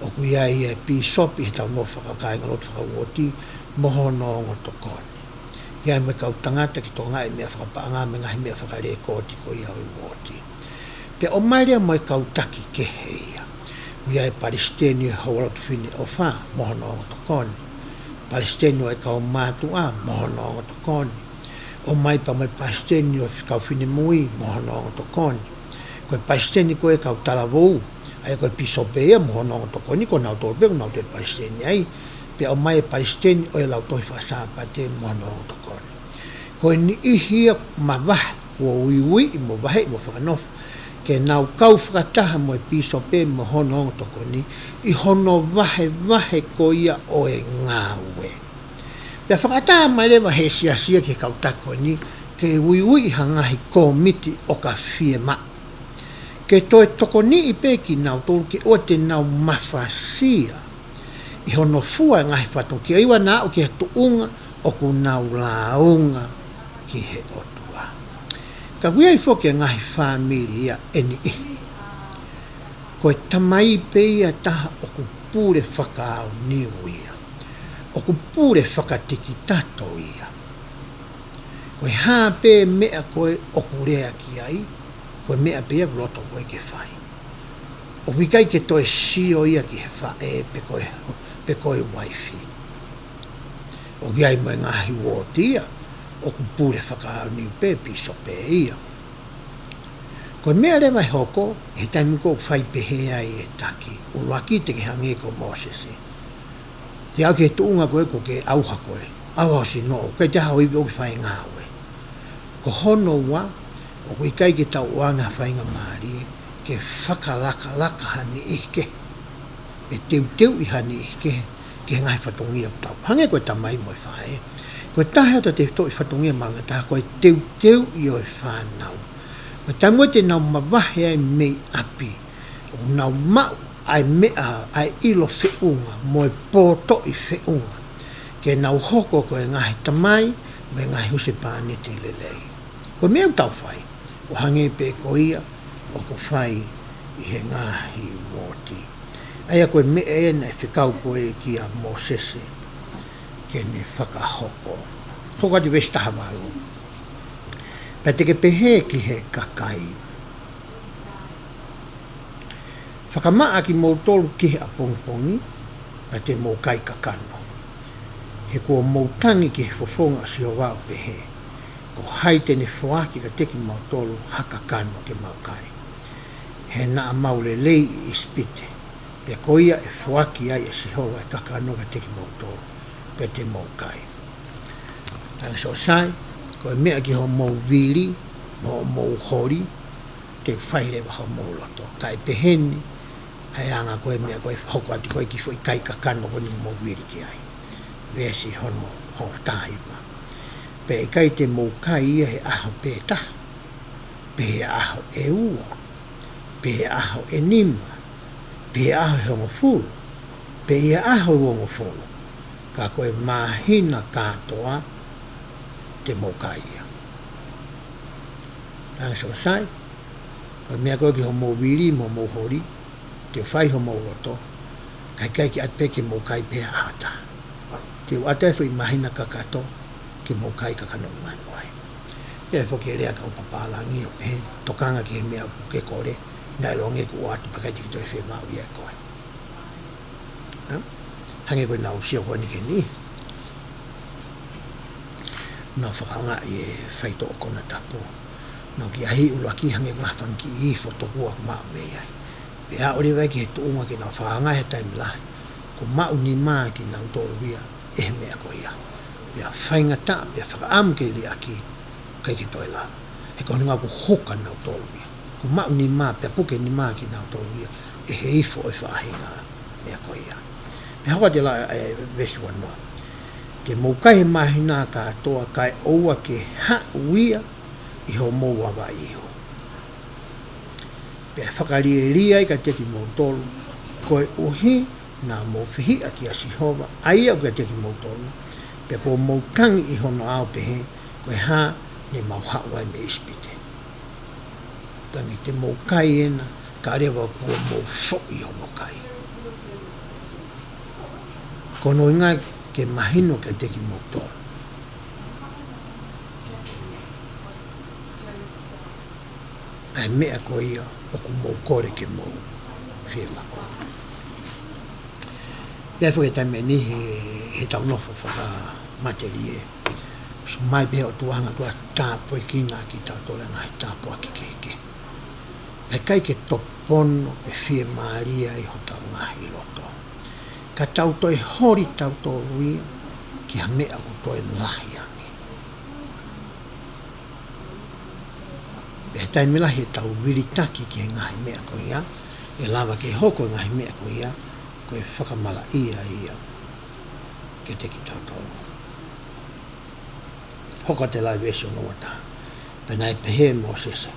ʻoku ʻi ai e pīsope ʻi heʻetau nofo fakakāingalotu fakauooti mo hono ongo tokoni. ʻI ai mo e kau tangata ke tokangaʻi e meʻa fakapaʻanga mo e ngaahi meʻa fakalēkooti ko ia ʻo e uooti. Pea ʻomai leva mo e kau taki kehe ia. ʻI ai e palesiteni ʻo e Houalotu Fineʻofa mo hono ongo tokoni. Palesiteni ʻo e kau mātuʻa mo hono ongo tokoni. ʻOmai pea mo e palesiteni ʻo e kau finemui mo hono ongo tokoni. Ko e palesiteni ko ē kau talavou, ʻa ia ko e pīsope ia mo hono ongo tokoni, ko nautolu pē, ko nautolu e palesiteni ai. Pea ʻomai e palesiteni ʻo e Lautohi Fakasāpate mo hono ongo tokoni. Ko e niʻihi ia mavahe, kuo uiuiʻi mo vaheʻi mo fakanofo ke nau kau fakataha mo e pīsope mo hono ongo tokoni ʻi hono vahevahe ko ia ʻo e ngāue. Pea fakaʻatā mai leva ʻe he siasi ia ki he kau taki ko eni ke uiuiʻi ha ngaahi kōmiti ʻo ka fiemaʻu ke toe tokoniʻi pē kinautolu ke ʻoua te nau mafasia ʻi hono fua e ngaahi fatongia, ʻoua naʻa aʻu ki he tuʻunga ʻoku nau lāunga ki he ʻOtua. Ka ʻoku ʻi ai foki e ngaahi fāmili ia ʻe niʻihi, ko e tamai pē ia taha ʻoku pule fakaaoniu ia, ʻoku pule fakatikitato ia. Ko e hā pē meʻa ko ē ʻoku lea ki ai, ko e meʻa pē ia ʻoku loto ko ē ke fai. ʻOku ʻikai ke toe sio ia ki he faʻē pe ko e, pe ko e uaifi. ʻOku ʻi ai mo e ngaahi uooti ia ʻoku pule fakaaoniu pē pīsope ia. Ko e meʻa leva ʻe hoko, ʻi he taimi ko ē ʻoku fai pehē ai e taki, ʻuluaki te ke hangē ko Mōsese. Te aʻu ki he tuʻunga ko ē ʻoku ke ʻauha koe, ʻauha ʻo sino, ʻoku ʻikai te ha ʻoku ivi ʻoku fai ngāue. Ko hono ua, ʻoku ʻikai ke tau ʻoange ha faingamālie ke fakalakalaka ha niʻihi kehe, ʻe teuteuʻi ha niʻihi kehe ki he ngaahi fatongia ʻoku tau. Hangē ko e tamai mo e faʻē. Ko e taha ʻo e tefitoʻi fatongia mahuʻinga taha ko e teuteuʻi ʻo e fānau. Ko e taimi ko ē te nau mavahe ai mei ʻapi, ʻoku nau maʻu ʻa e meʻa, ʻa e ʻilo feʻunga mo e pōtoʻi feʻunga ke nau hoko ko e ngaahi tamai mo e ngaahi husepāniti lelei. Ko e meʻa ʻoku tau fai, ʻo hangē pē ko ia ʻoku fai ʻi he ngaahi uooti. ʻA ia ko e meʻa ē naʻe fekau ko ē kia Mōsese ke ne fakahoko. Hoko atu veesi taha valu. Pea te ke pehē ki he kakai, Fakamaʻa kimoutolu ki he ʻapongipongi, pea te mou kai kakano. He kuo mou tangi ki he fofonga ʻo Sihova ʻo pehē, Ko hai te ne foaki kiate kimautolu ha kakano ke mau kai? He naʻa mau lelei ʻi ʻIsipite, pea ko ia ʻe foaki ai ʻe Sihova e kakano kiate kimoutolu, pea te mou kai. Tangi soʻo sai, ko e meʻa ki hoʻomou vili, mo hoʻomou holi, te u fai leva hoʻomou loto. Kae pehē ni, ʻa e anga ko e meʻa ko e hoko atu ko e kiʻi foʻi kai kakano ko eni ʻoku mou vili ki ai. Veesi hono hongofulu mā hiva. Pea ʻikai te mou kai ia he ʻaho pē taha, pe he ʻaho ʻe ua, pe he ʻaho ʻe nima, pe he ʻaho ʻe hongofulu, pe he ʻaho ʻe uongofulu, ka ko e māhina kātoa te mou kai ia. Tangata sai, ko e meʻa ko ē ki hoʻomou vili mo hoʻomou holi, te u fai homou loto, ka ʻikai ke ʻatu pē ke mou kai pē ha ʻaho ʻe taha. Te u ʻatu e foʻi māhina kakato ke mou kai kakano mai mo ai. ʻI ai foki e lea ʻa e kau pālangi ʻo pehē, tokanga ki he meʻa ʻoku ke kole, naʻe longe kuo ʻoatu pea ʻikai te ke toe fiemaʻu ia ʻe koe. Hā? Hangē ko ʻenau sio ko eni ki he niʻihi, nau fakaangaʻi e faitoʻo konatapu. Nau kiʻi ʻuluaki hangē ko ha fanga kiʻi ifo tokua kuo maʻu mei ai. Pea ʻalu leva ki he tuʻunga ke nau fakaangaʻi he taimi lahi kuo maʻu nima kinautolu ia ʻe he meʻa ko ia. Pea faingataʻa, pea fakaʻamu ke liʻaki, ʻikai ke toe lava. He ko e ʻuhinga kuo huka nautolu ia. Kuo maʻu nima, pea puke nima kinautolu ia ʻe he ifo ʻo e faʻahinga meʻa ko ia. Pea hoko atu e lau ʻa e veesi uanoa. Te mou kai he māhina kātoa kae ʻoua ke haʻu ia ʻi hoʻomou ava ihu. Pea fakalielia ia kiate kimoutolu, koeʻuhi naʻa mou fehiʻa kia Sihova, ʻa ia ʻoku ʻiate kimoutolu, pea kuo mou tangi ʻi hono ʻao pehē, ko e hā ne mau haʻu ai mei ʻIsipite. Tangi te mou kai ena, kae ʻoua kuo mou foʻi hono kai. Ko hono ʻuhinga ke mahino kiate kimoutolu ʻa e meʻa ko ia ʻoku mou kole ke mou fiemaʻu. Pea foki he taimi ni he, he tau nofo fakamatelie. ʻOsi mai pē ʻOtua hanga ʻOtua tāpuekina kitautolu he ngaahi tāpuaki kehekehe. Pea ʻikai ke topono pe fiemālie ai hotau ngaahi loto. Ka tau toe holi tautolu ia ki ha meʻa ʻoku toe lahi ange. Pea he taimi lahi ʻetau vilitaki ki he ngaahi meʻa ko ia, ʻe lava ke hoko e ngaahi meʻa ko ia ko e fakamalaʻia ia kiate kitautolu. Hoko atu e lau veesi ono ua taha. Pea naʻe pehē ʻe Mōsese,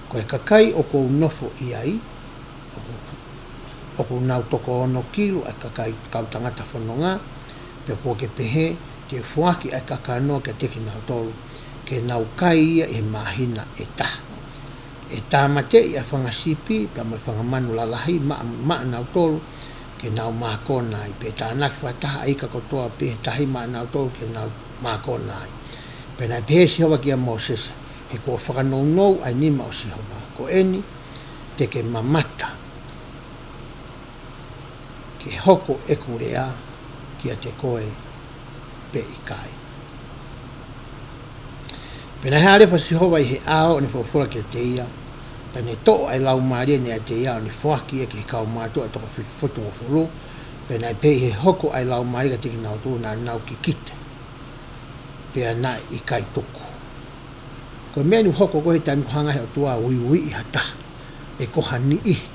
ko e kakai ʻoku ou nofo ʻi ai, ʻoku, ʻoku nau toko ono kilu ʻa e kakai kau tangata fononga, pea kuo ke pehē, te u foaki ʻa e kakano kiate kinautolu, ke nau kai ia ʻi he māhina ʻe taha. ʻE tāmateʻi ʻa e fanga sipi, pea mo e fanga manu lalahi, maʻa, maʻanautolu, ke nau mākona ai, pea tānaki fakataha ʻa e ika kotoa pē he tahi maʻanautolu ke nau mākona ai. Pea naʻe pehē ʻe Sihova kia Mōsese, he kuo fakanounou ʻa e nima ʻo Sihova, ko eni, te ke mamata ke hoko ʻeku lea kiate koe pe ʻikai. Pea naʻe hāʻele ʻa Sihova ʻi he ʻao ʻo ne folofola kiate ia, pea ne toʻo ʻa e laumālie naʻe ʻiate ia ʻo ne foaki ia ki he kau mātuʻa ʻe toko fitu, fitungofulu, pea naʻe pehē ʻi he hoko ʻa e laumālie kiate kinautolu naʻa nau kikite, pea naʻe ʻikai tuku. Ko e meʻa eni ʻoku hoko ko ē he taimi ʻoku hanga he ʻOtua ʻo uiuiʻi ha taha, pe ko ha niʻihi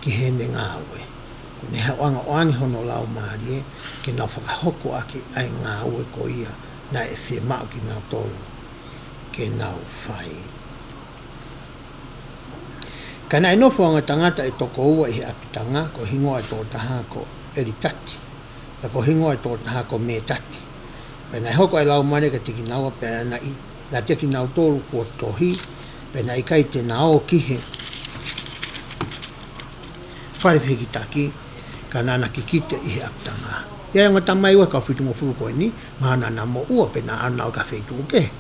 ki heʻene ngāue. Ko ʻene hanga ʻo ʻoange hono laumālie, ke nau fakahoko ʻaki ʻa e ngāue ko ia naʻe fiemaʻu kinautolu ke nau fai. Ka naʻe nofo ʻa e ongo tangata ʻe toko ua ʻi he ʻapitanga, ko e hingoa ʻo e tokotaha ko ʻElitati, pea ko e hingoa ʻo e tokotaha ko Mētati. Pea naʻe hoko ʻa e laumālie kiate kinaua, pea naʻe, naʻe ʻiate kinautolu kuo tohi, pea naʻe ʻikai te na ō ki he fale fehikitaki, ka naʻa na kikite ʻi he ʻapitanga. ʻI ai e ongo tamai ua he kau fitungofulu ko eni, mahalo naʻa na moʻua pea naʻa na ō ki ha feituʻu kehe.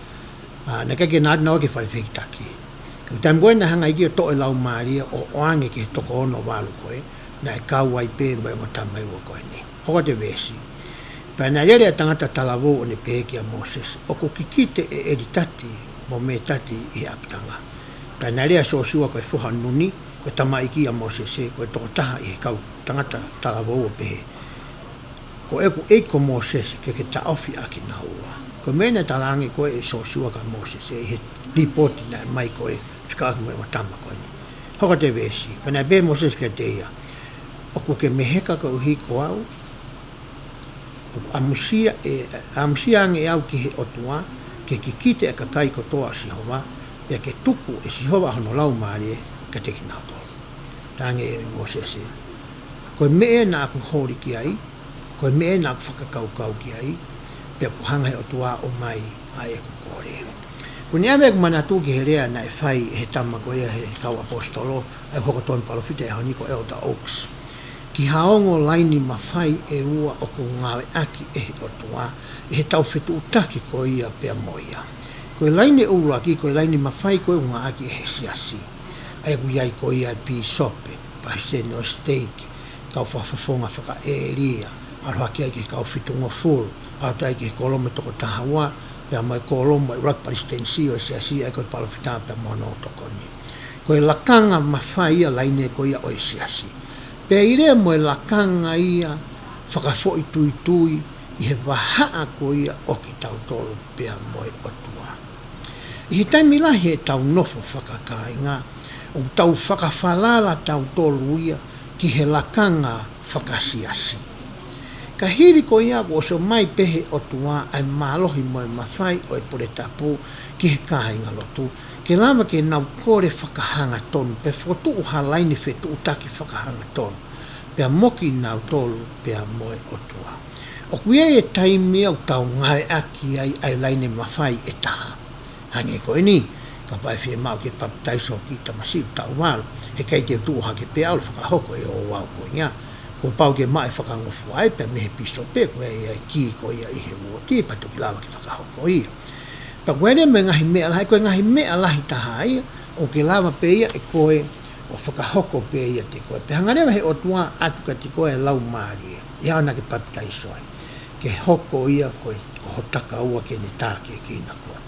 ʻA, naʻe ʻikai ke na ō ki he fale fehikitaki. Ka ko e taimi ko ē naʻe hanga ʻe ia ʻo toʻo e laumālie ʻo ʻoange ki he toko ono valu ko ē, naʻe kau ai pē mo e ongo tamai ua ko eni. Hoko atu e veesi. Pea naʻe lele ʻa e tangata talavou ʻo ne pehē kia Mōsese, ʻoku kikite ʻe ʻElitati mo Mētati ʻi he ʻapitanga. Pea naʻe lea ʻa Sōsiua ko e foha ʻo Nuni, ko e tamaiki ʻa Mōsese, ko e tokotaha ʻi he kau tangata talavou ʻo pehē, ko ʻeku ʻEiki ko Mōsese ke ke taʻofi ʻa kinaua. Ko e meʻa naʻe talaange ko ē ʻe Sōsiua kia Mōsese ʻi he līpooti naʻe ʻomai ko ē fekauʻaki mo e ongo tama ko eni. Hoko atu e veesi. Pea naʻe pehē ʻe Mōsese kiate ia, ʻoku ke meheka koeʻuhi ko au, ʻo ʻAmusia ʻe, ʻamusia ange ʻe au ki he ʻOtua, ke kikite ʻa e kakai kotoa ʻo Sihova, pea ke tuku ʻe Sihova hono laumālie kiate kinautolu. Talaange ʻe Mōsese, ko e meʻa naʻa ku holi ki ai, ko e meʻa naʻa ku fakakaukau ki ai, pea kuo hanga he ʻOtua ʻo ʻomai ʻa ʻeku kole. Ko eni ʻa e meʻa ʻoku ou manatu ki he lea naʻe fai he tama ko ia he kau ʻaposetolo, ʻa e hoko tonu palōfita he ʻaho ni ko Elder Oaks. Ki ha ongo laine mafai ʻe ua ʻoku ngāueʻaki ʻe he ʻOtua, ʻi heʻetau fetuʻutaki ko ia pea mo ia. Ko e laine ʻuluaki, ko e laine mafai ko ē ʻoku ngāueʻaki ʻe he siasi. ʻA ia ʻoku ʻi ai ko ia e pīsope, palesiteni ʻo e siteiki, kau fakafofonga fakaʻēlia, ʻalu hake ai ki he kau fitungofulu, ʻalu atu ai ki he kōlomu ʻe toko taha ua, pea mo e kōlomu ʻo e ʻuluaki palesitenisi ʻo e siasi, ʻa ia ko e palōfita pea mo hono tokoni. Ko e lakanga mafai ia laine ko ia ʻo e siasi. Pea ʻi lea mo e lakanga ia fakafoʻituitui ʻi he vahaʻa ko ia ʻo kitautolu pea mo e ʻOtua. ʻI he taimi lahi ʻetau nofo fakakāinga, ʻoku tau fakafalala tautolu ia ki he lakanga fakasiasi. Ka hili ko ia kuo ʻosi ʻomai pē he ʻOtua ʻa e mālohi mo e mafai ʻo e pule tapu ki he kāingalotu, ke lava ke nau kole fakahangatonu, pea fokotuʻu ha laine fetuʻutaki fakahangatonu, pea mo kinautolu, pea mo e ʻOtua. ʻOku ʻi ai e taimi ʻoku tau ngāueʻaki ai ʻa e laine mafai ʻe taha. Hangē ko eni, kapau ʻe fiemaʻu ke papitaiso kiʻi tamasiʻi taʻu valu, heʻikai te u tuʻu hake pē au ʻo fakahoko e ouau ko ia. Kuo pau ke maʻu e fakangofua ai pea mei he pīsope, ko ia ʻa e kī ko ia ʻi he uooti, pea toki lava ke fakahoko ia. Pea ko eni mo e ngaahi meʻa lahi, ko e ngaahi meʻa lahi taha ia, ʻoku ke lava pē ia ʻe koe ʻo fakahoko pē ia ʻiate koe. Pea hanga leva he ʻOtua ʻo ʻatu kiate koe e laumālie, ʻi he ʻaho naʻa ke papitaiso ai, ke hoko ia ko e, ko ho takaua ke ne tākiekina koe.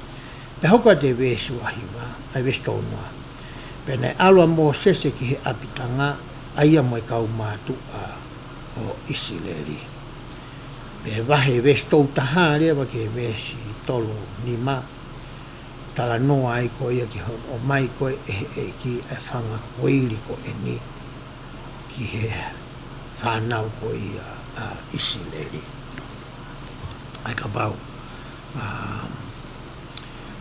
Pea hoko atu e veesi ua hiva, ʻa e veesi tolu noa. Pea naʻe ʻalu ʻa Mōsese ki he ʻapitanga, ʻa ia mo e kau mātuʻa ʻo ʻIsileli. Pea vahe veesi tolu taha leva ki he veesi tolu nima, talanoa ai ko ia ki hono ʻomai ko ē ʻe he ʻEiki ʻa e fanga koili ko eni ki he fānau ko ia ʻa ʻIsileli. ʻA ia kapau, ʻa,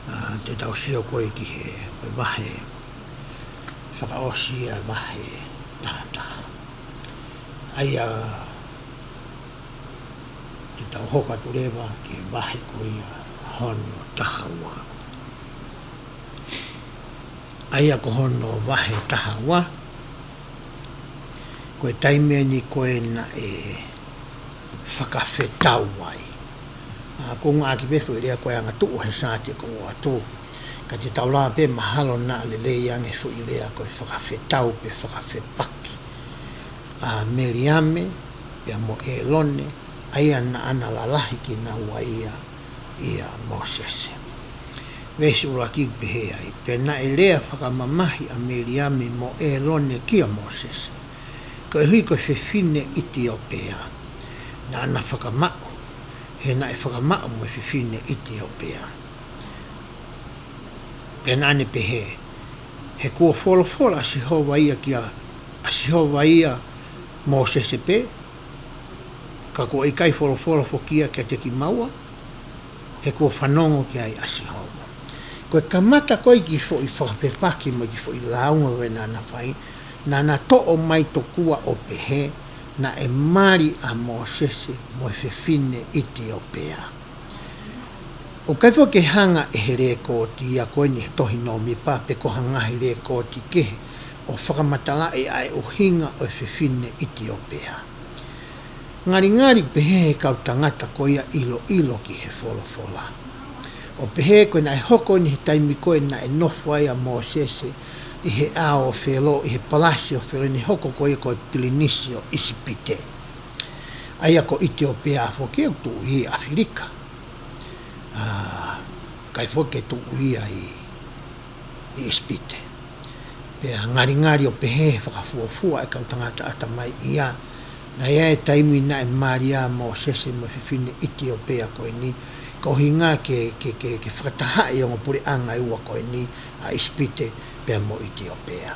ʻa, te tau sio ko ē ki he vahe fakaʻosi ʻa e vahe taha taha. ʻA ia te tau hoko atu leva ki he vahe ko ia hono taha ua. ʻA ia ko hono vahe taha ua, ko e taimi eni ko ē naʻe fakafetau ai. ʻA, ʻoku ngāueʻaki pē foʻi lea ko e angatuʻu he saati ko ē ʻoatu. Ka te tau lava pē mahalo naʻa lelei ange foʻi lea ko e fakafetau pe fakafepaki. ʻA Meliame, pea mo ʻElone, ʻa ia naʻa na lalahi kinaua ia ʻia Mōsese. Veesi ʻuluaki ʻoku pehē ai, pea naʻe lea fakamamahi ʻa Meliame mo ʻElone kia Mōsese, koeʻuhi ko e fefine ʻItiopea naʻa na fakamaʻu, he naʻe fakamaʻu mo e fefine ʻItiopea. Pea naʻa ne pehē, he kuo folofola ʻa Sihova ia kia, ʻa Sihova ia Mōsese pē, ka kuo ʻikai folofola foki ia kiate kimaua, he kuo fanongo ki ai ʻa Sihova. Ko e kamata ko ē kiʻi foʻi fakafepaki mo e kiʻi foʻi lāunga ko ē naʻa na fai, naʻa na toʻo mai tokua ʻo pehē, naʻe mali ʻa Mōsese mo e fefine ʻItiopea. ʻOku ʻikai foki ke hanga ʻe he lēkooti ia ko eni he tohi Nōmipa pe ko ha ngaahi lēkooti kehe ʻo fakamatalaʻi ʻa e ʻuhinga ʻo e fefine ʻItiopea. Ngalingali pehē he kau tangata ko ia ʻiloʻilo ki he folofola, ʻo pehē ko ē naʻe hoko eni he taimi ko ē naʻe nofo ai ʻa Mōsese ʻi he ʻao ʻo Felo, ʻi he palasi ʻo Felo, ne hoko ko ia ko e pilinisi ʻo ʻIsipite. ʻA ia ko ʻItiopea foki ʻoku tuʻu ʻi ʻAfilika. ʻA, ʻikai foki ke tuʻu ia ʻi, ʻi ʻIsipite. Pea ngalingali ʻo pehē he fakafuofua ʻa e kau tangata ʻatamai ia, naʻe ʻi ai e taimi naʻe mali ai ʻa Mōsese mo e fefine ʻItiopea ko eni, ko e ʻuhinga ke, ke, ke, ke fakatahaʻi e ongo puleʻanga ʻe ua ko eni, ʻa ʻIsipite pea mo ʻItiopea.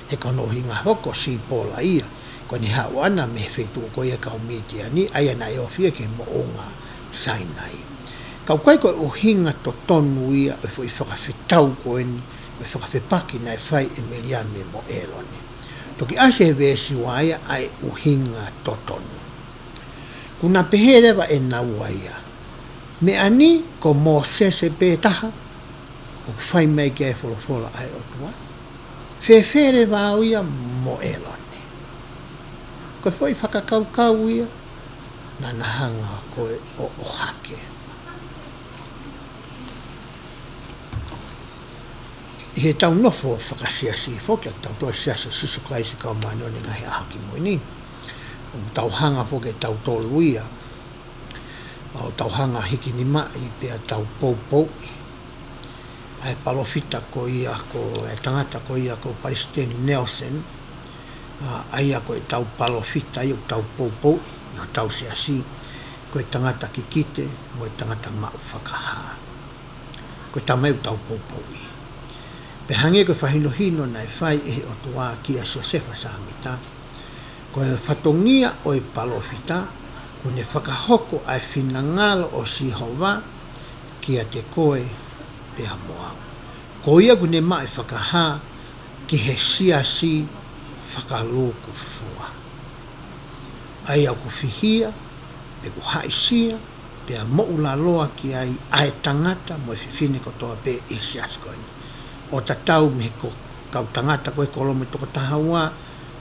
He ko hono ʻuhinga foki ko Sipola ia, Ko ʻene haʻu ʻana mei he feituʻu ko ia kau Mitiani, ʻa ia naʻe ofi ia ki he moʻunga Sainai. Ka ʻoku ʻikai ko e ʻuhinga totonu ia ʻo e foʻi fakafetau ko eni, ʻo e fakafepaki naʻe fai ʻe Meliame mo ʻElone. Toki ʻasi he veesi ua ia ʻa e ʻuhinga totonu. Kuo na pehē leva ʻe naua ia, meʻa ni ko Mōsese pē taha ʻoku fai mai ki ai e folofola ʻa e ʻOtua. Fēfē leva au ia mo ʻElone? Ko e foʻi fakakaukau ia naʻa na hanga ko ē ʻo ʻohake. ʻI heʻetau nofo fakasiasi foki ʻa kitautolu Siasi ʻo Sīsū Kalaisi ʻo e Kau Māʻoniʻoni ʻi he Ngaahi ʻAho Kimui Ni, ʻoku tau hanga foki ʻe tautolu ia ʻo tau hanga hikinimaʻi pea tau poupouʻi ʻa e palōfita ko ia, ko e tangata ko ia ko Palesiteni Nelson, ʻa, ʻa ia ko ʻetau palōfita ia ʻoku tau poupouʻi ʻi hotau siasi, ko e tangata kikite mo e tangata maʻu fakahā. Ko e tama ia ʻoku tau poupouʻi. Pea hangē ko e fakahinohino naʻe fai ʻe he ʻOtua kia Siosefa Sāmita, ko e fatongia ʻo e palōfita, kuo ne fakahoko ʻa e finangalo ʻo Sihova kiate koe pea mo au. Ko ia kuo ne maʻu e fakahā ki he siasi fakalūkufua, ʻa ia ʻoku fihia, pe ʻoku haʻisia, pea moʻulaloa ki ai ʻa e tangata mo e fefine kotoa pē ʻi he siasi ko eni. ʻO tatau mei he ko-, kau tangata ko ē kōlomu ʻe toko taha ua,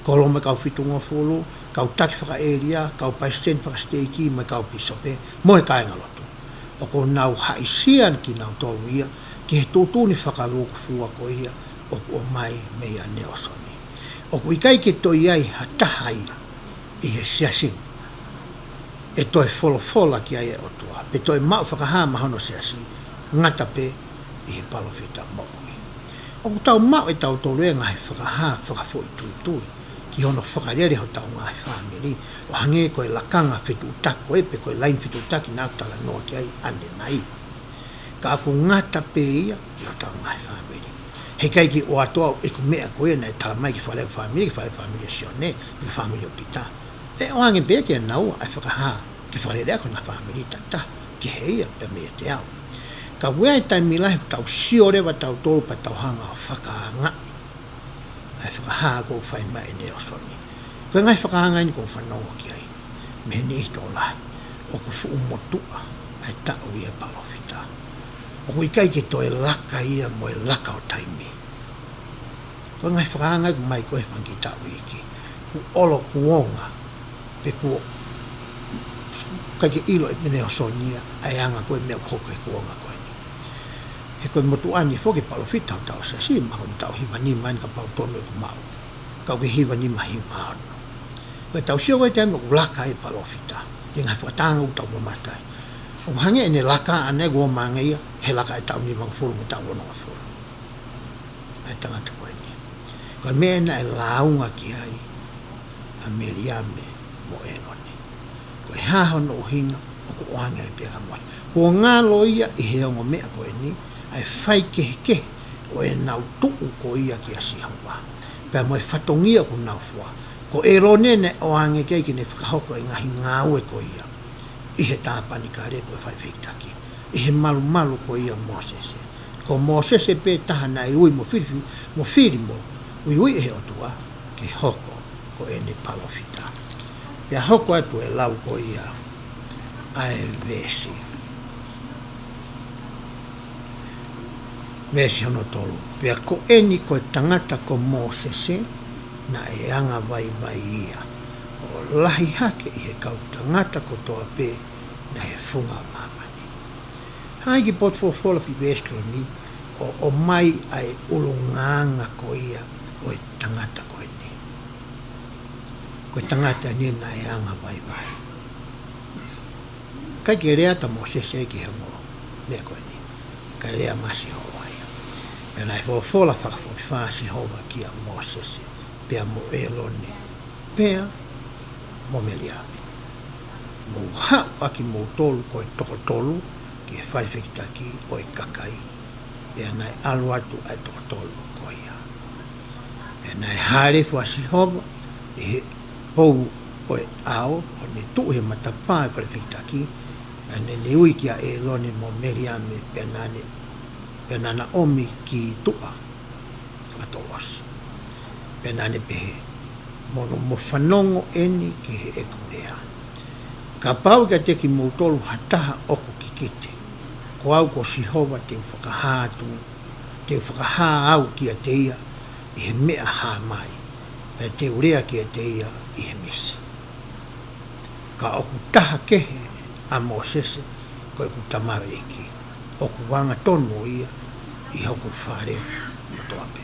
kōlomu ʻe kau fitungofulu, kau taki fakaʻēlia, kau palesiteni fakasiteiki, mo e kau pīsope, mo e kāingalotu. ʻOku nau haʻisia kinautolu ia ki he tuʻutuʻuni fakalūkufua ko ia ʻoku ʻomai meia Nalesoni. ʻOku ʻikai ke toe ʻi ai ha taha ia ʻi he siasi ni ʻe toe folofola ki ai e ʻOtua, pe toe maʻu fakahā maʻa hono siasi, ngata pē ʻi he palōfita moʻui. ʻOku tau maʻu ʻe tautolu e ngaahi fakahā fakafoʻituitui ki hono fakalele hotau ngaahi fāmili, ʻo hangē ko e lakanga fetuʻutaki ko ē, pe ko e laine fetuʻutaki naʻa ku talanoa ki ai ʻanenai. Ka ʻoku ngata pē ia ʻi hotau ngaahi fāmili. Heʻikai ke ʻoatu ʻeku meʻa ko ia naʻe tala mai ke fakalele ʻeku fāmili, ke fakalele e fāmili ʻo Sione, pe fāmili ʻo Pita. ʻE ʻoange pē kia naua ʻa e fakahā ke fakalele ʻaki hona fāmili takitaha, kehe ia pea meiate au. Ka ʻoku ʻi ai e taimi lahi ʻoku tau sio leva tautolu pea tau hanga ʻo fakaangaʻi ʻa e fakahā ʻoku fai mai ʻe Nalesoni. Ko e ngaahi fakahā eni ʻoku ou fanongo ki ai mei he niʻihi tokolahi, ʻoku fuʻu motuʻa ʻa e taʻu ia ʻo e palōfita. ʻOku ʻikai ke toe laka ia mo e laka ʻo taimi. Ko e ngaahi fakahā ʻoku ʻomai ko ē he fanga kiʻi taʻu iiki, kuo ʻolo kuonga, pe kuo ʻikai ke ʻilo ʻe Nalesoni ia ʻa e anga ko ē e meʻa ʻoku hoko he kuonga ko eni. He ko e motuʻa ni foki e palōfita hotau siasi, mahalo ko e taʻu hiva nima eni kapau ʻoku tonu ʻeku maʻu. Ka ʻoku hiva nima hiva ono. Ko e tau sio ko ē he taimi ʻoku laka ai e palōfita, ʻi he ngaahi fakatanga ʻoku tau mamata ai, ʻoku hangē ʻene laka ʻana ʻoku ʻomai ange ia he laka e taʻu nimangofulu mo e taʻu onongofulu ʻa e tangata ko eni. Ko e meʻa naʻe lāunga ki ai ʻa Meliame mo ʻElone. Ko e hā hono ʻuhinga? ʻOku ʻoange ai pē ʻa Mōsese. Kuo ngalo ia ʻi he ongo meʻa ko eni, ʻa e faikehekehe ʻo ʻenau tuʻu ko ia kia Sihova, pea mo e fatongia ʻoku nau fua. Ko ʻElone naʻe ʻoange ki ai ke ne fakahoko e ngaahi ngāue ko ia ʻi he tāpanekale pe ko e faifekitaki, ʻi he malumalu ko ia ʻo Mōsese. Ko Mōsese pē taha naʻe ui mo fili, mo fili mo uiuiʻi ʻe he ʻOtua ke hoko ko ʻene palōfita. Pea hoko atu e lau ko ia ʻa e veesi. Veesi hono tolu. Pea ko eni ko e tangata ko Mōsese naʻe angavaivai ia ʻo lahi hake ʻi he kau tangata kotoa pē naʻe he funga ʻo māmani. Hā e kiʻi potu folofola fakaveesi ko eni ʻo, ʻomai ʻa e ʻulungaanga ko ia ʻo e tangata ko eni. Ko e tangata eni naʻe angavaivai. ʻIkai ke lea atu ʻa Mōsese ki he ongo meʻa ko eni. Kae lea mai ʻa Sihova ia. Pea naʻe folofola fakafokifā ʻa Sihova kia Mōsese, pea mo ʻElone, pea mo Meliame. Mou haʻu ʻa kimoutolu ko e toko tolu ki he fale fekitaki ʻo e kakai. Pea naʻe ʻalu atu ʻa e toko tolu ko ia. Pea naʻe hālefu ʻa Sihova ʻi he Pou ʻo e ʻao, ʻo ne tuʻu he matapā ʻo e fale fehikitaki, pea naʻa ne ui kia ʻĒlone mo Meliame, pea naʻa ne, pea naʻa na ʻomi ki tuʻa fakatouʻosi. Pea naʻa ne pehē, Mo no mo fanongo eni ki heʻeku lea. Kapau kiate kimoutolu ha taha ʻoku kikite, ko au ko Sihova te u fakahā atu, te u fakahā au kiate ia ʻi he meʻa hā mai, pea te u lea kiate ia ʻi he misi. Ka ʻoku taha kehe ʻa Mōsese ko ʻeku tamaioʻeiki, ʻoku angatonu ia ʻi hoku fale kotoa pē.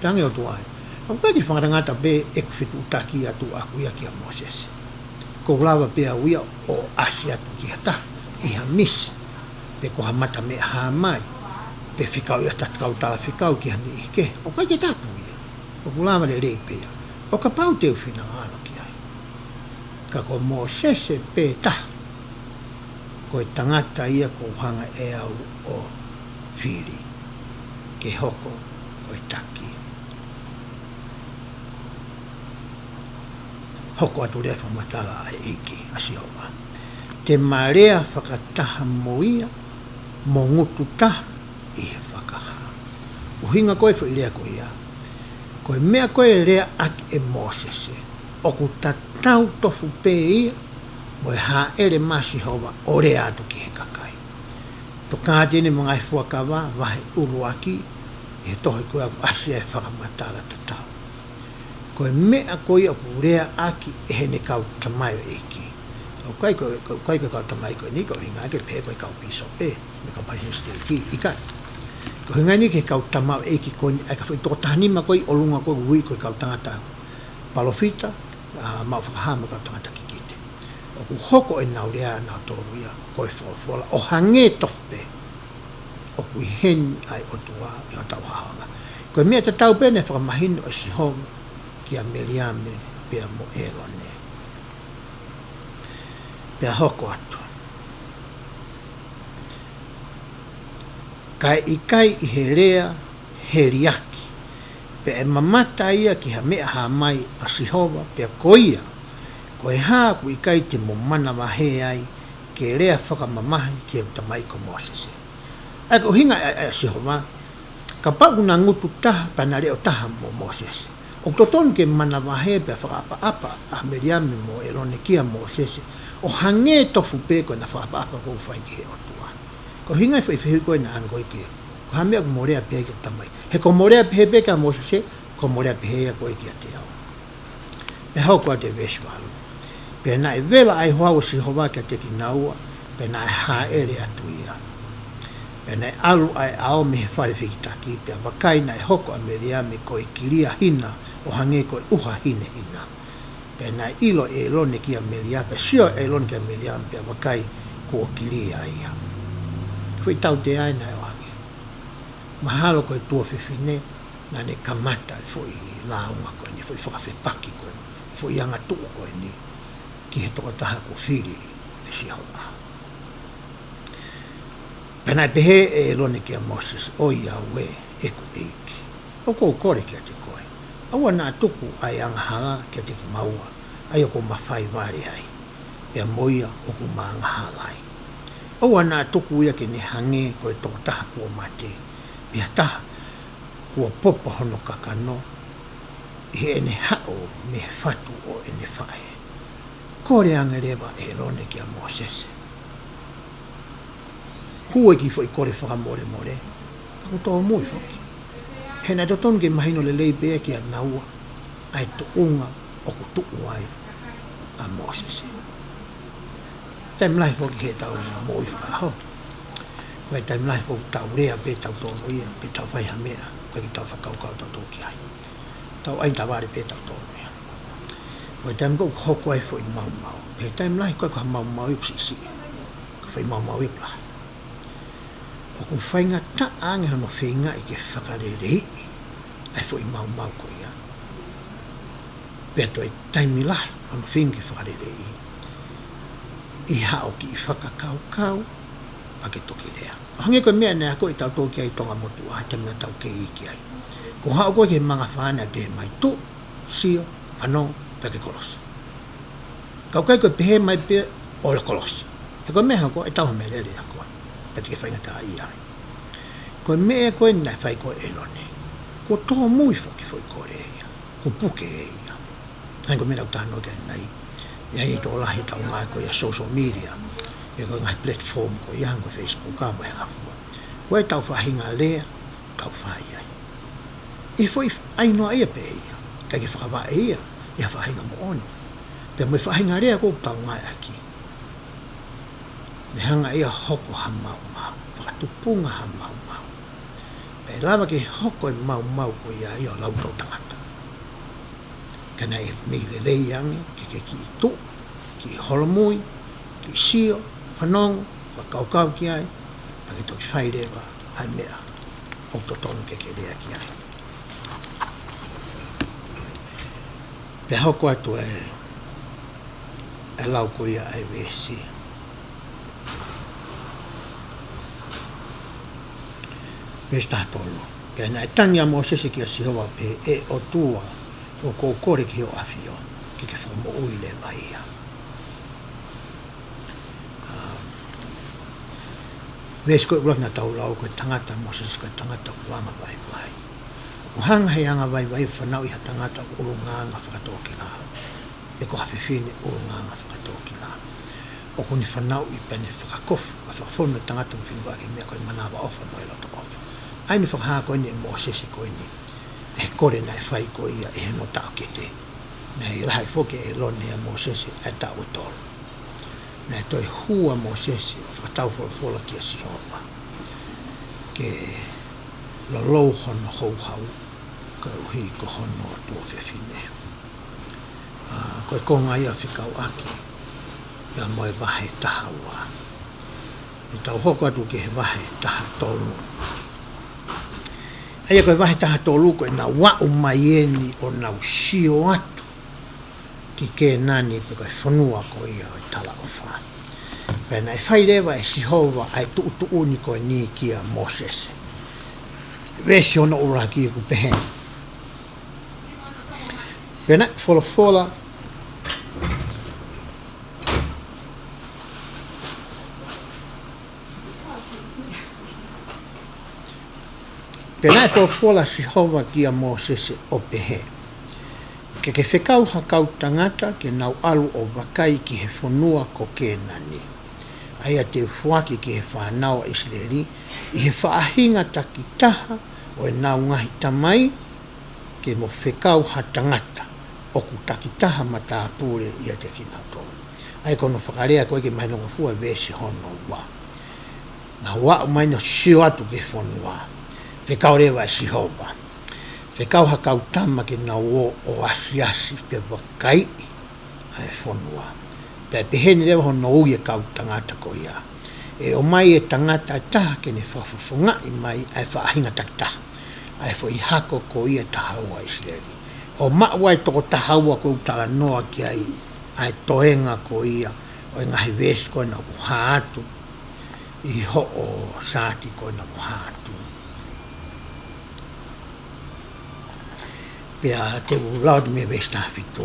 Tangi ʻOtua ē, ʻoku ʻikai ke fakangatangata pē ʻeku fetuʻutaki atu ʻaʻaku ia kia Mōsese. Kuo u lava pē au ia ʻo ʻasi atu ki ha taha ʻi ha misi, pe ko ha mata meʻa hā mai, pe fekau ia ha taha kau talafekau ki ha niʻihi kehe. ʻOku ʻikai ke tapu ia. ʻOku lava lelei pē ia. ʻO kapau te u finangalo ki ai. Ka ko Mōsese pē taha, ko e tangata ia ʻoku ou hanga ʻe au ʻo fili ke hoko ko e taki. Hoko atu lea fakamatala ʻa e ʻEiki, ʻa Sihova. Te ma lea fakataha mo ia, mo ngutu taha ʻi he fakahā. ʻUhinga ko e foʻi lea ko ia, ko e meʻa ko ē leaʻaki ʻe Mōsese, ʻoku tatau tofu pē ia mo e hāʻele mai ʻa Sihova ʻo lea atu ki he kakai. Tokāteline mo e Ngaahi Fuakava, vahe ʻuluaki, ʻi he tohi ko ia ʻoku ʻasi ai e fakamatala tatau. Ko e meʻa ko ia ʻoku leaʻaki ʻe heʻene kau tamaioʻeiki. ʻOku ʻikai ko, ko, ʻikai ko e kau tamaioʻeiki ko eni, ko e ʻuhinga ke pehē ko e kau pīsope, mo e kau palesiteni siteiki, ʻikai. Ko e ʻuhinga eni ki he kau tamaioʻeiki ko eni, ʻa e kau foʻi toko taha nima ko ē ʻi ʻolunga ko ē ʻoku ui ko e kau tangata palōfita, ʻa, maʻu fakahā mo e kau tangata kikite. ʻOku hoko ʻenau lea ʻanautolu ia ko e folofola ʻo hangē tofu pē ʻoku ʻi heni ʻa e ʻOtua ʻi hotau haʻonga. Ko e meʻa tatau pē naʻe fakamahino ʻe Sihova kia Meliame pea mo ʻĒlone. Pea hoko atu. Kae ʻikai ʻi he lea heliaki, pea ʻe mamata ia ki ha meʻa hā mai ʻa Sihova, pea ko ia, ko e hā ʻoku ʻikai te mo manavahē ai ke lea fakamamahi ki heʻeku tamaioʻeiki ko Mōsese. ʻA ia ko e ʻuhinga ʻa, ʻa Sihova, kapau ʻoku na ngutu taha, pea na leʻo taha mo Mōsese, ʻoku totonu ke manavahē pea fakaʻapaʻapa ʻa Meliame mo ʻĒlone kia Mōsese, ʻo hangē tofu pē ko ʻena fakaʻapaʻapa ʻoku fai ki he ʻOtua. Ko e ʻuhinga e foʻi fehuʻi ko ē naʻa ango ʻi he, ko e hā e meʻa ʻoku mo lea pehē ki hoʻo tamaioʻeiki. He ko hoʻomo lea pehē pē kia Mōsese, ko hoʻomo lea pehē ia ko ē kiate au. Pea hoko atu e veesi valu. Pea naʻe vela ʻa e ʻohau ʻo Sihova kiate kinaua, pea naʻe hāʻele atu ia. Pea naʻe ʻalu ʻa e ʻao mei he fale fehikitaki, pea vakai naʻe hoko ʻa Meliame ko e kilia hina ʻo hangē ko e ʻuha hinehina. Pea naʻe ʻilo ʻe ʻĒlone kia Meliame, pea sio ʻa ʻĒlone kia Meliame, pea vakai kuo kilia ia. Foʻi tautea ē naʻe ʻoange. Mahalo ko e tuofefine, naʻa ne kamata e foʻi lāunga ko eni, foʻi fakafepaki ko eni, foʻi angatuʻu ko eni, ki he tokotaha kuo fili ʻe Sihova. Pea naʻe pehē ʻe ʻĒlone kia Mōsese, ʻOiauē, ʻeku ʻEiki, ʻoku ou kole kiate koe, ʻoua naʻa tuku ʻa e angahala kiate kimaua, ʻa ia ʻoku ma fai vale ai, pea mo ia ʻoku ma angahala ai. ʻOua naʻa tuku ia ke ne hangē ko e tokotaha kuo mate, pe ha taha kuo popo hono kakano ʻi heʻene haʻu mei he fatu ʻo ʻene faʻē. Kole ange leva ʻe ʻĒlone kia Mōsese. Hū e kiʻi foʻi kole fakamolemole, ka kuo tōmui foki. He naʻe totonu ke mahino lelei pē kia naua ʻa e tuʻunga ʻoku tuʻu ai ʻa Mōsese. Taimi lahi foki heʻetau moʻui fakaʻaho, ʻoku ʻi ai e taimi lahi foki ʻoku tau lea pē tautolu ia, pe tau fai ha meʻa, ʻoku ʻikai ke tau fakakaukau tautolu ki ai. Tau ʻai tavale pē tautolu ia. ʻOku ʻi ai e taimi ko ē ʻoku hoko ai e foʻi maumau. Pea taimi lahi ʻoku ʻikai ko ha maumau ia ʻoku siʻisiʻi. Ko e foʻi maumau ia ʻoku lahi. ʻOku faingataʻa ange hono feingaʻi ke fakaleleiʻi ʻa e foʻi maumau ko ia. Pea toe taimi lahi hono feinga ke fakaleleiʻi ʻi haʻo kiʻi fakakaukau pea ke toki lea. ʻO hangē ko e meʻa naʻe akoʻi tautolu ki ai ʻi Tonga Motuʻa he taimi naʻa tau kei iiki ai. Ko e haʻu ko ē ki he manga fānau pea pehē mai, Tuʻu, sio, fanongo, Pea ke kolosi. Ka ʻoku ʻikai ko e pehē mai pē ʻoua ʻe kolosi. He ko e meʻa hoko, ʻe tau ha meʻalele ia ko ē. Pea te ke faingataʻaʻia ai. Ko e meʻa ko ē naʻe fai ko ē ʻe ʻĒlone. Kuo tōmui foki foʻi kole ia. Kuo puke ia. Hangē ko e meʻa naʻa ku talanoa ki ai ʻanenai. ʻI ai e tokolahi ʻetau ngāue ko ia social media. Pe ko e ngaahi platform ko ia hangē ko e Facebook ʻa mo e hā fua. Ko ʻetau faʻahinga lea, tau fai ai. ʻI he foʻi ʻai noaʻia pē ia, ʻikai ke fakavaʻe ia ʻi ha faʻahinga moʻoni. Pea mo e faʻahinga lea ʻoku tau ngāueʻaki. Ne hanga ia ʻo hoko ha maumau, fakatupunga ha maumau. Pea ʻe lava ke hoko e maumau ko ia ʻi he lau ʻo e tangata. Ka naʻe mei lelei ange, ke ke kiʻi tuʻu, kiʻi holomui, kiʻi sio, fanongo, fakakaukau ki ai, pea ke toki fai leva ʻa e meʻa ʻoku totonu ke ke lea ki ai. Pea hoko atu e, e lau ko ia ʻa e veesi. Veesi taha tolu. Pea naʻe tangi ʻa Mōsese kia Sihova pehē, ʻE ʻOtua, ʻoku ou kole ki hoʻo ʻafio, ke ke fakamoʻui leva ia. Um, veesi ko ē ʻuluaki naʻa tau lau ko e tangata ʻa Mōsese ko e tangata ʻoku angavaivai. ʻOku hanga he angavaivai ʻo fanauʻi ha tangata ʻoku ʻulungaanga fakatōkilalo. Pe ko ha fefine ʻulungaanga fakatōkilalo. ʻOku ne fanauʻi pea ne fakakofu, ʻa e fakafonu ʻo e tangata mo e fineʻofa ki he meʻa ko e manavaʻofa mo e lotoʻofa. ʻA ia naʻe fakahā ko eni ʻe Mōsese ko eni. ʻI he kole naʻe fai ko ia ʻi hono taʻokete. Naʻe lahi foki ʻe ʻĒlone ʻia Mōsese ʻa e taʻu ʻe tolu. Naʻe toe hū ʻa Mōsese ʻo fakatau folofola kia Sihova. Ke lolou hono houhau, koeʻuhi ko hono tuofefine. ʻA, ko e konga ia fekauʻaki, pea mo e vahe taha ua. ʻE tau hoko atu ki he vahe taha tolu. ʻA ia ko e vahe taha tolu ko ʻenau aʻu mai eni ʻo nau sio atu ki Kēnani pe ko e fonua ko ia ʻo e talaʻofa. Pea naʻe fai leva ʻe Sihova ʻa e tuʻutuʻuni ko eni kia Mōsese. Veesi hono ʻuluaki ʻoku pehē. Pea naʻe folofola Pea naʻe folofola ʻa Sihova kia Mōsese ʻo pehē, Ke ke fekau ha kau tangata ke nau ʻalu ʻo vakai ki he fonua ko Kēnani, ʻa ia te u foaki ki he fānau ʻa ʻIsileli, ʻi he faʻahinga takitaha ʻo ʻenau ngaahi tamai, ke mo fekau ha tangata ʻoku takitaha matāpule ʻiate kinautolu. ʻA ia ko hono fakalea ko ē ki he mahino ngofua veesi hono ua. Nau aʻu mai ʻo sio atu ki he fonua. Fekau leva ʻe Sihova. Fekau ha kau tama ke nau ō ʻo asiasi pe vakaiʻi ʻa e fonua. Pea pehē ni leva hono ui e kau tangata ko ia. ʻE ʻomai e tangata ʻe taha ke ne fakafofongaʻi mai ʻa e faʻahinga takitaha. ʻA e foʻi hako ko ia ʻe taha ua ʻIsileli. ʻO maʻu ai toko taha ua ko ē ʻoku talanoa ki ai ʻa e toenga ko ia ʻo e ngaahi veesi ko ena ʻoku hā atu ʻi hoʻo saati ko ena ʻoku hā atu. Pea te u lau atu mei he veesi taha fitu.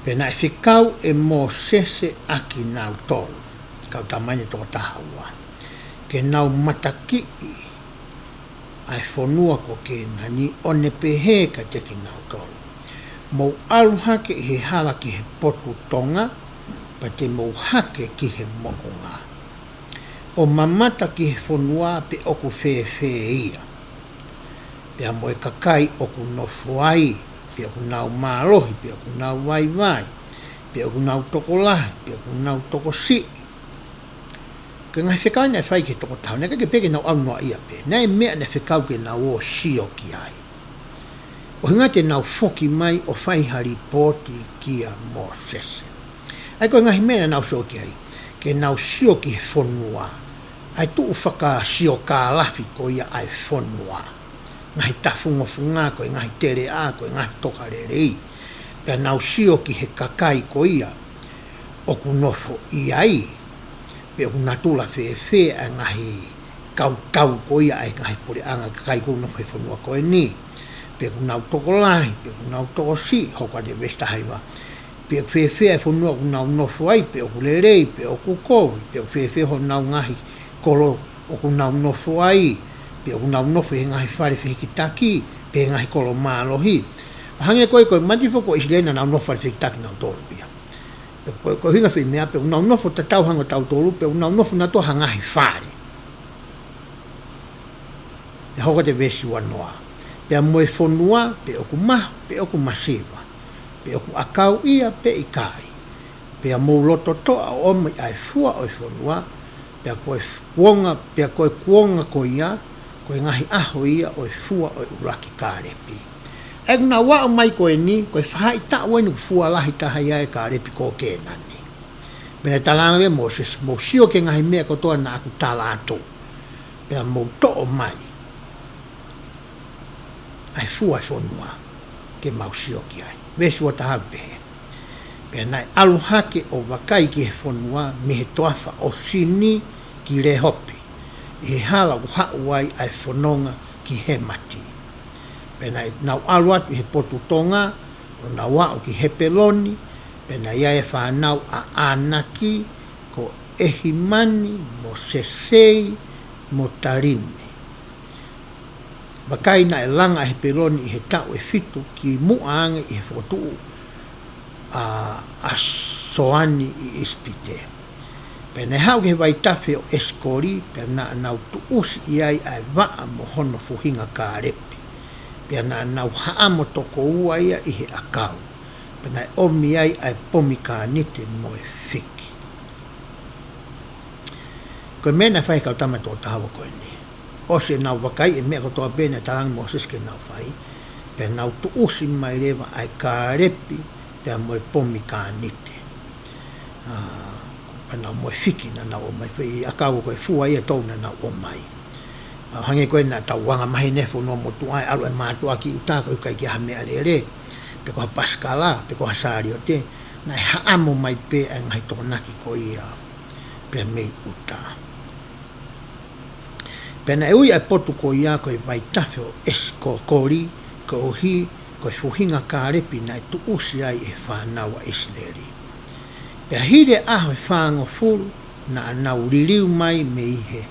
Pea naʻe fekau ʻe Mōsese ʻa kinautolu, kau tama eni ʻe toko taha ua, ke nau matakiʻi ʻa e fonua ko Kēnani ʻo ne pehē kiate kinautolu, Mou ʻalu hake ʻi he hala ki he potu tonga, pea te mou hake ki he moʻunga. ʻO mamata ki he fonua pe ʻoku fēfē ia. Pea mo e kakai ʻoku nofo ai, pe ʻoku nau mālohi, pe ʻoku nau vaivai, pe ʻoku nau tokolahi, pe ʻoku nau tokosiʻi. Ko e ngaahi fekau naʻe fai ki he toko taha ua, naʻe ʻikai ke pehē ke nau ʻalu noaʻia pē. Naʻe meʻa naʻe fekau ke nau ō ʻo sio ki ai. ʻUhinga te nau foki mai ʻo fai ha lipooti kia Mōsese. ʻA ia ko e ngaahi meʻa naʻa nau sio ki ai. Ke nau sio ki he fonua. ʻA e tuʻu fakasiokālafi ko ia ʻa e fonua. Ngaahi tafungofunga ko e ngaahi teleʻa ko e ngaahi tokalelei. Pea nau sio ki he kakai ko ia ʻoku nofo ʻi ai, pe ʻoku natula fēfē ʻa e ngaahi kautau ko ia ʻa e ngaahi puleʻanga kakai ʻoku nofo he fonua ko eni. pe ʻoku nau tokolahi, pe ʻoku nau tokosiʻi, hoko atu e veesi taha hiva. Pe ʻoku fēfē e fonua ʻoku nau nofo ai, pe ʻoku lelei, pe ʻoku kovi, pe ʻoku fēfē honau ngaahi kolo ʻoku nau nofo ai, pe ʻoku nau nofo he ngaahi fale fehikitaki, pe he ngaahi kolo mālohi. ʻO hangē ko ē ko e mati foki ʻo ʻIsileli naʻa nau nofo fale fehikitaki nautolu ia. Pe ko, ko e ʻuhinga foʻi meʻa pe ʻoku nau nofo tatau hangē ko tautolu, pe ʻoku nau nofo nautolu ha ngaahi fale. ʻE hoko atu e veesi ua noa. Pea mo e fonua, pe ʻoku mahu, pe ʻoku masiva, pe ʻoku ʻakau ia, pe ʻikai. Pea mou loto toʻa ʻo ʻomi ʻa e fua ʻo e fonua, pea ko e f-, kuonga, pea ko e kuonga ko ia, ko e ngaahi ʻaho ia ʻo e fua ʻo e ʻuluaki Kālepi. ʻA ia ʻoku nau aʻu mai ko eni, ko e faʻahitaʻu eni ʻoku fua lahi taha ia ʻe Kālepi ko Kēnani. Pea naʻe talaange ʻe Mōsese, mou sio ki he ngaahi meʻa kotoa naʻa ku tala atu. Pea mou toʻo mai ʻa e fua e fonua, ke mau sio ki ai. Veesi ua taha ʻoku pehē. Pea naʻe ʻalu hake ʻo vakai ki he fonua mei he toafa ʻo Sini ki Lehopi, ʻi he hala ʻoku haʻu ai ʻa e fononga ki Hemati. Pea naʻa nau ʻalu atu ʻi he potu tonga, ʻo nau aʻu ki Hepeloni, pea naʻe ʻi ai e fānau ʻa ʻAnaki, ko ʻEhimani, mo Sesei, mo Talimi. Vakai, naʻe langa ʻa Hepeloni ʻi he taʻu ʻe fitu kimuʻa ange ʻi he fokotuʻu ʻa, ʻa Soani ʻi ʻIsipite. Pea naʻe haʻu ki he vaitafe ʻo ʻEsikoli, pea naʻa nau tuʻusi ʻi ai ʻa e vaʻa mo hono fuhinga Kālepi. Pea naʻa nau haʻamo toko ua ia ʻi he ʻakau. Pea naʻe ʻomi ai ʻa e pomikānite mo e fiki. Ko e meʻa naʻe fai ʻe he kau tama toko taha ua ko eni. ʻOsi ʻenau vakai e meʻa kotoa pē naʻe talaange ʻe Mōsese ke nau fai, pea nau tuʻusi mai leva ʻa e Kālepi, pea mo e pomikānite. ʻA, pea nau mo e fiki naʻa nau ʻomai, foʻi ʻakau ko e fua ia ʻe tolu naʻa nau ʻomai. ʻA, hangē ko ē naʻa tau anga maheni he fonua motuʻa ʻe ʻalu e mātuʻa ki ʻuta ko e ʻikai ke ʻi ai ha meʻalele, pe ko ha pasikala, pe ko ha saliote, naʻe haʻamo mai pē ʻa e ngaahi tokonaki ko ia, pea mei ʻuta. Pea naʻe ui ʻa e potu ko ia ko e vaitafe ʻo ʻEsikoli, koeʻuhi ko e fuhinga Kālepi naʻe tuʻusi ai ʻe he fānau ʻa ʻIsileli. Pea hili e ʻaho ʻe fāngofulu naʻa nau liliu mai mei he,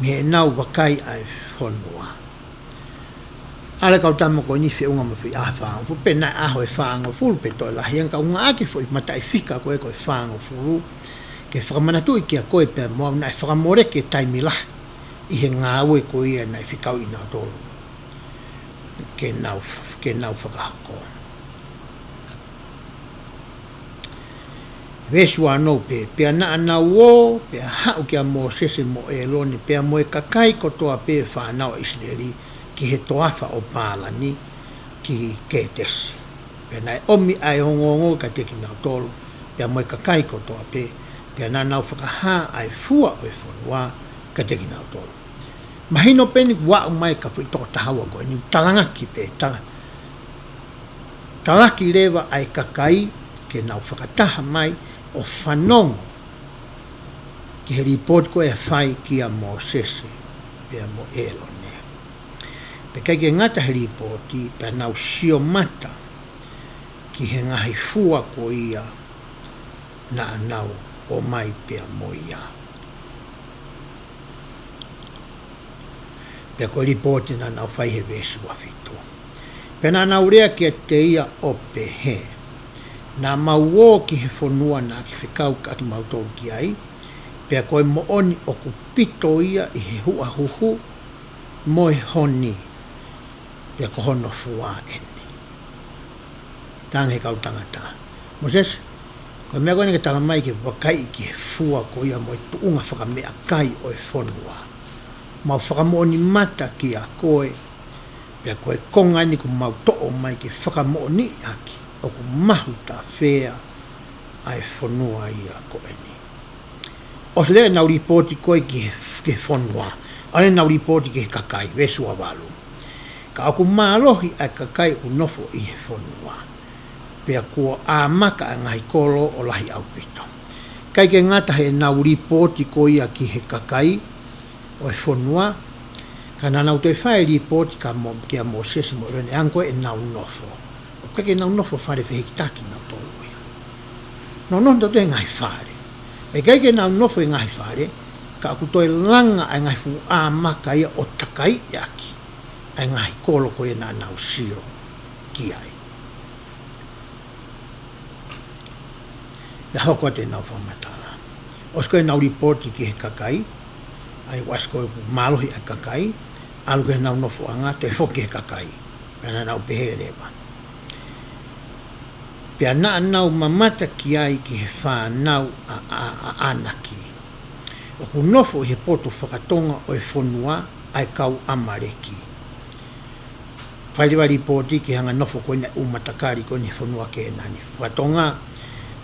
mei heʻenau vakai ʻa e fonua. ʻAlu e kau tama ko eni feʻunga mo e foʻi ʻaho ʻe fāngofulu, pe naʻe ʻaho ʻe fāngofulu, pe toe lahi ange, ka ʻoku ngāueʻaki e foʻi mataʻifika ko ē ko e fāngofulu, ke fakamanatuʻi kiate koe pea mo au naʻe fakamoleki e taimi lahi ʻi he ngāue ko ia naʻe fekauʻi kinautolu ke nau, ke nau fakahoko. Veesi ua ono pē, pea naʻa nau ō, pea haʻu kia Mōsese mo ʻĒlone, pea mo e kakai kotoa pē fānau ʻa ʻIsileli, ki he toafa ʻo Pālani, ki Kētesi. Pea naʻe ʻomi ʻa e ongoongo kiate kinautolu, pea mo e kakai kotoa pē, pea naʻa nau fakahā ʻa e fua ʻo e fonua kiate kinautolu. Mahino pē eni kuo aʻu mai ka foʻi toko taha ua ko eni, talangaki pē, tala-, talaki leva ʻa e kakai ke nau fakataha mai ʻo fanongo ki he lipooti ko ē ʻe fai kia Mōsese pea mo ʻĒlone. Pea ʻikai ke ngata he lipooti, pea nau sio mata ki he ngaahi fua ko ia naʻa nau ʻomai pea mo ia. Pea ko e lipooti naʻa nau fai he veesi ua fitu. Pea naʻa nau lea kiate ia ʻo pehē, naʻa mau ō ki he fonua naʻa ke fekauʻaki kimautolu ki ai, pea ko e moʻoni ʻoku pito ia ʻi he huʻa huhu mo e honi, pea ko hono fua eni. Talaange ʻe he kau tangata, Mōsese, ko e meʻa ko eni ke tala mai ke vakai ki he fua ko ia mo e tuʻunga fakameʻakai ʻo e fonua. Mau fakamoʻoni mata kia koe, pea ko e konga eni kuo mau toʻo mai ke fakamoʻoniʻaki ʻoku mahutafea ʻa e fonua ia ko eni. ʻOsi lea ʻenau lipooti ko ē ki he, ki he fonua, ʻa ʻenau lipooti ki he kakai, veesi ua valu. Ka ʻoku mālohi ʻa e kakai ʻoku nofo ʻi he fonua, pea kuo ʻāmaka ʻa e ngaahi kolo ʻo lahi ʻaupito. ʻIkai ke ngata heʻenau lipooti ko ia ki he kakai ʻo e fonua, Ka naʻa nau toe fai e lipooti kia Mo-, kia Mōsese mo ʻElone, ʻa ē ko ē ʻenau nofo. ʻOku ʻikai ke nau nofo fale fehikitaki nautolu ia. Nau nofo nautolu he ngaahi fale. ʻIkai ke nau nofo he ngaahi fale, ka ʻoku toe langa ʻa e ngaahi fuʻu ʻā maka ia ʻo takaiʻi ʻaki ʻa e ngaahi kolo ko ia naʻa nau sio ki ai. Pea hoko atu ʻenau fakamatala. ʻOsi ko ē ʻenau lipooti ki he kakai, ʻa ia ʻoku ʻasi ko ē ʻoku mālohi ʻa e kakai, ʻalu ki heʻenau nofoʻanga, toe foki ki he kakai. Pea naʻa nau pehē leva. Pea naʻa nau mamata ki ai ki he fānau ʻa, ʻa, ʻa ʻAnaki, ʻoku nofo ʻi he potu fakatonga ʻo e fonua, ʻa e kau ʻAmaleki. Fai leva lipooti ki he anga e nofo ko eni ʻa e ʻū matakali ko eni he fonua Kēnani. Fakatonga,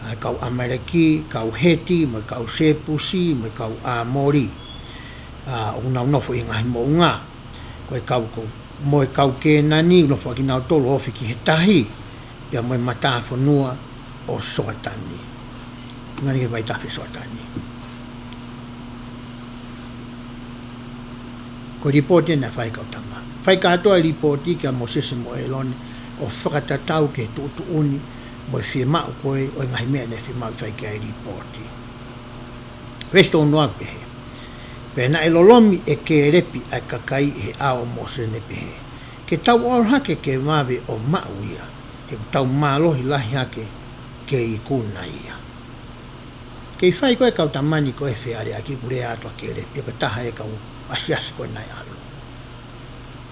ʻa e kau ʻAmaleki, kau Heti, mo e kau Sepusi, mo e kau ʻAmoli. ʻA, ʻoku nau nofo ʻi he ngaahi moʻunga. Ko e kau, ko, mo e kau Kēnani, nofo ʻa kinautolu ofi ki he tahi, pea mo e matāfonua ʻo Soatani. Ngani ke vaitafe Soatani. Ko e lipooti eni naʻe fai ʻe he kau tama. Fai kātoa e lipooti kia Mōsese mo ʻElone ʻo fakatatau ki he tuʻutuʻuni mo e fiemaʻu ko ē ʻo e ngaahi meʻa naʻe fiemaʻu ke fai ki ai e lipooti. Veesi tolu noa pehē. Pea naʻe lolomi ʻe Kēlepi ʻa e kakai ʻi he ʻao ʻo Mōsese ʻo ne pehē, Ke tau ʻalu hake ke vave ʻo maʻu ia, he ʻoku tau mālohi lahi hake ke ikuna ia. Kei fai ko ē ʻe he kau tama ni ko ē e fealeaʻaki, ʻoku lea atu ʻa Kēlepi, ʻa e taha e kau asiasi ko ē naʻe ʻalu.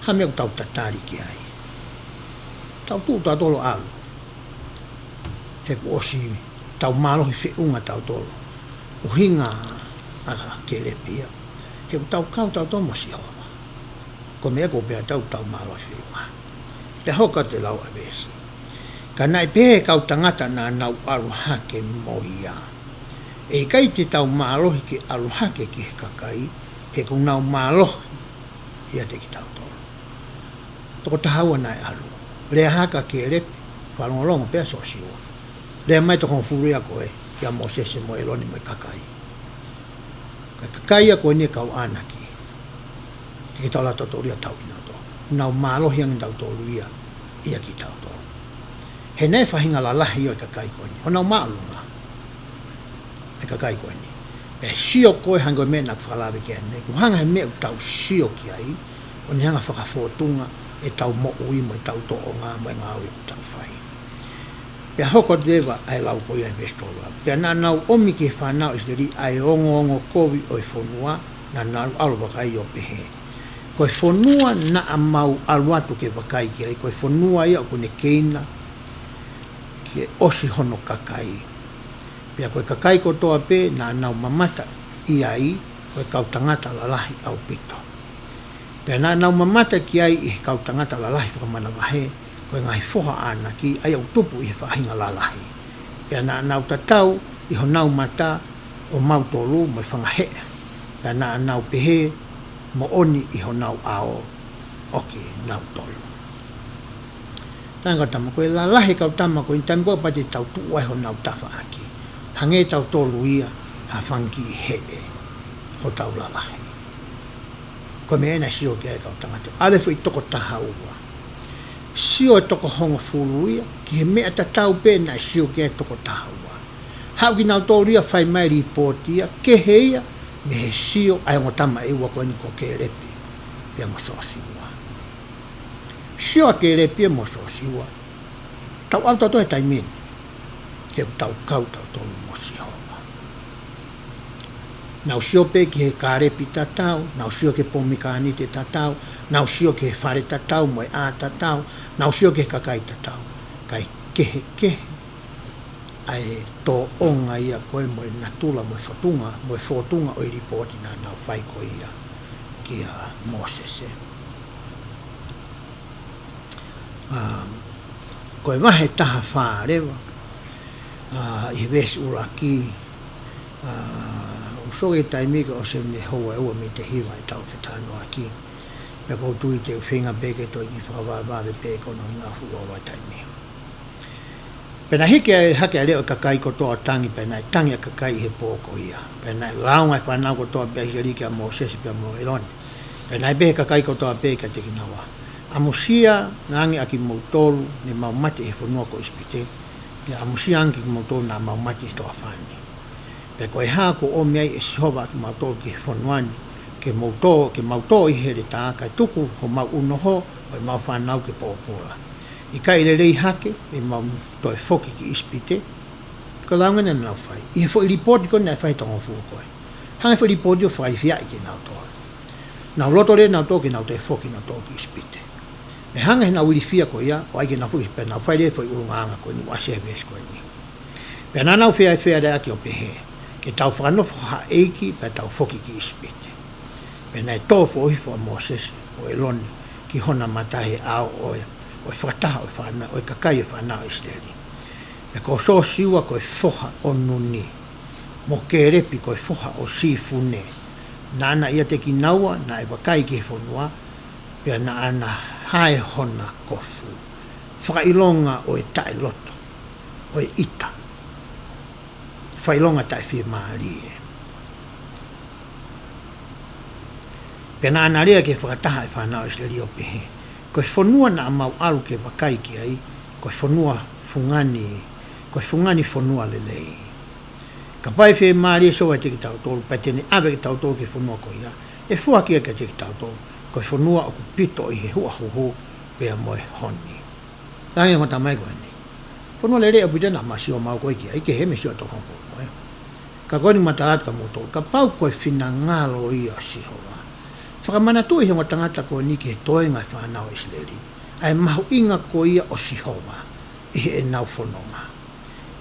Ha meʻa ʻoku tau tatali ki ai. Tau tuʻu tautolu ʻo ʻalu. He kuo ʻosi tau mālohi feʻunga tautolu. ʻUhinga ʻa Kēlepi ia. He ʻoku tau kau tautolu mo Sihova. Ko e meʻa ko ē pea tau tau mālohi feʻunga. Pea hoko atu e lau ʻa e veesi. Ka naʻe pehē ʻe he kau tangata naʻa nau ʻalu hake mo ia, ʻE ʻikai te tau mālohi ke ʻalu hake ki he kakai, he ʻoku nau mālohi ʻiate kitautolu. Toko taha ua naʻe ʻalu. Lea hake ʻa Kēlepi, fakalongolongo pē ʻa Sōsiua. Lea mai e toko hongofulu ia ko ē, kia Mōsese mo ʻElone mo e kakai. Ko e kakai ia ko eni e kau ʻAnaki. Ke ke tau lava tautolu ia ʻo tauʻi kinautolu. Nau mālohi ange kinautolu ia, ʻia kitautolu. He naʻe faʻahinga lalahi ʻo e kakai ko eni. Honau māʻolunga. E kakai ko eni. Pea sio ko ē hangē ko e meʻa naʻa ku fakalave ki ai ʻanenai. ʻOku hanga ʻe he meʻa ʻoku tau sio ki ai, ʻo ne hanga ʻo fakafōtunga ʻetau moʻui mo ʻetau tōʻonga mo e ngāue ʻoku tau fai. Pea hoko atu leva ʻa e lau ko ia ʻi he veesi tolu. Pea naʻa nau ʻomi ki he fānau ʻIsileli ʻa e ongoongo kovi ʻo e fonua naʻa nau ʻalu vakai ʻo pehē, Ko e fonua naʻa mau ʻalu atu ke vakai ki ai, ko e fonua ia ʻoku ne keina ke ʻosi hono kakai. Pea ko e kakai kotoa pē naʻa nau mamata ʻi ai, ko e kau tangata lalahi ʻaupito. Pea naʻa nau mamata ki ai ʻi he kau tangata lalahi fakamanavahē, ko e ngaahi foha ʻAnaki, ʻa ia ʻoku tupu ʻi he faʻahinga lalahi. Pea naʻa nau tatau ʻi honau mata ʻo mautolu mo e fanga heʻe. Pea naʻa nau pehē, Moʻoni ʻi honau ʻao ʻo kinautolu. Tangata mo ko e lalahi e kau tama ko eni, taimi ko ē pea te tau tuʻu ai honau tafaʻaki. Hangē tautolu ia ha fanga kiʻi heʻe hotau lalahi. Ko e meʻa ia naʻe sio ki ai e kau tangata. ʻAlu e foʻi toko taha ua. Sio e toko hongofulu ia ki he meʻa tatau pē naʻe sio ki ai e toko taha ua. Haʻu kinautolu ia ʻo fai mai e lipooti ia, kehe ia mei he sio ʻa e ongo tama ʻe ua ko eni ko Kēlepi pea mo Sōsiua. Sio ʻa Kēlepi ia mo Sōsiua. Tau ʻalu tautolu he taimi ni. He ʻoku tau kau tautolu mo Sihova. Nau sio pē ki he kālepi tatau, nau sio ki he pomikānite tatau, nau sio ki he fale tatau mo e ʻā tatau, nau sio ki he kakai tatau. Kae kehekehe ʻa e tōʻonga ia ko ē mo e natula mo e fōtunga, mo e fōtunga ʻo e lipooti naʻa nau fai ko ia kia Mōsese. Um, ko e vahe taha fā leva, uh, ʻi he veesi ʻuluaki, uh, ʻoku sio ki he taimi kuo ʻosi eni e houa ʻe ua mei he hiva ʻetau fetalanoaʻaki. Pea ʻoku ou tui te u feinga pē ke toe kiʻi fakavavevave pē ko hono hinga fuʻu ua ua taimi. Pea naʻe hiki ai hake ʻa e leʻo ʻo e kakai kotoa ʻo tangi, pea naʻe tangi ʻa e kakai ʻi he pō ko ia. Pea naʻe lāunga e fānau kotoa pē ʻa ʻIsileli kia Mōsese pea mo ʻElone. Pea naʻe pehē ʻe he kakai kotoa pē kiate kinaua, ʻAmusia ange ʻa kimoutolu ne mau mate ʻi he fonua ko ʻIsipite, pea ʻamusia ange kimoutolu naʻa mau mate ʻi he toafa ni. Pea ko e hā kuo ʻomi ai ʻe Sihova ʻa kimautolu ki he fonua ni, ke mau tō, ke mau tō ʻi he heletā, kae tuku homau ʻunoho ʻo ʻemau fānau ke pōpula? ʻIkai lelei hake ʻemau toe foki ki ʻIsipite? Ko e lāunga eni naʻa nau fai ʻi he foʻi lipooti ko eni naʻe fai ʻe he toko hongofulu ko ē. Hanga ʻe he foʻi lipooti ʻo fakailifiaʻi kinautolu. Nau loto leva nautolu ke nau toe foki nautolu ki ʻIsipite. Pea hanga ʻe heʻenau ilifia ko ia ʻo ʻai ke nau foki, pea nau fai leva e foʻi ʻulungaanga ko eni, ʻoku ʻasi he veesi ko eni. Pea naʻa nau fefaʻuhi leva ʻaki ʻo pehē, Ke tau fakanofo ha ʻeiki pea tau foki ki ʻIsipite. Pea naʻe tō foʻohifo ʻa Mōsese mo ʻĒlone ki hona mata he ʻao ʻo e, ʻo e fakataha ʻo e fānau, ʻo e kakai ʻo e fānau ʻa ʻIsileli. Pea ko Sōsiua ko e foha ʻo Nuni, mo Kēlepi ko e foha ʻo Sīfune, naʻa na ʻiate kinaua naʻe vakai ki he fonua, pea naʻa na hae hona kofu. Fakaʻilonga ʻo e taʻeloto, ʻo e ʻita. Fakaʻilonga taʻefiemālie. Pea naʻa na lea ki he fakataha ʻo e fānau ʻa ʻIsileli ʻo pehē, Ko e fonua naʻa mau ʻalu ke vakai ki ai, ko e fonua fungani, ko e fungani fonua lelei. Kapau ʻe fiemālie ʻa Sihova kiate kitautolu, pea te ne ʻave kitautolu ki he fonua ko ia ʻe foaki ia kiate kitautolu, ko e fonua ʻoku pito ʻi he huʻahuhu pea mo e honi. Talaange ʻe he ongo tama ko eni, fonua lelei ʻaupito naʻa mau sio maʻu ko ē ki ai, kehe mei he sio ʻa e toko hongofulu ko ē. Ka ko eni ʻoku ou tala atu kia moutolu, kapau ko e finangalo ia ʻo Sihova, fakamanatu ʻe he ongo tangata ko eni ki he toenga ʻo e fānau ʻa ʻIsileli ʻa e mahuʻinga ko ia ʻo Sihova ʻi heʻenau fononga.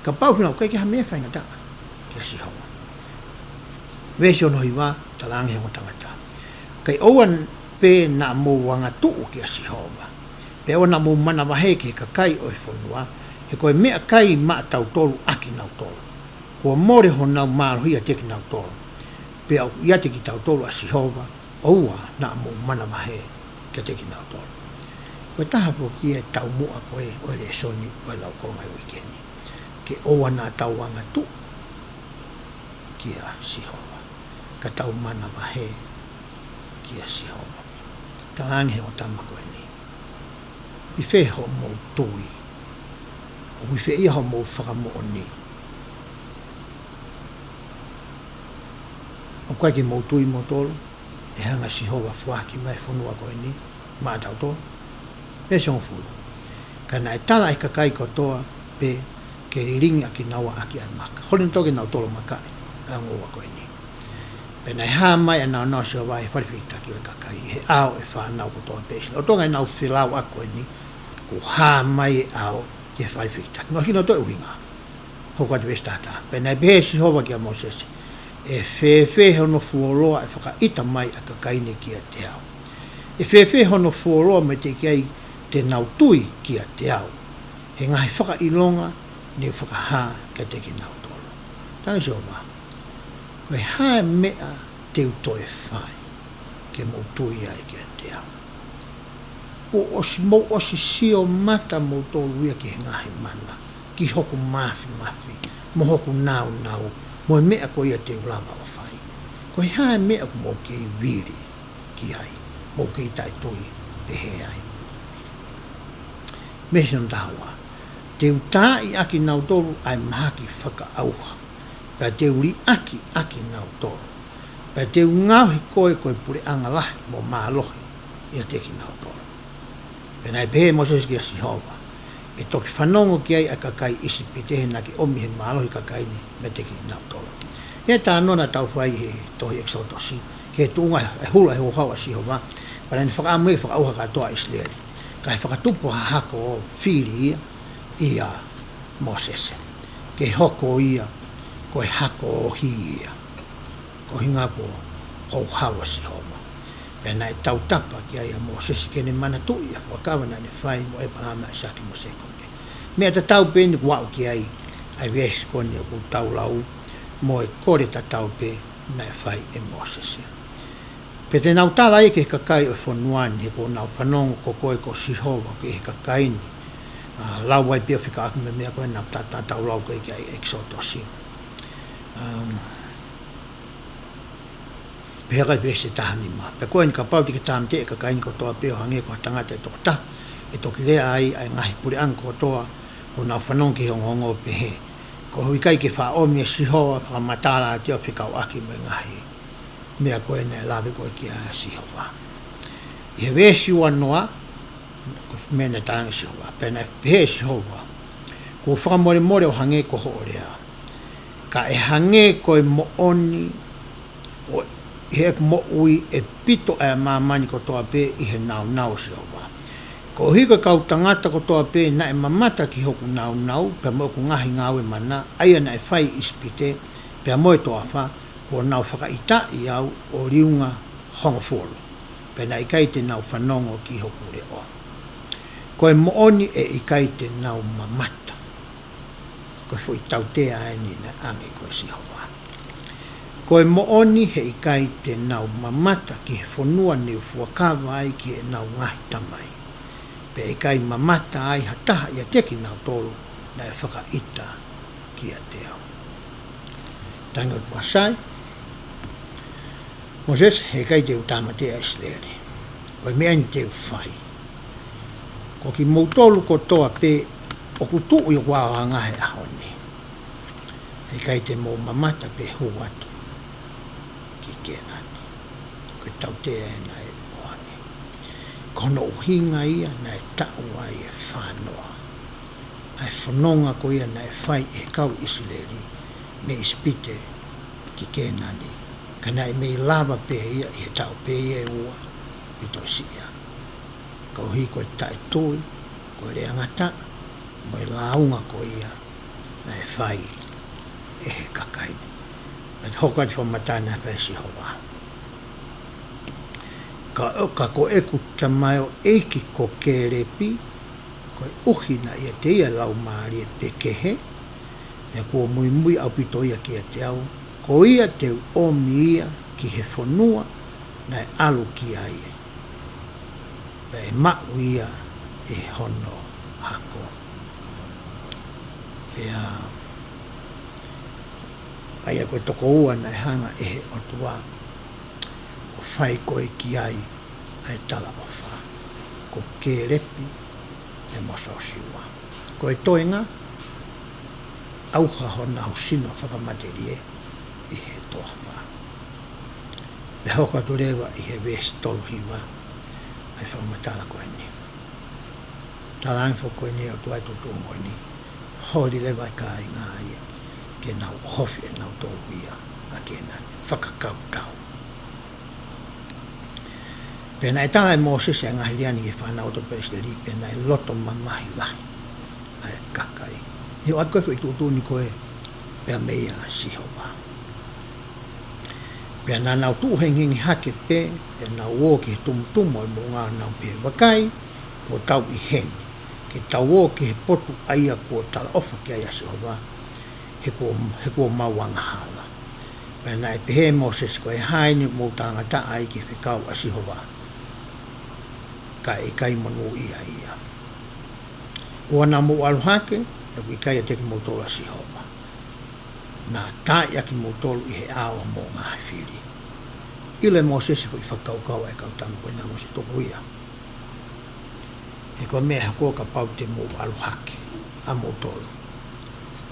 Kapau finau, ʻikai ke ʻi ai ha meʻa faingataʻa kia Sihova. Veesi hono hiva, talaange ʻe he ongo tangata, Kae ʻoua pē naʻa mou angatuʻu kia Sihova, pea ʻoua naʻa mou manavahē ki he kakai ʻo e fonua, he ko e meʻakai maʻatautolu ʻa kinautolu. Kuo mole honau mālohi ʻiate kinautolu, pea ʻoku ʻiate kitautolu ʻa Sihova, ʻoua naʻa mou manavahē kiate kinautolu. Ko e taha foki ia e taumuʻa ko ē ʻo e lēsoni ʻo e laukonga ʻo e uike ni. Ke ʻoua naʻa tau angatuʻu kia Sihova, ka tau manavahē kia Sihova. Talaange ʻe he ongo tama ko eni, ʻOku ʻi fē hoʻomou tui? ʻOku ʻi fē ia hoʻomou fakamoʻoni? ʻOku ʻikai ke mou tui moutolu ʻe hanga ʻe Sihova ʻo foaki mai e fonua ko eni maʻatautolu? Veesi hongofulu, Ka naʻe tala ʻe he kakai kotoa pē ke lilingi ʻa kinaua ʻaki ʻa e maka. Holi nautolu ke nau tolomakaʻi ʻa e ongo ua ko eni. Pea naʻe hā mai ʻa e naunau ʻa Sihova ʻi he fale fehikitaki ʻo e kakai, ʻi he ʻao ʻo e fānau kotoa pē ʻa ʻIsileli. ʻOku tō ange ʻenau felāuʻaki ko eni, kuo hā mai e ʻao ki he fale fehikitaki. Mahino ʻa e ʻuhinga. Hoko atu veesi taha taha. Pea naʻe pehē ʻe Sihova kia Mōsese, ʻE fēfē hono fuoloa ʻe fakaʻita mai ʻa e kakai ni kiate au? ʻE fēfē hono fuoloa mo e teʻeki ai te nau tui kiate au he ngaahi fakaʻilonga ne u fakahā kiate kinautolu? Talaange ʻe Sihova, Ko e hā e meʻa te u toe fai ke mou tui ai kiate au? Kuo ʻosi, mou ʻosi sio mata moutolu ia ki he ngaahi mana, ki hoku māfimafi, mo hoku nāunau, mo e meʻa ko ia te u lava ʻo fai. Ko e hā e meʻa ʻoku mou kei vili ki ai, mou kei taʻetui pehē ai? Veesi hono taha ua, Te u taaʻi ʻa kinautolu ʻa e mahaki fakaʻauha, pea te u liʻaki ʻa kinautolu, pea te u ngaohi koe ko e puleʻanga lahi mo mālohi ʻiate kinautolu. Pea naʻe pehē ʻe Mōsese kia Sihova, ʻE toki fanongo ki ai ʻa e kakai ʻIsipite, he naʻa ke ʻomi ʻa e mālohi ʻo e kakai ni meiate kinautolu. ʻI he talanoa naʻa tau fai he tohi ʻEkisotosi, ki he tuʻunga e hula e houhau ʻa Sihova, pea naʻa ne fakaʻamu ia ke fakaʻauha kātoa ʻa ʻIsileli. Ka ʻe fakatupu ha hako fili ia ʻia Mōsese, ke hoko ia ko e hako ohi ia. Ko e ʻuhinga ko e houhau ʻa Sihova. Pea naʻe tautapa ki ai ʻa Mōsese ke ne manatuʻi ʻa e fuakava naʻa ne fai mo ʻĒpalahame, ʻAisake mo Sēkope. Meʻa tatau pē eni ʻoku aʻu ki ai ʻa e veesi ko eni ʻoku tau lau mo e kole tatau pē naʻe fai ʻe Mōsese. Pea te nau tala ia ki he kakai ʻo e fonua ni, he kuo nau fanongo ko koe ko Sihova ki he kakai ni. ʻA, lau ai pē ʻo fekauʻaki mo e meʻa ko ē naʻa ta, ta, tau lau ko ē ki ai ʻEkisotosi. Um, Pehē ʻe he veesi taha nima: Pea ko eni, kapau te ke tāmateʻi ʻa e kakai ni kotoa pē ʻo hangē ko ha tangata ʻe toko taha, ʻe toki lea ai ʻa e ngaahi puleʻanga kotoa kuo nau fanongo ki he ongoongo, pehē, Kuo ʻikai ke faʻa ʻomi ʻe Sihova fakamatala atu ia ʻo fekauʻaki mo e ngaahi meʻa ko ē naʻe lave ko ē ki ai ʻa Sihova. ʻI he veesi uanoa, ko e meʻa naʻe talaange ʻe Sihova, pea naʻe pehē ʻe Sihova, Kuo u fakamolemole ʻo hangē ko hoʻo lea, ka ʻe hangē ko e moʻoni ʻo ʻi heʻeku moʻui ʻe pito ʻa e māmani kotoa pē ʻi he nāunau ʻo Sihova. Koeʻuhi ko e kau tangata kotoa pē naʻe mamata ki hoku nāunau, pea mo ʻeku ngaahi ngāue mana, ʻa ia naʻe fai ʻi ʻIsipite, pea mo e toafa, kuo nau fakaʻitaʻi au ʻo liunga hongofulu, pea naʻe ʻikai te nau fanongo ki hoku leʻo. Ko e moʻoni ʻe ʻikai te nau mamata. Ko e foʻi tautea eni naʻe ʻange ko ē ʻe Sihova. Ko e moʻoni he ʻikai te nau mamata ki he fonua ne u fuakava ai ki heʻenau ngaahi tamai, pea ʻikai mamata ai ha taha ʻiate kinautolu naʻe fakaʻita kiate au. Tangi ʻo e Puasai. Mōsese, he ʻikai te u tāmateʻi ʻa ʻIsileli. Ko e meʻa eni te u fai. Ko kimoutolu kotoa pē ʻoku tuʻu ʻi hoku ʻaoʻanga he ʻaho ni, he ʻikai te mou mamata pe hū atu ki Kēnani. Ko e tautea ē naʻe ʻoange. Ko hono ʻuhinga ia naʻe taʻu ai e fānoa ʻa e fononga ko ia naʻe fai ʻe he kau ʻIsileli mei ʻIsipite ki Kēnani, ka naʻe mei lava pē ia ʻi he taʻu pē ia ʻe ua pe toe siʻi ange. Koeʻuhi ko e taʻetui, ko e leʻangataʻa, mo e lāunga ko ia naʻe fai ʻe he kakai ni. Pea hoko atu e fakamatala naʻe fai ʻe Sihova. Ka, ka ko ʻeku tamaioʻeiki ko Kēlepi, koeʻuhi naʻe ʻiate ia e laumālie pē kehe, pea kuo muimui ʻaupito ia kiate au, ko ia te u ʻomi ia ki he fonua naʻe ʻalu ki ai, pea ʻe maʻu ia ʻe hono hako. Pea ʻa ia ko e toko ua naʻe hanga ʻe he ʻOtua ʻo fai ko ē ki ai ʻa e talaʻofa, ko Kēlepi pea mo Sosiua. Ko e toenga, ʻauha honau sino fakamatelie ʻi he toafa. Pea hoko atu leva ʻi he veesi tolu hiva ʻa e fakamatala ko eni. Talaange foki ko eni ʻe he ʻOtua ʻi he tuʻutuʻuni ko eni, holi leva e kāinga ia ke nau ʻohofi ʻe nautolu ia ʻa Kēnani, fakakautau. Pea naʻe tala ʻe Mōsese ʻa e ngaahi lea ni ki he fānau ʻo e kau ʻIsileli, pea naʻe loto mamahi lahi ʻa e kakai. He ʻoatu ko ē foʻi tuʻutuʻuni ko ē pea mei a Sihova. Pea naʻa nau tuʻu hengihengi hake pē, pea nau ō ki he tumutumu ʻo e moʻunga ʻo nau pehē, Vakai, kuo tau ʻi heni, ke tau ō ki he potu ʻa ia kuo talaʻofa ki ai ʻa Sihova, he kuo, he kuo mau angahala. Pea naʻe pehē ʻe Mōsese, Ko e hā eni ʻoku mou talangataʻa ai ki he fekau ʻa Sihova, kae ʻikai monūʻia ia? ʻOua naʻa mou ʻalu hake, he ʻoku ʻikai ʻiate kimoutolu ʻa Sihova. Naʻa taaʻi ʻa kimoutolu ʻi he ʻao ʻo homou ngaahi fili. ʻIlo ʻe Mōsese e foʻi fakakaukau ʻa e kau tama ko ena, Mōsese, tuku ia. He ko e meʻa ʻe hoko kapau te mou ʻalu hake ʻa moutolu,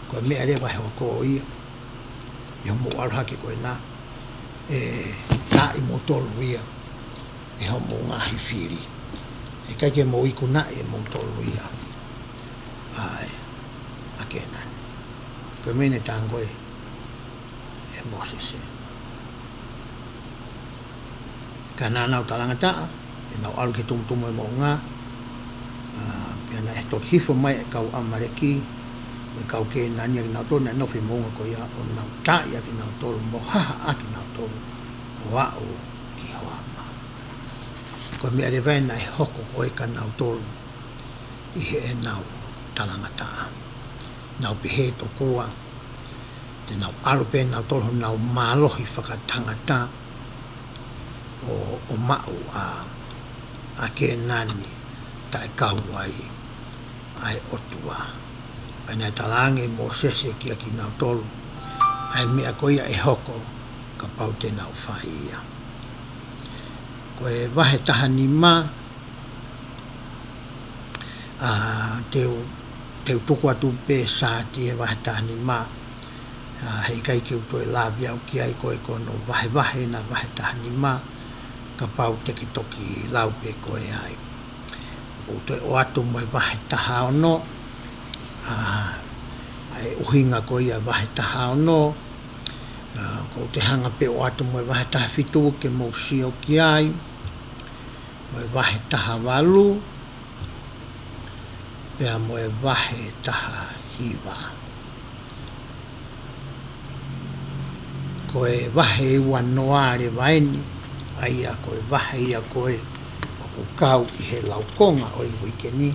ko e meʻa leva ʻe hoko ia ʻi hoʻomou ʻalu hake ko ena, ʻe taaʻi moutolu ia ʻe homou ngaahi fili. He ʻikai ke mou ikunaʻi ʻe moutolu ia ʻa e, ʻa Kēnani. Ko e meʻa naʻe talaange ko ē ʻe Mōsese. Ka naʻa nau talangataʻa, pea nau ʻalu ki he tumutumu ʻo e moʻunga, ʻa, pea naʻe toki hifo mai e kau ʻAmaleki mo e kau Kēnani ʻa kinautolu naʻe nofo ʻi he moʻunga ko ia, ʻo nau taaʻi ʻa kinautolu, mo haha ʻa kinautolu, ʻo aʻu ki Hoama. Ko e meʻa leva ē naʻe hoko ko ē kia nautolu ʻi heʻenau talangataʻa. Nau pehē tokua te nau ʻalu pē nautolu honau mālohi fakatangata ʻo, ʻo maʻu ʻa, ʻa Kēnani, taʻe kau ai ʻa e ʻOtua. Pea naʻe talaange ʻe Mōsese kia kinautolu ʻa e meʻa ko ia ʻe hoko kapau te nau fai ia. Ko e vahe taha nima, ʻa, te u, te u tuku atu pē saati e vahe taha nima, ʻa, heʻikai ke u toe lave au ki ai, ko e ko hono vahevahe ʻena vahe taha nima, kapau te ke toki lau pē koe ai. ʻOku ou toe ʻoatu mo e vahe taha ono, ʻa, ʻa e ʻuhinga ko ia vahe taha ono, ʻa, ʻoku ou toe hanga pē ʻoatu mo e vahe taha fitu ke mou sio ki ai, mo e vahe taha valu, pea mo e vahe taha hiva. Ko e vahe ua noa leva ʻeni, ʻa ia ko e vahe ia ko ē ʻoku kau ʻi he laukonga ʻo e uike ni,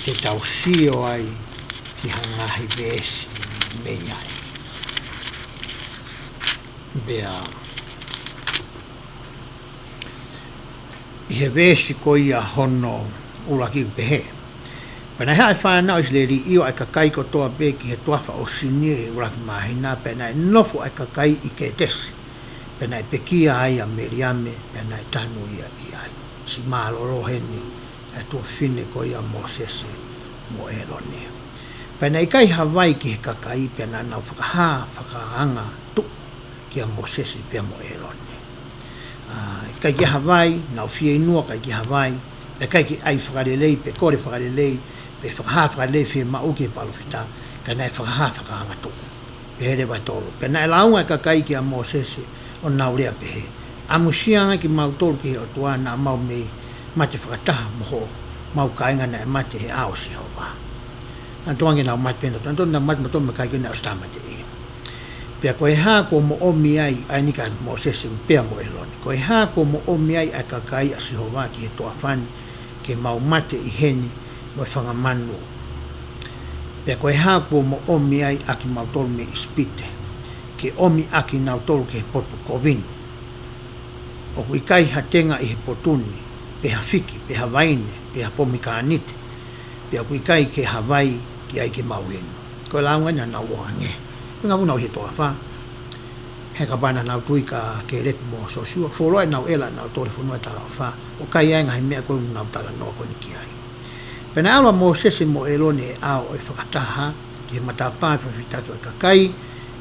te tau sio ai ki ha ngaahi veesi mei ai. Pea ʻi he veesi ko ia hono ʻuluaki ʻoku pehē: Pea naʻe haʻu e fānau ʻIsileli, ʻio, ʻa e kakai kotoa pē ki he toafa ʻo Sini ʻi he ʻuluaki māhina, pea naʻe nofo ʻa e kakai ʻi Ketesi. Pea naʻe pekia ai ʻa Meliame, pea naʻe tanu ia ʻi ai. Siʻi mālōlō heni ʻa e tuofefine ko ia ʻo Mōsese mo ʻĒlone. Pea naʻe ʻikai ha vai ki he kakai, pea naʻa nau fakahā fakaanga tuʻu kia Mōsese pea mo ʻĒlone. ʻA, ʻikai ke ʻi ai ha vai, nau fieinua ʻikai ke ʻi ai ha vai, pea ʻikai ke ʻai fakalelei, pe kole fakalelei, pe fakahā fakalelei fiemaʻu ki he palōfita, ka naʻe fakahā fakaanga tuʻu. Pehē leva ʻe tolu: Pea naʻe lāunga ʻa e kakai kia Mōsese, ʻo nau lea pehē: ʻAmusiaange kimautolu ki he ʻOtua, naʻa mau mei mate fakataha mo homau kāinga naʻe mate he ʻao ʻo Sihova. Naʻa nau tukuange ke nau mate pē, naʻa nau tukuange ke nau mate mo e toenga ʻo e kakai ko ē naʻe ʻosi tāmateʻi. Pea ko e hā kuo moʻomi ai, ʻa eni kia Mōsese pea mo ʻĒlone, ko e hā kuo moʻomi ai ʻa e kakai ʻa Sihova ki he toafa ni, ke mau mate ʻi heni mo e fanga manu? Pea ko e hā kuo moʻomi ai ʻa kimautolu mei ʻIsipite, ke ʻomi ʻa kinautolu ki he potu kovi ni? ʻOku ʻikai ha tenga ʻi he potu ni, pe ha fiki, pe ha vaine, pe ha pomikānite, pea ʻoku ʻikai ke ha vai ki ai ke mau inu. Ko e lāunga naʻa nau ʻoange. Ngā vuna ʻo he toafa. He kapau naʻa nau tui kia Kēlepi mo Sōsiua, fuoloa ʻenau ʻela ʻenau tō ʻi he fonua ʻo e talaʻofa, ʻo kai ai e ngaahi meʻa ko ē ʻoku nau talanoa ko eni ki ai. Pea naʻe ʻalu ʻa Mōsese mo ʻĒlone ʻi he ʻao ʻo e fakataha ki he matapā ʻo e fakafehokotaki ʻo e kakai,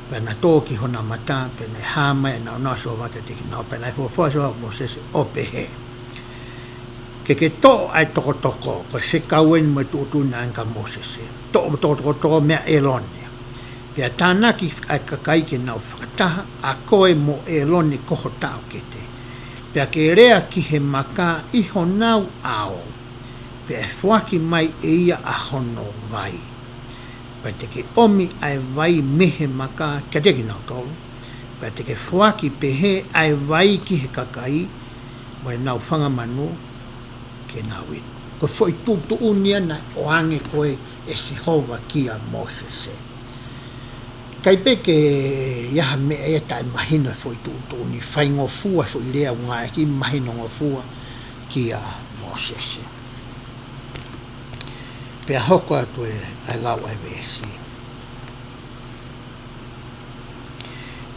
pea na tō ki hona mata, pea naʻe hā mai ʻa e nāunau ʻa Sihova kiate kinaua, pea naʻe folofola ʻa Sihova kia Mōsese ʻo pehē: Ke ke toʻo ʻa e tokotoko, ko e fekau eni mo e tuʻutuʻuni ʻa eni kia Mōsese. Toʻo mo tokotoko meia ʻĒlone. Pea tānaki ʻa e kakai ke nau fakataha, ʻa koe mo ʻĒlone ko ho taʻokete. Pea ke lea ki he maka ʻi honau ʻao, pea ʻe foaki mai ʻe ia ʻa hono vai. Pea te ke ʻomi ʻa e vai mei he maka kiate kinautolu, pea te ke foaki pehē ʻa e vai ki he kakai mo ʻenau fanga manu ke nau inu. Ko e foʻi tuʻutuʻuni ia naʻe ʻoange ko ē ʻe Sihova kia Mōsese. ʻIkai pē ke ʻi ai ha meʻa ia taʻemahino he foʻi tuʻutuʻuni, faingofua e foʻi lea ʻoku ngāueʻaki, mahinongofua kia Mōsese. Pea hoko atu e, ʻa e lau ʻa e veesi.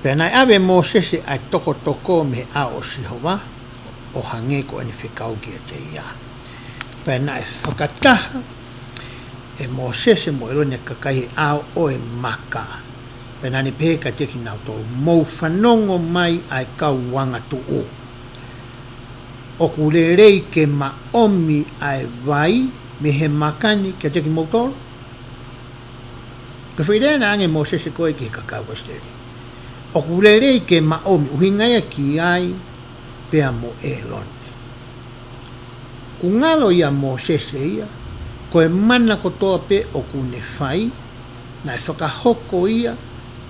Pea naʻe ʻave ʻe Mōsese ʻa e tokotoko mei he ʻao ʻo Sihova, ʻo hangē ko ʻene fekau kiate ia. Pea naʻe fakataha ʻe Mōsese mo ʻĒlone ʻa e kakai he ʻao ʻo e maka. Pea naʻa ne pehē kiate kinautolu: Mou fanongo mai, ʻa e kau angatuʻu. ʻOku lelei ke ma ʻomi ʻa e vai mei he maka ni kiate kimoutolu? Ko e foʻi lea naʻe ʻoange ʻe Mōsese ko ē ki he kakai ʻo ʻIsileli. ʻOku lelei ke ma ʻomi, ʻuhinga ia ki ai pea mo ʻĒlone. Kuo ngalo ʻia Mōsese ia, ko e mana kotoa pē ʻoku ne fai, naʻe fakahoko ia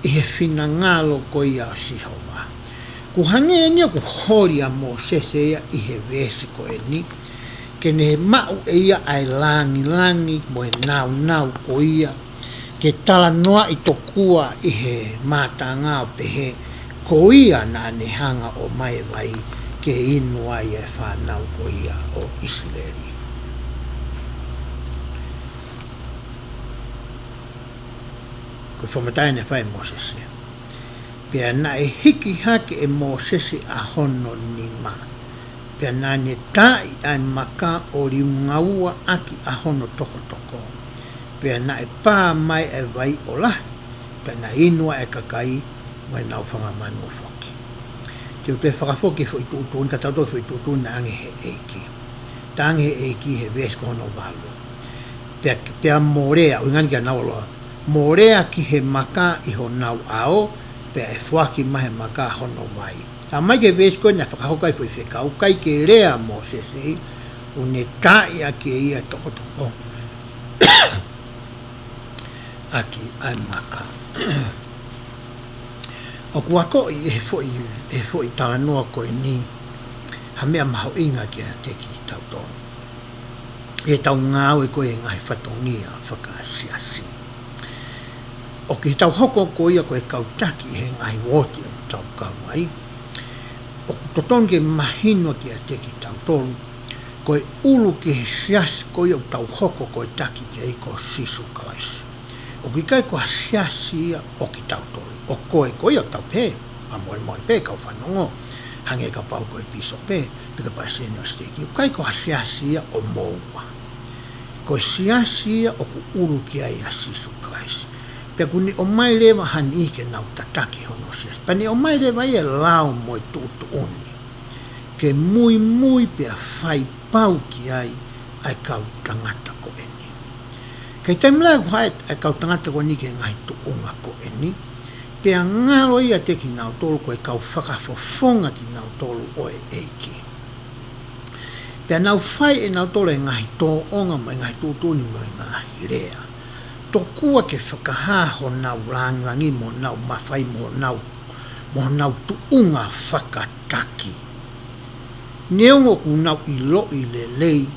ʻi he finangalo ko ia ʻo Sihova. Kuo hangē eni ia ʻoku holi ʻa Mōsese ia ʻi he veesi ko eni, ke ne maʻu ʻe ia ʻa e langilangi mo e nāunau ko ia, ke talanoaʻi tokua ʻi he mātanga ʻo pehē, ko ia naʻa ne hanga ʻo ʻomai e vai ke inu ai e fānau ko ia ʻo ʻIsileli. Ko e fakamatala naʻe fai ʻe Mōsese. Pea naʻe hiki hake ʻe Mōsese ʻa hono nima. Pea naʻa ne taaʻi ʻa e maka ʻo liunga ua ʻaki ʻa hono tokotoko. Pea naʻe pā mai ʻa e vai ʻo lahi. Pea naʻe inu ʻa e kakai mo ʻenau fanga manu foki. Te u toe fakafoki e foʻi tuʻutuʻuni, ka tau toe foʻi tuʻutuʻuni naʻe ʻange he ʻEiki. Talaange he ʻEiki he veesi ko hono valu. Pea, pea mo lea, ʻuhinga ni kia naua loa. Mo lea ki he maka ʻi honau ʻao, pea ʻe foaki mai he maka hono vai. Talamai ki he veesi ko ē naʻe fakahoko ai e foʻi fekau, ʻikai ke lea ʻa Mōsese, ʻoku ne taaʻi ʻaki ʻe ia e tokotoko ʻaki ʻa e maka. ʻOku akoʻi ʻe he foʻi, ʻe he foʻi talanoa ko eni ha meʻa mahuʻinga kiate kitautolu. ʻI heʻetau ngāue ko ē he ngaahi fatongia fakaesiasi. ʻOku ʻi heʻetau hoko ko ia ko e kau taki ʻi he ngaahi uooti ʻoku tau kau ai, ʻoku totonu ke mahino kiate kitautolu, ko e ʻulu ki he siasi ko ia ʻoku tau hoko ko e taki ki ai ko Sīsū Kalaisi. ʻOku ʻikai ko ha siasi ia ʻo kitautolu. ʻO ko e, ko ia ʻoku tau pehē, fakamolemole pē kau fanongo, hangē kapau ko e pīsope, pe ko e palesiteni ʻo e siteiki, ʻoku ʻikai ko ha siasi ia ʻo moua. Ko e siasi ia ʻoku ʻulu ki ai ʻa Sīsū Kalaisi. Pea ʻoku ne ʻomai leva ha niʻihi ke nau tataki hono siasi. Pea ne ʻomai leva ia e lao mo e tuʻutuʻuni ke muimui pea fai pau ki ai ʻa e kau tangata ko eni. Ka ʻi he taimi lahi ʻoku haʻu ʻa e kau tangata ko eni ki he ngaahi tuʻunga ko eni, pea ngalo ia kiate kinautolu ko e kau fakafofonga kinautolu ʻo e ʻEiki. Pea nau fai ʻe nautolu e ngaahi tōʻonga mo e ngaahi tuʻutuʻuni mo e ngaahi lea. Tokua ke fakahā honau lāngilangi mo honau mafai mo honau, mo honau tuʻunga fakataki. Neongo ʻoku nau ʻiloʻi lelei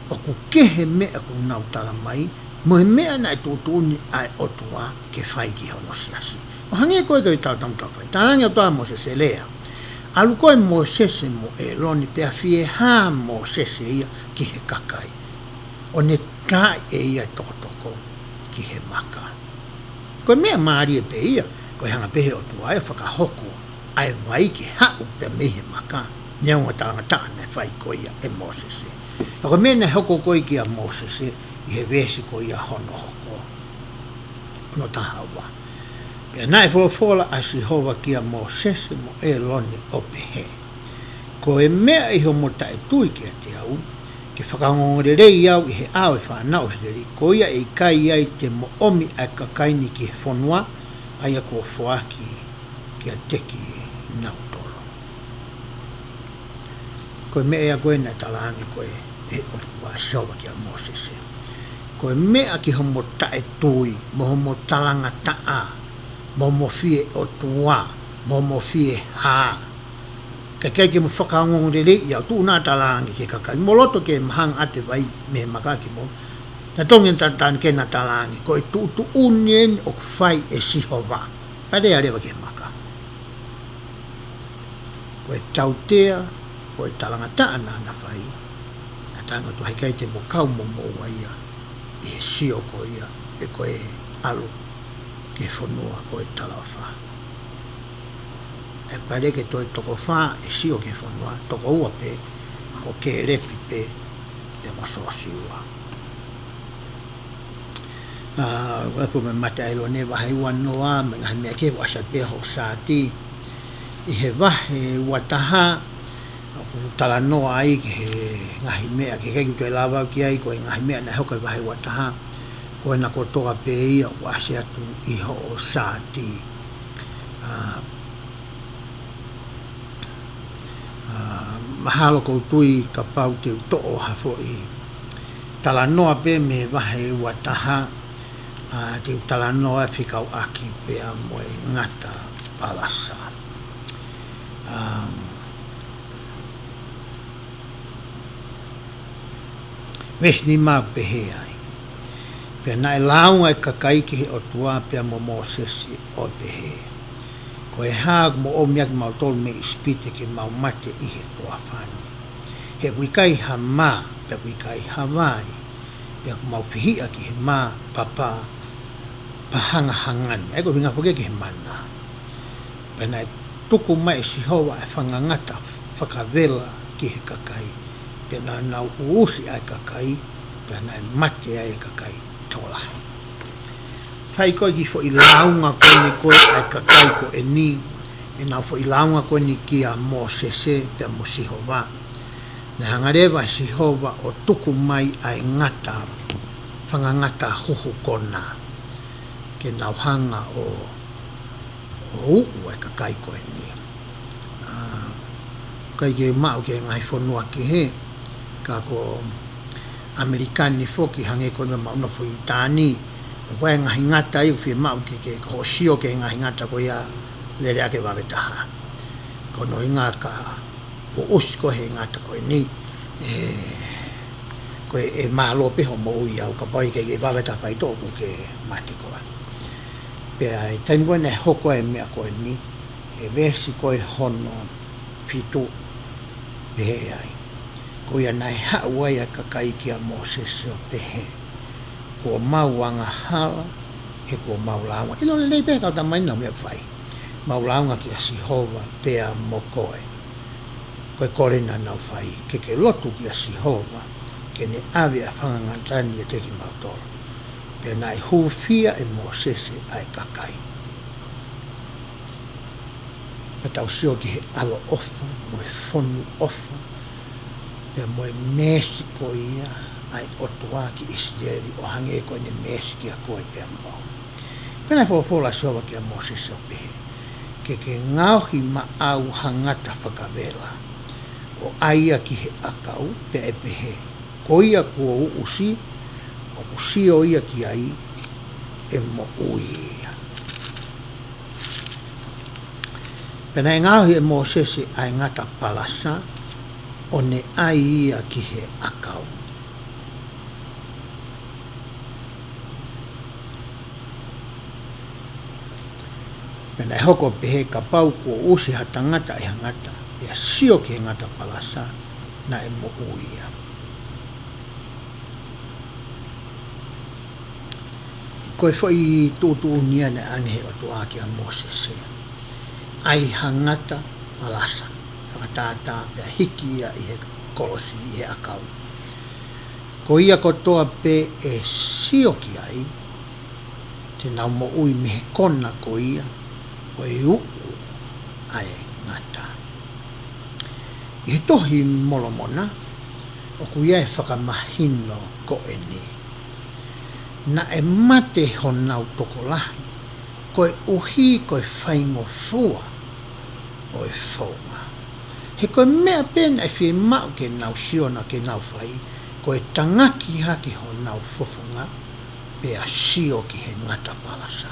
ʻoku kehe meʻa ʻoku nau talamai, mo e meʻa naʻe tuʻutuʻuni ʻa e ʻOtua ke fai ki hono siasi. ʻO hangē ko e kau tau tau tau fai. Talaange ʻe he ʻOtua kia Mōsese, lea. ʻAlu koe Mōsese mo ʻĒlone pea fie hā Mōsese ia ki he kakai. ʻO ne taaʻi ʻe ia e tokotoko ki he maka. Ko e meʻa mālie pē ia, ko e hanga pē he ʻOtua ʻo fakahoko ʻa e vai ke haʻu pea mei he maka, neongo e talangataʻa naʻe fai ko ia ʻe Mōsese. Ka ko e meʻa naʻe hoko ko ē kia Mōsese, ʻi he veesi ko ia hono hoko. Hono taha ua. Pea naʻe folofola ʻa Sihova kia Mōsese mo ʻĒlone ʻo pehē, Ko e meʻa ʻi homo taʻetui kiate au, ke fakaongoongolelei au ʻi he ʻao ʻo e fānau ʻIsileli, ko ia ʻe ʻikai ai te mo ʻomi ʻa e kakai ni ki he fonua, ʻa ia kuo foaki kiate kinautolu. Ko e meʻa ia ko ē naʻe talaange ko ē ʻe he ʻOtua ʻa Sihova kia Mōsese. Ko e meʻa ki homo taʻetui, mo homo talangataʻa, mo homo fie ʻOtua, mo homo fie hā. Ka ʻikai ke mo fakaongoongoleleiʻi au, tuʻu naʻa talaange ki he kakai. Mo loto ke mahanga ʻa e vai mei he maka ki mo. Naʻe tonu ʻene tantan ke na talaange. Ko e tuʻutuʻuni eni ʻoku fai ʻe Sihova. Pea lea leva ki he maka. Ko e tautea ʻo e talangataʻa naʻa na fai, naʻa na talaange ʻe he ʻOtua he ʻikai te mo kau mo moua ia ʻi he sio ko ia, pe ko e ʻalu ki he fonua ʻo e talaʻofa. ʻE kale ke toe toko fā ʻe sio ki he fonua, toko ua pē, ko Kēlepi pē, pea mo Sōsiua. ʻA, ʻoku lau pē mei he mate ʻa ʻĒlone vahe ua noa, mo e ngaahi meʻa kehe ʻoku ʻasi pē hoʻo saati. ʻI he vahe ua taha, ʻoku talanoa ai ki he ngaahi meʻa, ke ʻikai ke u toe lava ki ai, ko e ngaahi meʻa naʻe hoko he vahe ua taha, ko ena kotoa pē ia ʻoku ʻasi atu ʻi hoʻo saati. ʻA, ʻA, mahalo ʻoku ou tui kapau te u toʻo ha foʻi talanoa pē mei he vahe ua taha, ʻa, te u talanoa fekauʻaki pea mo e ngata palasa. ʻA, veesi nima ʻoku pehē ai. Pea naʻe lāunga e kakai ki he ʻOtua pea mo Mōsese ʻo pehē, Ko e hā ʻoku mo ʻomi ʻaki kimautolu mei ʻIsipite ke mau mate ʻi he toafa ni? He ʻoku ʻikai ha mā, pea ʻoku ʻikai ha vai, pea ʻoku mau fehiʻa ki he mā papa pahangahanga ni. ʻA ia ko e ʻuhinga foki ki he mana. Pea naʻe tuku mai ʻe Sihova ʻa e fanga ngata fakavela ki he kakai, pea naʻa nau uʻusi ʻa e kakai, pea naʻe mate ai ʻa e kakai tokolahi. Fai ko e kiʻi foʻi lāunga ko eni ko ē ʻa e kakai ko eni, ʻenau foʻi lāunga ko eni kia Mōsese pea mo Sihova. Naʻe hanga leva ʻe Sihova ʻo tuku mai ʻa e ngata, fanga ngata huhu kona, ke nau hanga ʻo, ʻo uʻu ʻa e kakai ko eni. ʻA, ʻikai ke maʻu ki he ngaahi fonua kehe, ka ko ʻAmelika ni foki hangē ko e meʻa maʻu nofo ʻi ʻItani, ʻoku ʻi ai e ngaahi ngata ʻoku fiemaʻu ke, ke, ke hoʻo sio ki he ngaahi ngata ko ia lele ʻaki e vave taha. Ko hono ʻuhinga ka uʻusi koe he ngata ko eni, ē, ko e, ʻe mālō pē hoʻo moʻui, ʻo kapau ʻe ʻikai ke vave taha faitoʻo kuo ke mate koe. Pea ʻi he taimi ko ē naʻe hoko ai e meʻa ko eni, ʻi he veesi ko ē hono fitu, pehē ai: Ko ia naʻe haʻu ai ʻa e kakai kia Mōsese ʻo pehē, Kuo mau angahala, he kuo mau lāunga. ʻIlo lelei pē ʻe he kau tama ni ʻenau meʻa ʻoku fai. Mau lāunga kia Sihova pea mo koe. Ko e kole naʻa nau fai, ke ke lotu kia Sihova ke ne ʻave ʻa e fanga ngata ni ʻiate kimautolu. Pea naʻe hūfia ʻe Mōsese ʻa e kakai. Pea tau sio ki he ʻaloʻofa mo e fonu ʻofa, pea mo e meesi ko ia ʻa e ʻOtua ki ʻIsileli, ʻo hangē ko ʻene meesi kia koe pea mo au. Pea naʻe folofola ʻa Sihova kia Mōsese ʻo pehē, Ke ke ngaohi maʻau ha ngata fakavela, ʻo ʻai ia ki he ʻakau, pea ʻe pehē, Ko ia kuo uʻusi, ʻoku sio ia ki ai, ʻe moʻui ia. Pea naʻe ngaohi ʻe Mōsese ʻa e ngata palasa, ʻo ne ʻai ia ki he ʻakau. Pea naʻe hoko ʻo pehē, kapau kuo uʻusi ha tangata ʻe ha ngata, pea sio ki he ngata palasa, naʻe moʻui ia. Ko e foʻi tuʻutuʻuni ia naʻe ʻoange ʻe he ʻOtua kia Mōsese. ʻAi ha ngata palasa, fakatātā pea hiki ia ʻi he kolosi, ʻi he ʻakau. Ko ia kotoa pē ʻe sio ki ai, te nau moʻui mei he kona ko ia ʻo e uʻu ʻa e ngata. ʻI he tohi Molomona, ʻoku ʻi ai e fakamahino ko eni. Naʻe mate honau tokolahi, koeʻuhi ko e faingofua ʻo e founga. He ko e meʻa pē naʻe fiemaʻu ke nau sio na ke nau fai, ko e tangaki hake honau fofonga, pea sio ki he ngata palasa.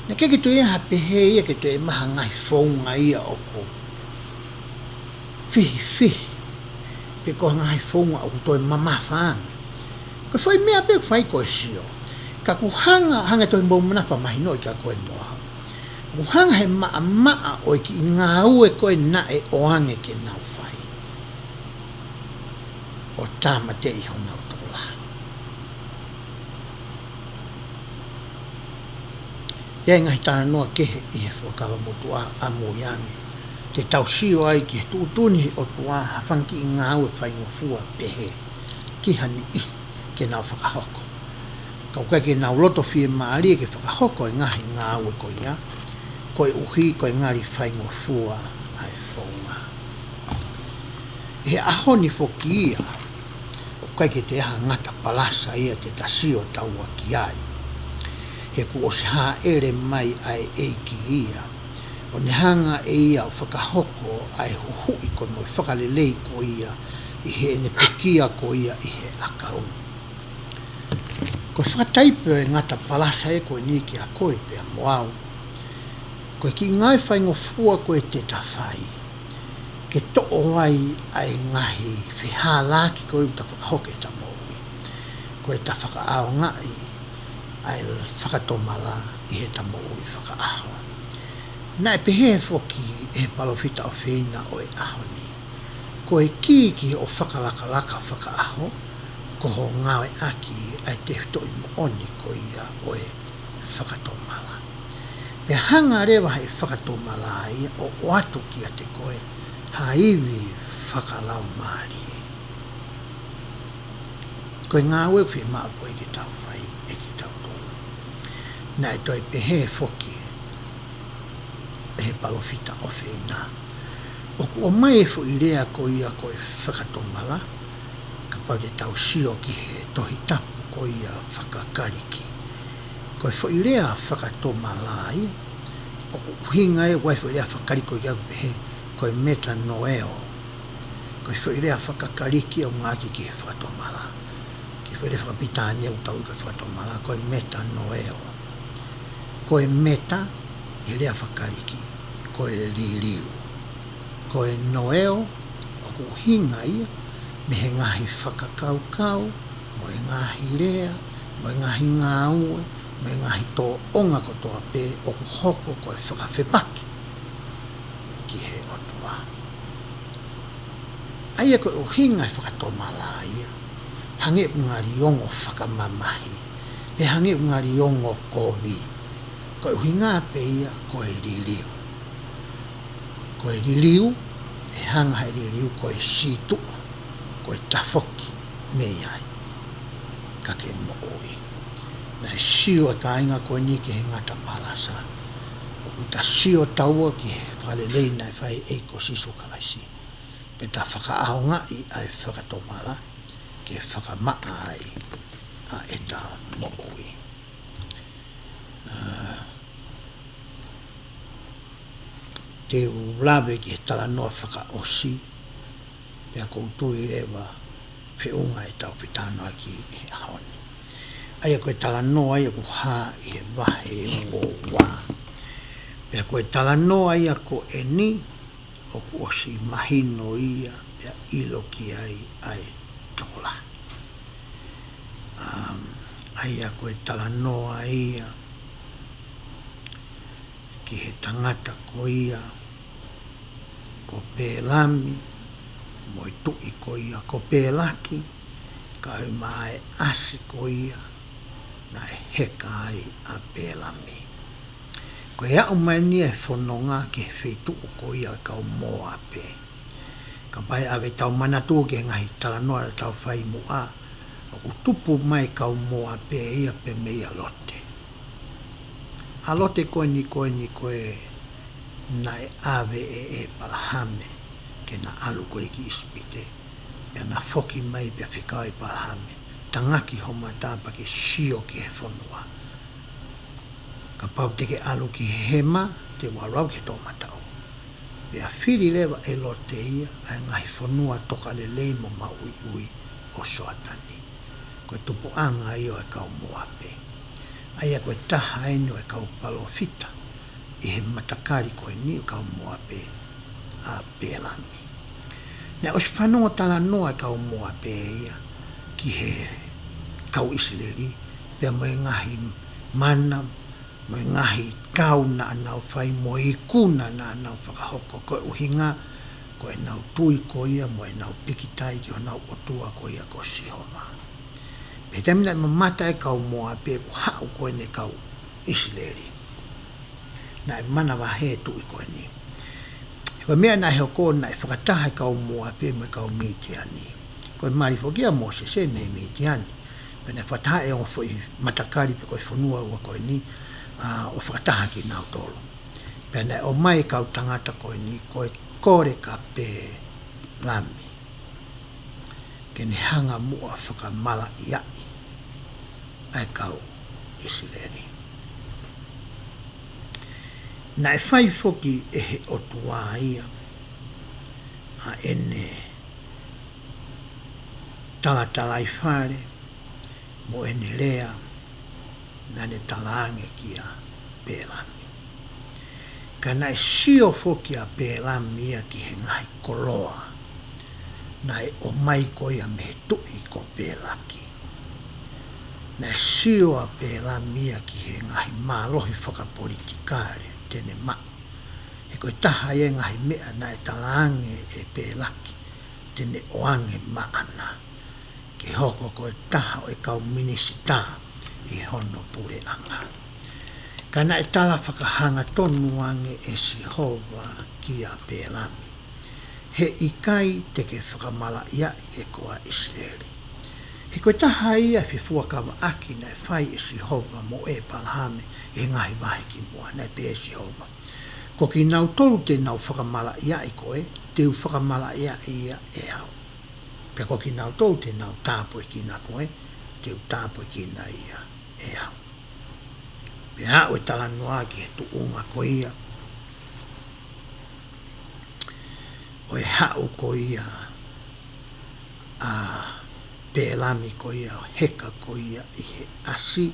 Naʻe ʻikai ke toe ʻi ai ha pehē ia ke toe maʻu ha ngaahi founga ia ʻoku fihifihi, pe ko ha ngaahi founga ʻoku toe mamafa ange. Ko e foʻi meʻa pē ʻoku fai ko e sio. Ka ʻoku hanga, hanga ʻe he tohi Molomona ʻo fakamahinoʻi kia koe mo au, ʻoku hanga ʻe he maʻamaʻa ʻo e kiʻi ngāue ko ē naʻe ʻoange ke nau fai, ʻo tāmateʻi honau tokolahi. ʻI ai e ngaahi talanoa kehe ʻi he Fuakava Motuʻa ʻamui ange, te tau sio ai ki he tuʻutuʻuni ʻe he ʻOtua ha fanga kiʻi ngāue faingofua pehē ki ha niʻihi ke nau fakahoko. Ka ʻoku ʻikai ke nau loto fiemālie ke fakahoko e ngaahi ngāue ko ia, koeʻuhi ko e ngali faingofua ʻa e founga. ʻI he ʻaho ni foki ia, ʻoku ʻikai ke toe ʻi ai ha ngata palasa ia te ta sio taua ki ai. He kuo ʻosi hāʻele mai ʻa e ʻEiki ia, ʻo ne hanga ʻe ia ʻo fakahoko ʻa e huhuʻi ko ē mo e fakalelei ko ia ʻi heʻene pekia ko ia ʻi he ʻakau. Ko e fakataipe ʻo e ngata palasa ē ko eni kia koe pea mo au, ko e kiʻi ngāue faingofua ko ē te ta fai ke toʻo ai ʻa e ngaahi fehālaaki ko ē ʻoku ta fakahoko ʻi heʻeta moʻui, ko ʻeta fakaʻaongaʻi ʻa e fakatomala ʻi heʻeta moʻui fakaʻaho. Naʻe pehē foki ʻe he palōfita ʻofeina ʻo e ʻaho ni, ko e kī ki hoʻo fakalakalaka fakaʻaho, ko hoʻo ngāueʻaki ʻa e tefitoʻi moʻoni ko ia ʻo e fakatomala. Pea hanga leva ʻe he fakatomala ia ʻo ʻoatu kiate koe ha ivi fakalaumālie. Ko e ngāue ʻoku fiemaʻu ko ē ke tau fai ʻe kitautolu. Naʻe toe pehē foki ʻe he palōfita ʻofeina, ʻoku ʻomai e foʻi lea ko ia ko e fakatomala, kapau te tau sio ki he tohi tapu ko ia faka-Kalisi. Ko e foʻi lea fakatomala ia, ʻoku ʻuhinga ia ʻoku ʻi ai e foʻi lea faka-Kalisi ko ia ʻoku pehē ko e metanoeo. Ko e foʻi lea faka-Kalisi ʻoku ngāueʻaki ki he fakatomala. Ko e foʻi lea faka-Pilitānia ʻoku tau ui ko e fakatomala, ko e metanoeo. Ko e meta, ʻi he lea faka-Kalisi, ko e liliu. Ko e noeo, ʻoku ʻuhinga ia mei he ngaahi fakakaukau, mo e ngaahi lea, mo e ngaahi ngāue, mo e ngaahi tōʻonga kotoa pē ʻoku hoko ko e fakafepaki ki he ʻOtua. ʻA ia ko e ʻuhinga e fakatomala ia, hangē ʻoku ngali ongo fakamamahi, pe hangē ʻoku ngali ongo kovi. Ko e ʻuhinga pē ia ko e liliu. Ko e liliu, ʻe hanga ʻe he liliu ko e sītuʻa, ko e tafoki mei ai, ka ke moʻui. Naʻe sio e kāinga ko eni ki he ngata palasa, ʻoku ta sio taua ki he fakalelei naʻe fai ʻe he ʻEiki ko Sīsū Kalaisi, pea ta fakaʻaongaʻi ʻa e fakatomala ke fakamaʻa ai ʻa ʻeta moʻui. ʻA, te u lave ki he talanoa fakaʻosi, pea ʻoku ou tui leva feʻunga ʻetau fetalanoaʻaki ʻi he ʻaho ni. ʻA ia ko e talanoa ia ʻoku hā ʻi he vahe uo ua. Pea ko e talanoa ia ko eni, ʻoku ʻosi mahino ia, pea ʻilo ki ai ʻa e tokolahi. Um, ʻa ia ko e talanoa ia ki he tangata ko ia ko Pelami, mo e tuʻi ko ia ko Pelaki, kae ʻumaʻā e ʻasi ko ia naʻe heka ai ʻa Pelami. Ko e aʻu mai eni e fononga ki he feituʻu ko ia ʻo e kau Mōape. Kapau ʻe ʻave ʻetau manatu ki he ngaahi talanoa naʻa tau fai muʻa, ʻoku tupu mai e kau Mōape ia pē meia Lote. ʻA Lote ko eni, ko eni ko ē naʻe ʻave ʻe ʻĒpalahame ke na ʻalu ko ē ki ʻIsipite. Pea na foki mai pea fekau ʻe ʻĒpalahame, tangaki ho mata pea ke sio ki he fonua. Kapau te ke ʻalu ki he hema, te u ʻalu au ki he toʻomataʻu. Pea fili leva ʻe Lote ia ʻa e ngaahi fonua tokalelei mo maʻuiʻui ʻo Soatani. Ko e tupuʻanga ia ʻo e kau Mōape. ʻA ia ko e taha eni ʻo e kau palōfita ʻi he matakali ko eni ʻo e kau Mōape, ʻa Pelami. Naʻe ʻosi fanongo talanoa e kau Mōape ia ki he kau ʻIsileli, pea mo e ngaahi mana, mo e ngaahi tau naʻa nau fai, mo e ikuna naʻa nau fakahoko, ko e ʻuhinga ko ʻenau tui ko ia mo ʻenau pikitai ki honau ʻOtua ko ia ko Sihova. Pea taimi naʻe mamata e kau Mōape ʻoku haʻu ko eni e kau ʻIsileli, naʻe manavahē e tuʻi ko eni. He ko e meʻa naʻe hoko, naʻe fakataha e kau Mōape mo e kau Mitiani. Ko e mali foki ʻa Mōsese mei Mitiani. Pea naʻe fakataha e ongo foʻi matakali pe ko e fonua ua ko eni, ʻa, ʻo fakataha kinautolu. Pea naʻe ʻomai e kau tangata ko eni ko e kole kia Pelami ke ne hanga muʻa ʻo fakamalaʻiaʻi ʻa e kau ʻIsileli. Naʻe fai foki ʻe he ʻOtua ia ʻa ʻene talatalaifale mo ʻene lea naʻa ne talaange kia Pelami. Ka naʻe sio foki ʻa Pelami ia ki he ngaahi koloa naʻe ʻomai ko ia mei he tuʻi ko Pelaki. Naʻe sio ʻa Pelami ia ki he ngaahi mālohi fakapolitikale te ne maʻu. He ko e taha ia e ngaahi meʻa naʻe talaange ʻe Pelaki te ne ʻoange maʻana ke hoko ko e taha ʻo e kau minisitā ʻi hono puleʻanga. Ka naʻe tala fakahangatonu ange ʻe Sihova kia Pēlami, He ʻikai te ke fakamalaʻiaʻi ʻe koe ʻa ʻIsileli. He ko e taha ia e fefuakavaʻaki naʻe fai ʻe Sihova mo ʻĒpalahame ʻi he ngaahi vahe kimuʻa, naʻe pehē ʻe Sihova, Ko kinautolu te nau fakamalaʻiaʻi koe, te u fakamalaʻiaʻi ia ʻe au. Pea ko kinautolu te nau tāpuekina koe, te u tāpuekina ia ʻe au. Pea aʻu e talanoa ki he tuʻunga ko ia ʻo e haʻu ko ia ʻa Pēlami ko ia ʻo heka ko ia ʻi he ʻasi,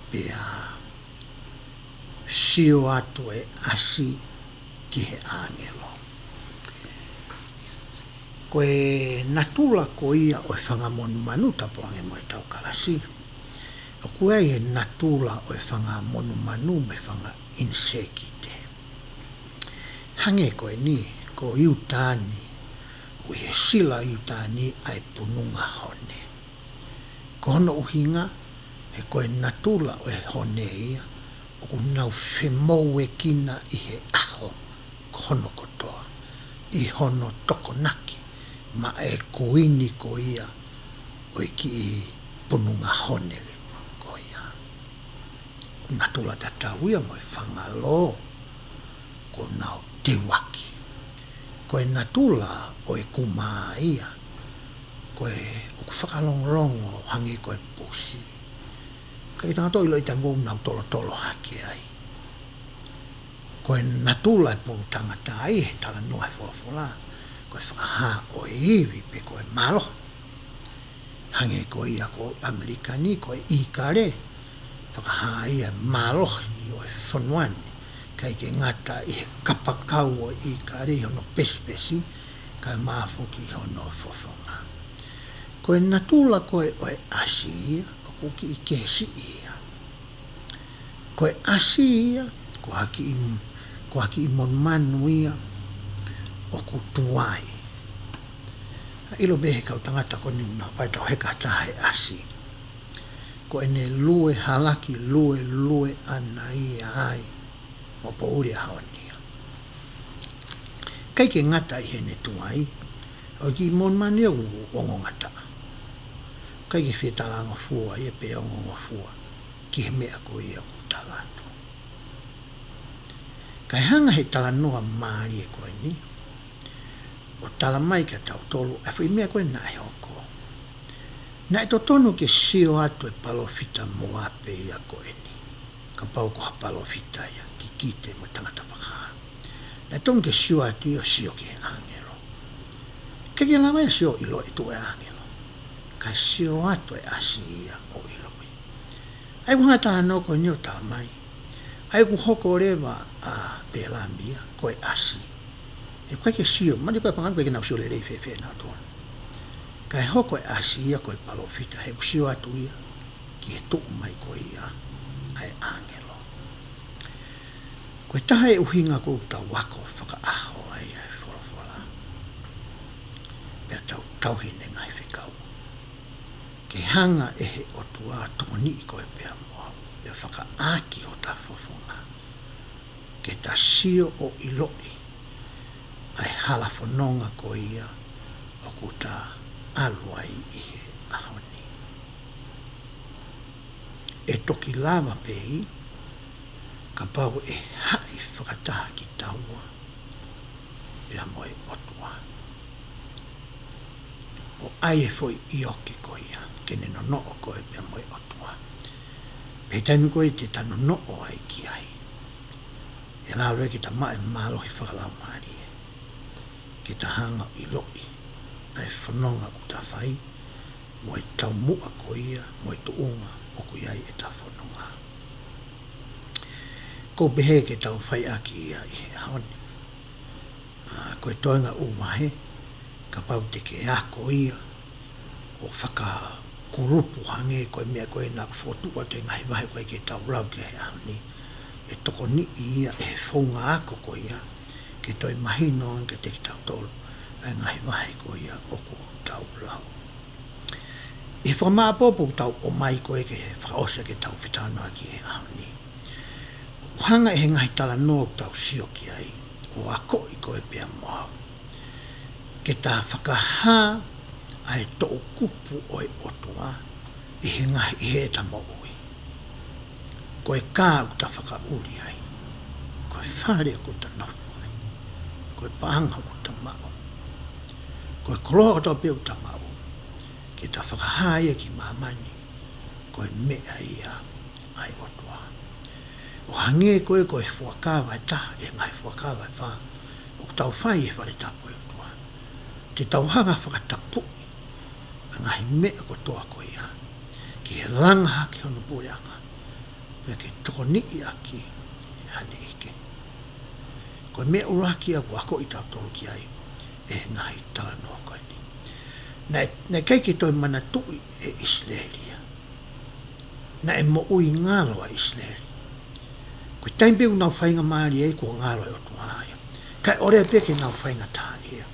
pea sio atu e ʻasi ki he ʻāngelo. Ko e natula ko ia ʻo e fanga monumanu, tapu ange mo e tau kalasi, ʻoku ʻi ai e natula ʻo e fanga monumanu mo e fanga ʻinisēkite. Hangē ko eni, ko Iutani, ʻoku ʻi he sila ʻo Iutani ʻa e pununga hone. Ko hono ʻuhinga, he ko e natula ʻo e hone ia, ʻoku nau femoʻuekina ʻi he ʻaho ko hono kotoa, ʻi hono tokonaki maʻa e kuini ko ia ʻo e kiʻi pununga hone ko ia. Natula tatau ia mo e fanga lō, ʻoku nau teuaki. Ko e natula ʻo e kumā ia, ko e ʻoku fakalongolongo hangē ko e pusi. Ka ʻi he tangata ʻo ʻiloʻi taimi ʻoku nau tolotolo hake ai. Ko e natula e pulu tangata ai he talanoa e folofola, ko e fakahā ʻo e ivi pe ko e mālohi. Hangē ko ia ko ʻAmelika ni, ko e ʻīkale, fakahā ia e mālohi ʻo e fonua ni, ʻikai ke ngata ʻi he kapakau ʻo e ʻīkale ʻi hono pesipesi, kae ʻumaʻā foki hono fofonga. Ko e natula ko ē ʻo e ʻasi ia, ʻoku kiʻi kesi ia. Ko e ʻasi ia, ko ha kiʻi, ko ha kiʻi monumanu ia ʻoku tuai. ʻA ʻilo pē he kau tangata ko eni ʻoku nau fai tau heka taha he ʻasi. Ko ʻene lue halaki, lue, lue ʻana ia ai, mo poʻuli ʻaho ni ia. ʻIkai ke ngata ʻi heʻene tuai, ʻa e kiʻi monumanu ia ʻoku ongongataʻa. ʻIkai ke fie talangofua ia pe ongongofua ki he meʻa ko ia ʻoku tala atu. Kae hanga he talanoa mālie ko eni ʻo tala mai kia tautolu ʻa e foʻi meʻa ko ē naʻe hoko. Naʻe totonu ke sio atu e palōfita Mōape ia ko eni, kapau ko ha palōfita ia, kikite mo e tangata fakahā. Naʻe totonu ke sio atu ia ʻo sio ki he ʻāngelo. ʻIkai ke lava ia ʻo sio ʻo ʻiloʻi e tuʻu e ʻāngelo, kae sio atu e ʻasi ia ʻo ʻiloʻi. ʻA ia ʻoku hanga e talanoa ko eni ʻo tala mai, ʻa ia ʻoku hoko leva ʻa Pēlami ia ko e ʻasi. He ʻoku ʻikai ke sio, mahalo ko e fanga ʻoku ʻikai ke nau sio lelei fēfē nautolu. Kae hoko e ʻasi ia ko e palōfita, he ʻoku sio atu ia ki he tuʻu mai ko ia ʻa e ʻāngelo. Ko e taha e ʻuhinga ʻoku tau ako fakaʻaho ai ʻa e folofola, pea tau tauhi ʻene ngaahi fekau, ke hanga ʻe he ʻOtua ʻo tokoniʻi koe pea mo au, pea fakaʻāki hota fofonga, ke ta sio ʻo ʻiloʻi ʻa e hala fononga ko ia ʻoku ta ʻalu ai ʻi he ʻaho ni. ʻE toki lava pē ia, kapau ʻe haʻi fakataha kitaua pea mo e ʻOtua, ʻo ʻai e foʻi ʻioke ko ia ke ne nonoʻo koe pea mo e ʻOtua. Pea ʻi he taimi ko ē te ta nonoʻo ai ki ai, ʻe lava ke ta maʻu e mālohi fakalaumālie, ke ta hanga ʻo ʻiloʻi ʻa e fononga ʻoku ta fai, mo e taumuʻa ko ia, mo e tuʻunga ʻoku ʻi ai ʻeta fononga. ʻOku ou pehē ke tau faiʻaki ia ʻi he ʻaho ni. ʻA, ko e toenga ʻū vahe, kapau te ke ako ia ʻo fakakulupu hangē ko e meʻa ko ē naʻa ku fokotuʻu atu he ngaahi vahe ko ē ke tau lau ki he ʻaho ni, ʻe tokoniʻi ia ʻe he founga ako ko ia ke toe mahino ange kiate kitautolu ʻa e ngaahi vahe ko ia ʻoku tau lau. ʻI he fakamāʻopoʻopo ʻoku tau ʻomai ko ē ke fakaʻosi ʻaki ʻetau fetalanoaʻaki he ʻaho ni, Hanga ʻe he ngaahi talanoa ʻoku tau sio ki ai, ʻo akoʻi koe pea mo au, ke ta fakahā ʻa e toʻukupu ʻo e ʻOtua ʻi he ngaahi, ʻi heʻeta moʻui. Ko e kā ʻoku ta fakaʻuli ai, ko e fale ʻoku ta nofo ai, ko e paʻanga ʻoku ta maʻu, ko e koloa kotoa pē ʻoku ta maʻu, ke ta fakahā ia ki māmani, ko e meʻa ia ʻa e ʻOtua. ʻO hangē ko e, ko e fuakava ʻe taha ʻi he ngaahi fuakava ʻe fā ʻoku tau fai ʻi he fale tapu ʻo e ʻOtua, te tau hanga ʻo fakatapuʻi ʻa e ngaahi meʻa kotoa ko ia ki he langa hake hono puleʻanga, pea ke tokoniʻi ʻaki haʻane ʻEiki. Ko e meʻa ʻuluaki ia ʻoku akoʻi kitautolu ki ai ʻe he ngaahi talanoa ko eni. Naʻe, naʻe ʻikai ke toe manatuʻi ʻe ʻIsileli ia. Naʻe moʻui ngalo ʻa ʻIsileli. Ko e taimi pē ʻoku nau faingamālie ai, kuo ngalo e ʻOtua ia. Kae ʻoleva pē ke nau faingataʻaʻia,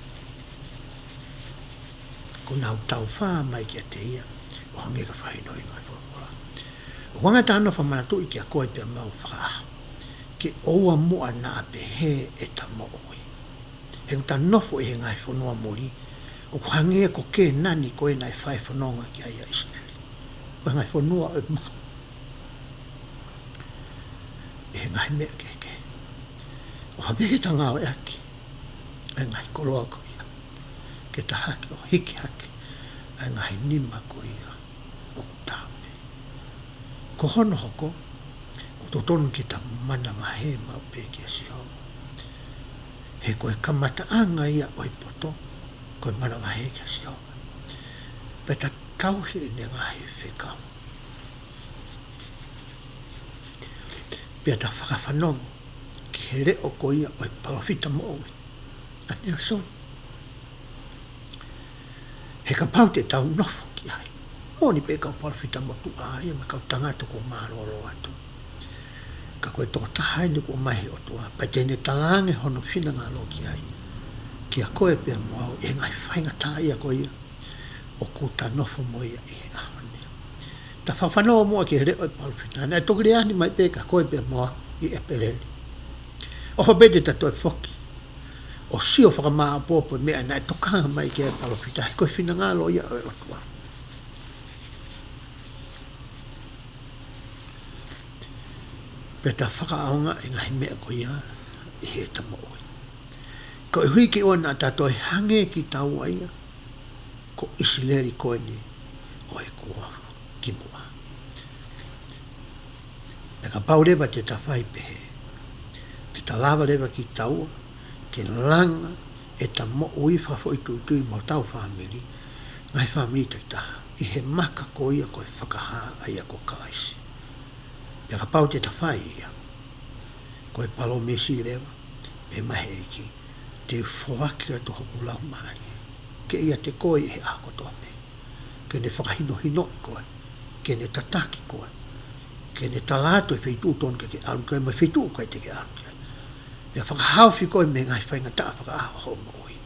kuo nau taufā mai kiate ia, ʻo hangē ko e fakahinohino ʻa e folofola. ʻOku hanga ʻe he talanoa ʻo fakamanatuʻi kiate koe pea mo au fakaʻaho, ke ʻoua muʻa naʻa pehē ʻeta moʻui. He ʻoku ta nofo ʻi he ngaahi fonua muli, ʻoku hangē ia ko Kēnani ko ē naʻe fai fononga ki ai ʻa ʻIsileli. Ko e ngaahi fonua ʻo e mahu ʻi he ngaahi meʻa kehekehe. ʻOfa pē ke ta ngāueʻaki ʻa e ngaahi koloa ko ia ke ta hake ʻo hiki hake ʻa e ngaahi nima ko ia ʻoku tāpē. Ko hono hoko, ʻoku totonu ke ta manavahē maʻu pē kia Sihova. He ko e kamataʻanga ia ʻo e poto, ko e manavahē kia Sihova, pea ta tauhi ʻene ngaahi fekau, pea ta fakafanongo ki he leʻo ko ia ʻo e palōfita moʻui ʻa Nalesoni. He kapau te tau nofo ki ai, moʻoni pē kau palōfita motuʻa ia mo e kau tangata kuo mālōlō atu, ka ko e tokotaha eni kuo ʻomai ʻe he ʻOtua, pea te ne talaange hono finangalo ki ai, kiate koe pea mo au, ʻi he ngaahi faingataʻaʻia ko ia ʻoku ta nofo mo ia ʻi he ʻaho ni. Ta fakafanongo muʻa ki he leʻo ʻo e palōfita. Naʻe toki lea ange mai pē kiate koe pea mo au ʻi ʻEpeleli. ʻOfa pē te ta toe foki ʻo sio fakamāʻopoʻopo e meʻa naʻe tokanga mai ki ai e palōfita, he ko e finangalo ia ʻo e ʻOtua. Pea ta fakaʻaongaʻi e ngaahi meʻa ko ia ʻi heʻeta moʻui, koeʻuhi ke ʻoua naʻa ta toe hangē kitaua ia ko ʻIsileli ko eni ʻo e kuonga kimuʻa. Pea kapau leva te ta fai pehē, te ta lava leva kitaua ke langa ʻeta moʻui fakafoʻituitui mo hotau fāmili, ngaahi fāmili takitaha, ʻi he maka ko ia ko e fakahā ʻa ia ko Kalaisi. Pea kapau te ta fai ia, ko e palōmesi leva, pehē mai ʻe he ʻEiki, te u foaki atu hoku Laumālie kiate koe ʻi he ʻaho kotoa pē, ke ne fakahinohinoʻi koe, ke ne tataki koe, ke ne tala atu e feituʻu totonu ke ke ʻalu ki ai mo e feituʻu ʻoku ʻikai te ke ʻalu ki ai. Pea fakahaofi koe mei he ngaahi faingataʻa fakaʻaho ʻo hoʻo moʻui.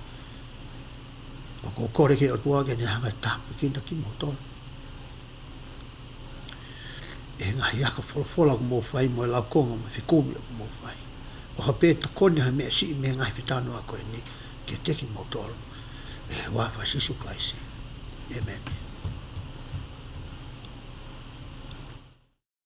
ʻOku ou kole ki he ʻOtua ke ne hanga ʻo tāpuekina kimoutolu ʻi he ngaahi ako folofola ʻoku mou fai, mo e laukonga mo e fekumi ʻoku mou fai. ʻOfa pē tokoni ha meʻa siʻi mei he ngaahi fetalanoaʻaki ko eni kiate kimoutolu, ʻi he huafa ʻo Sīsū Kalaisi. ʻĒmeni.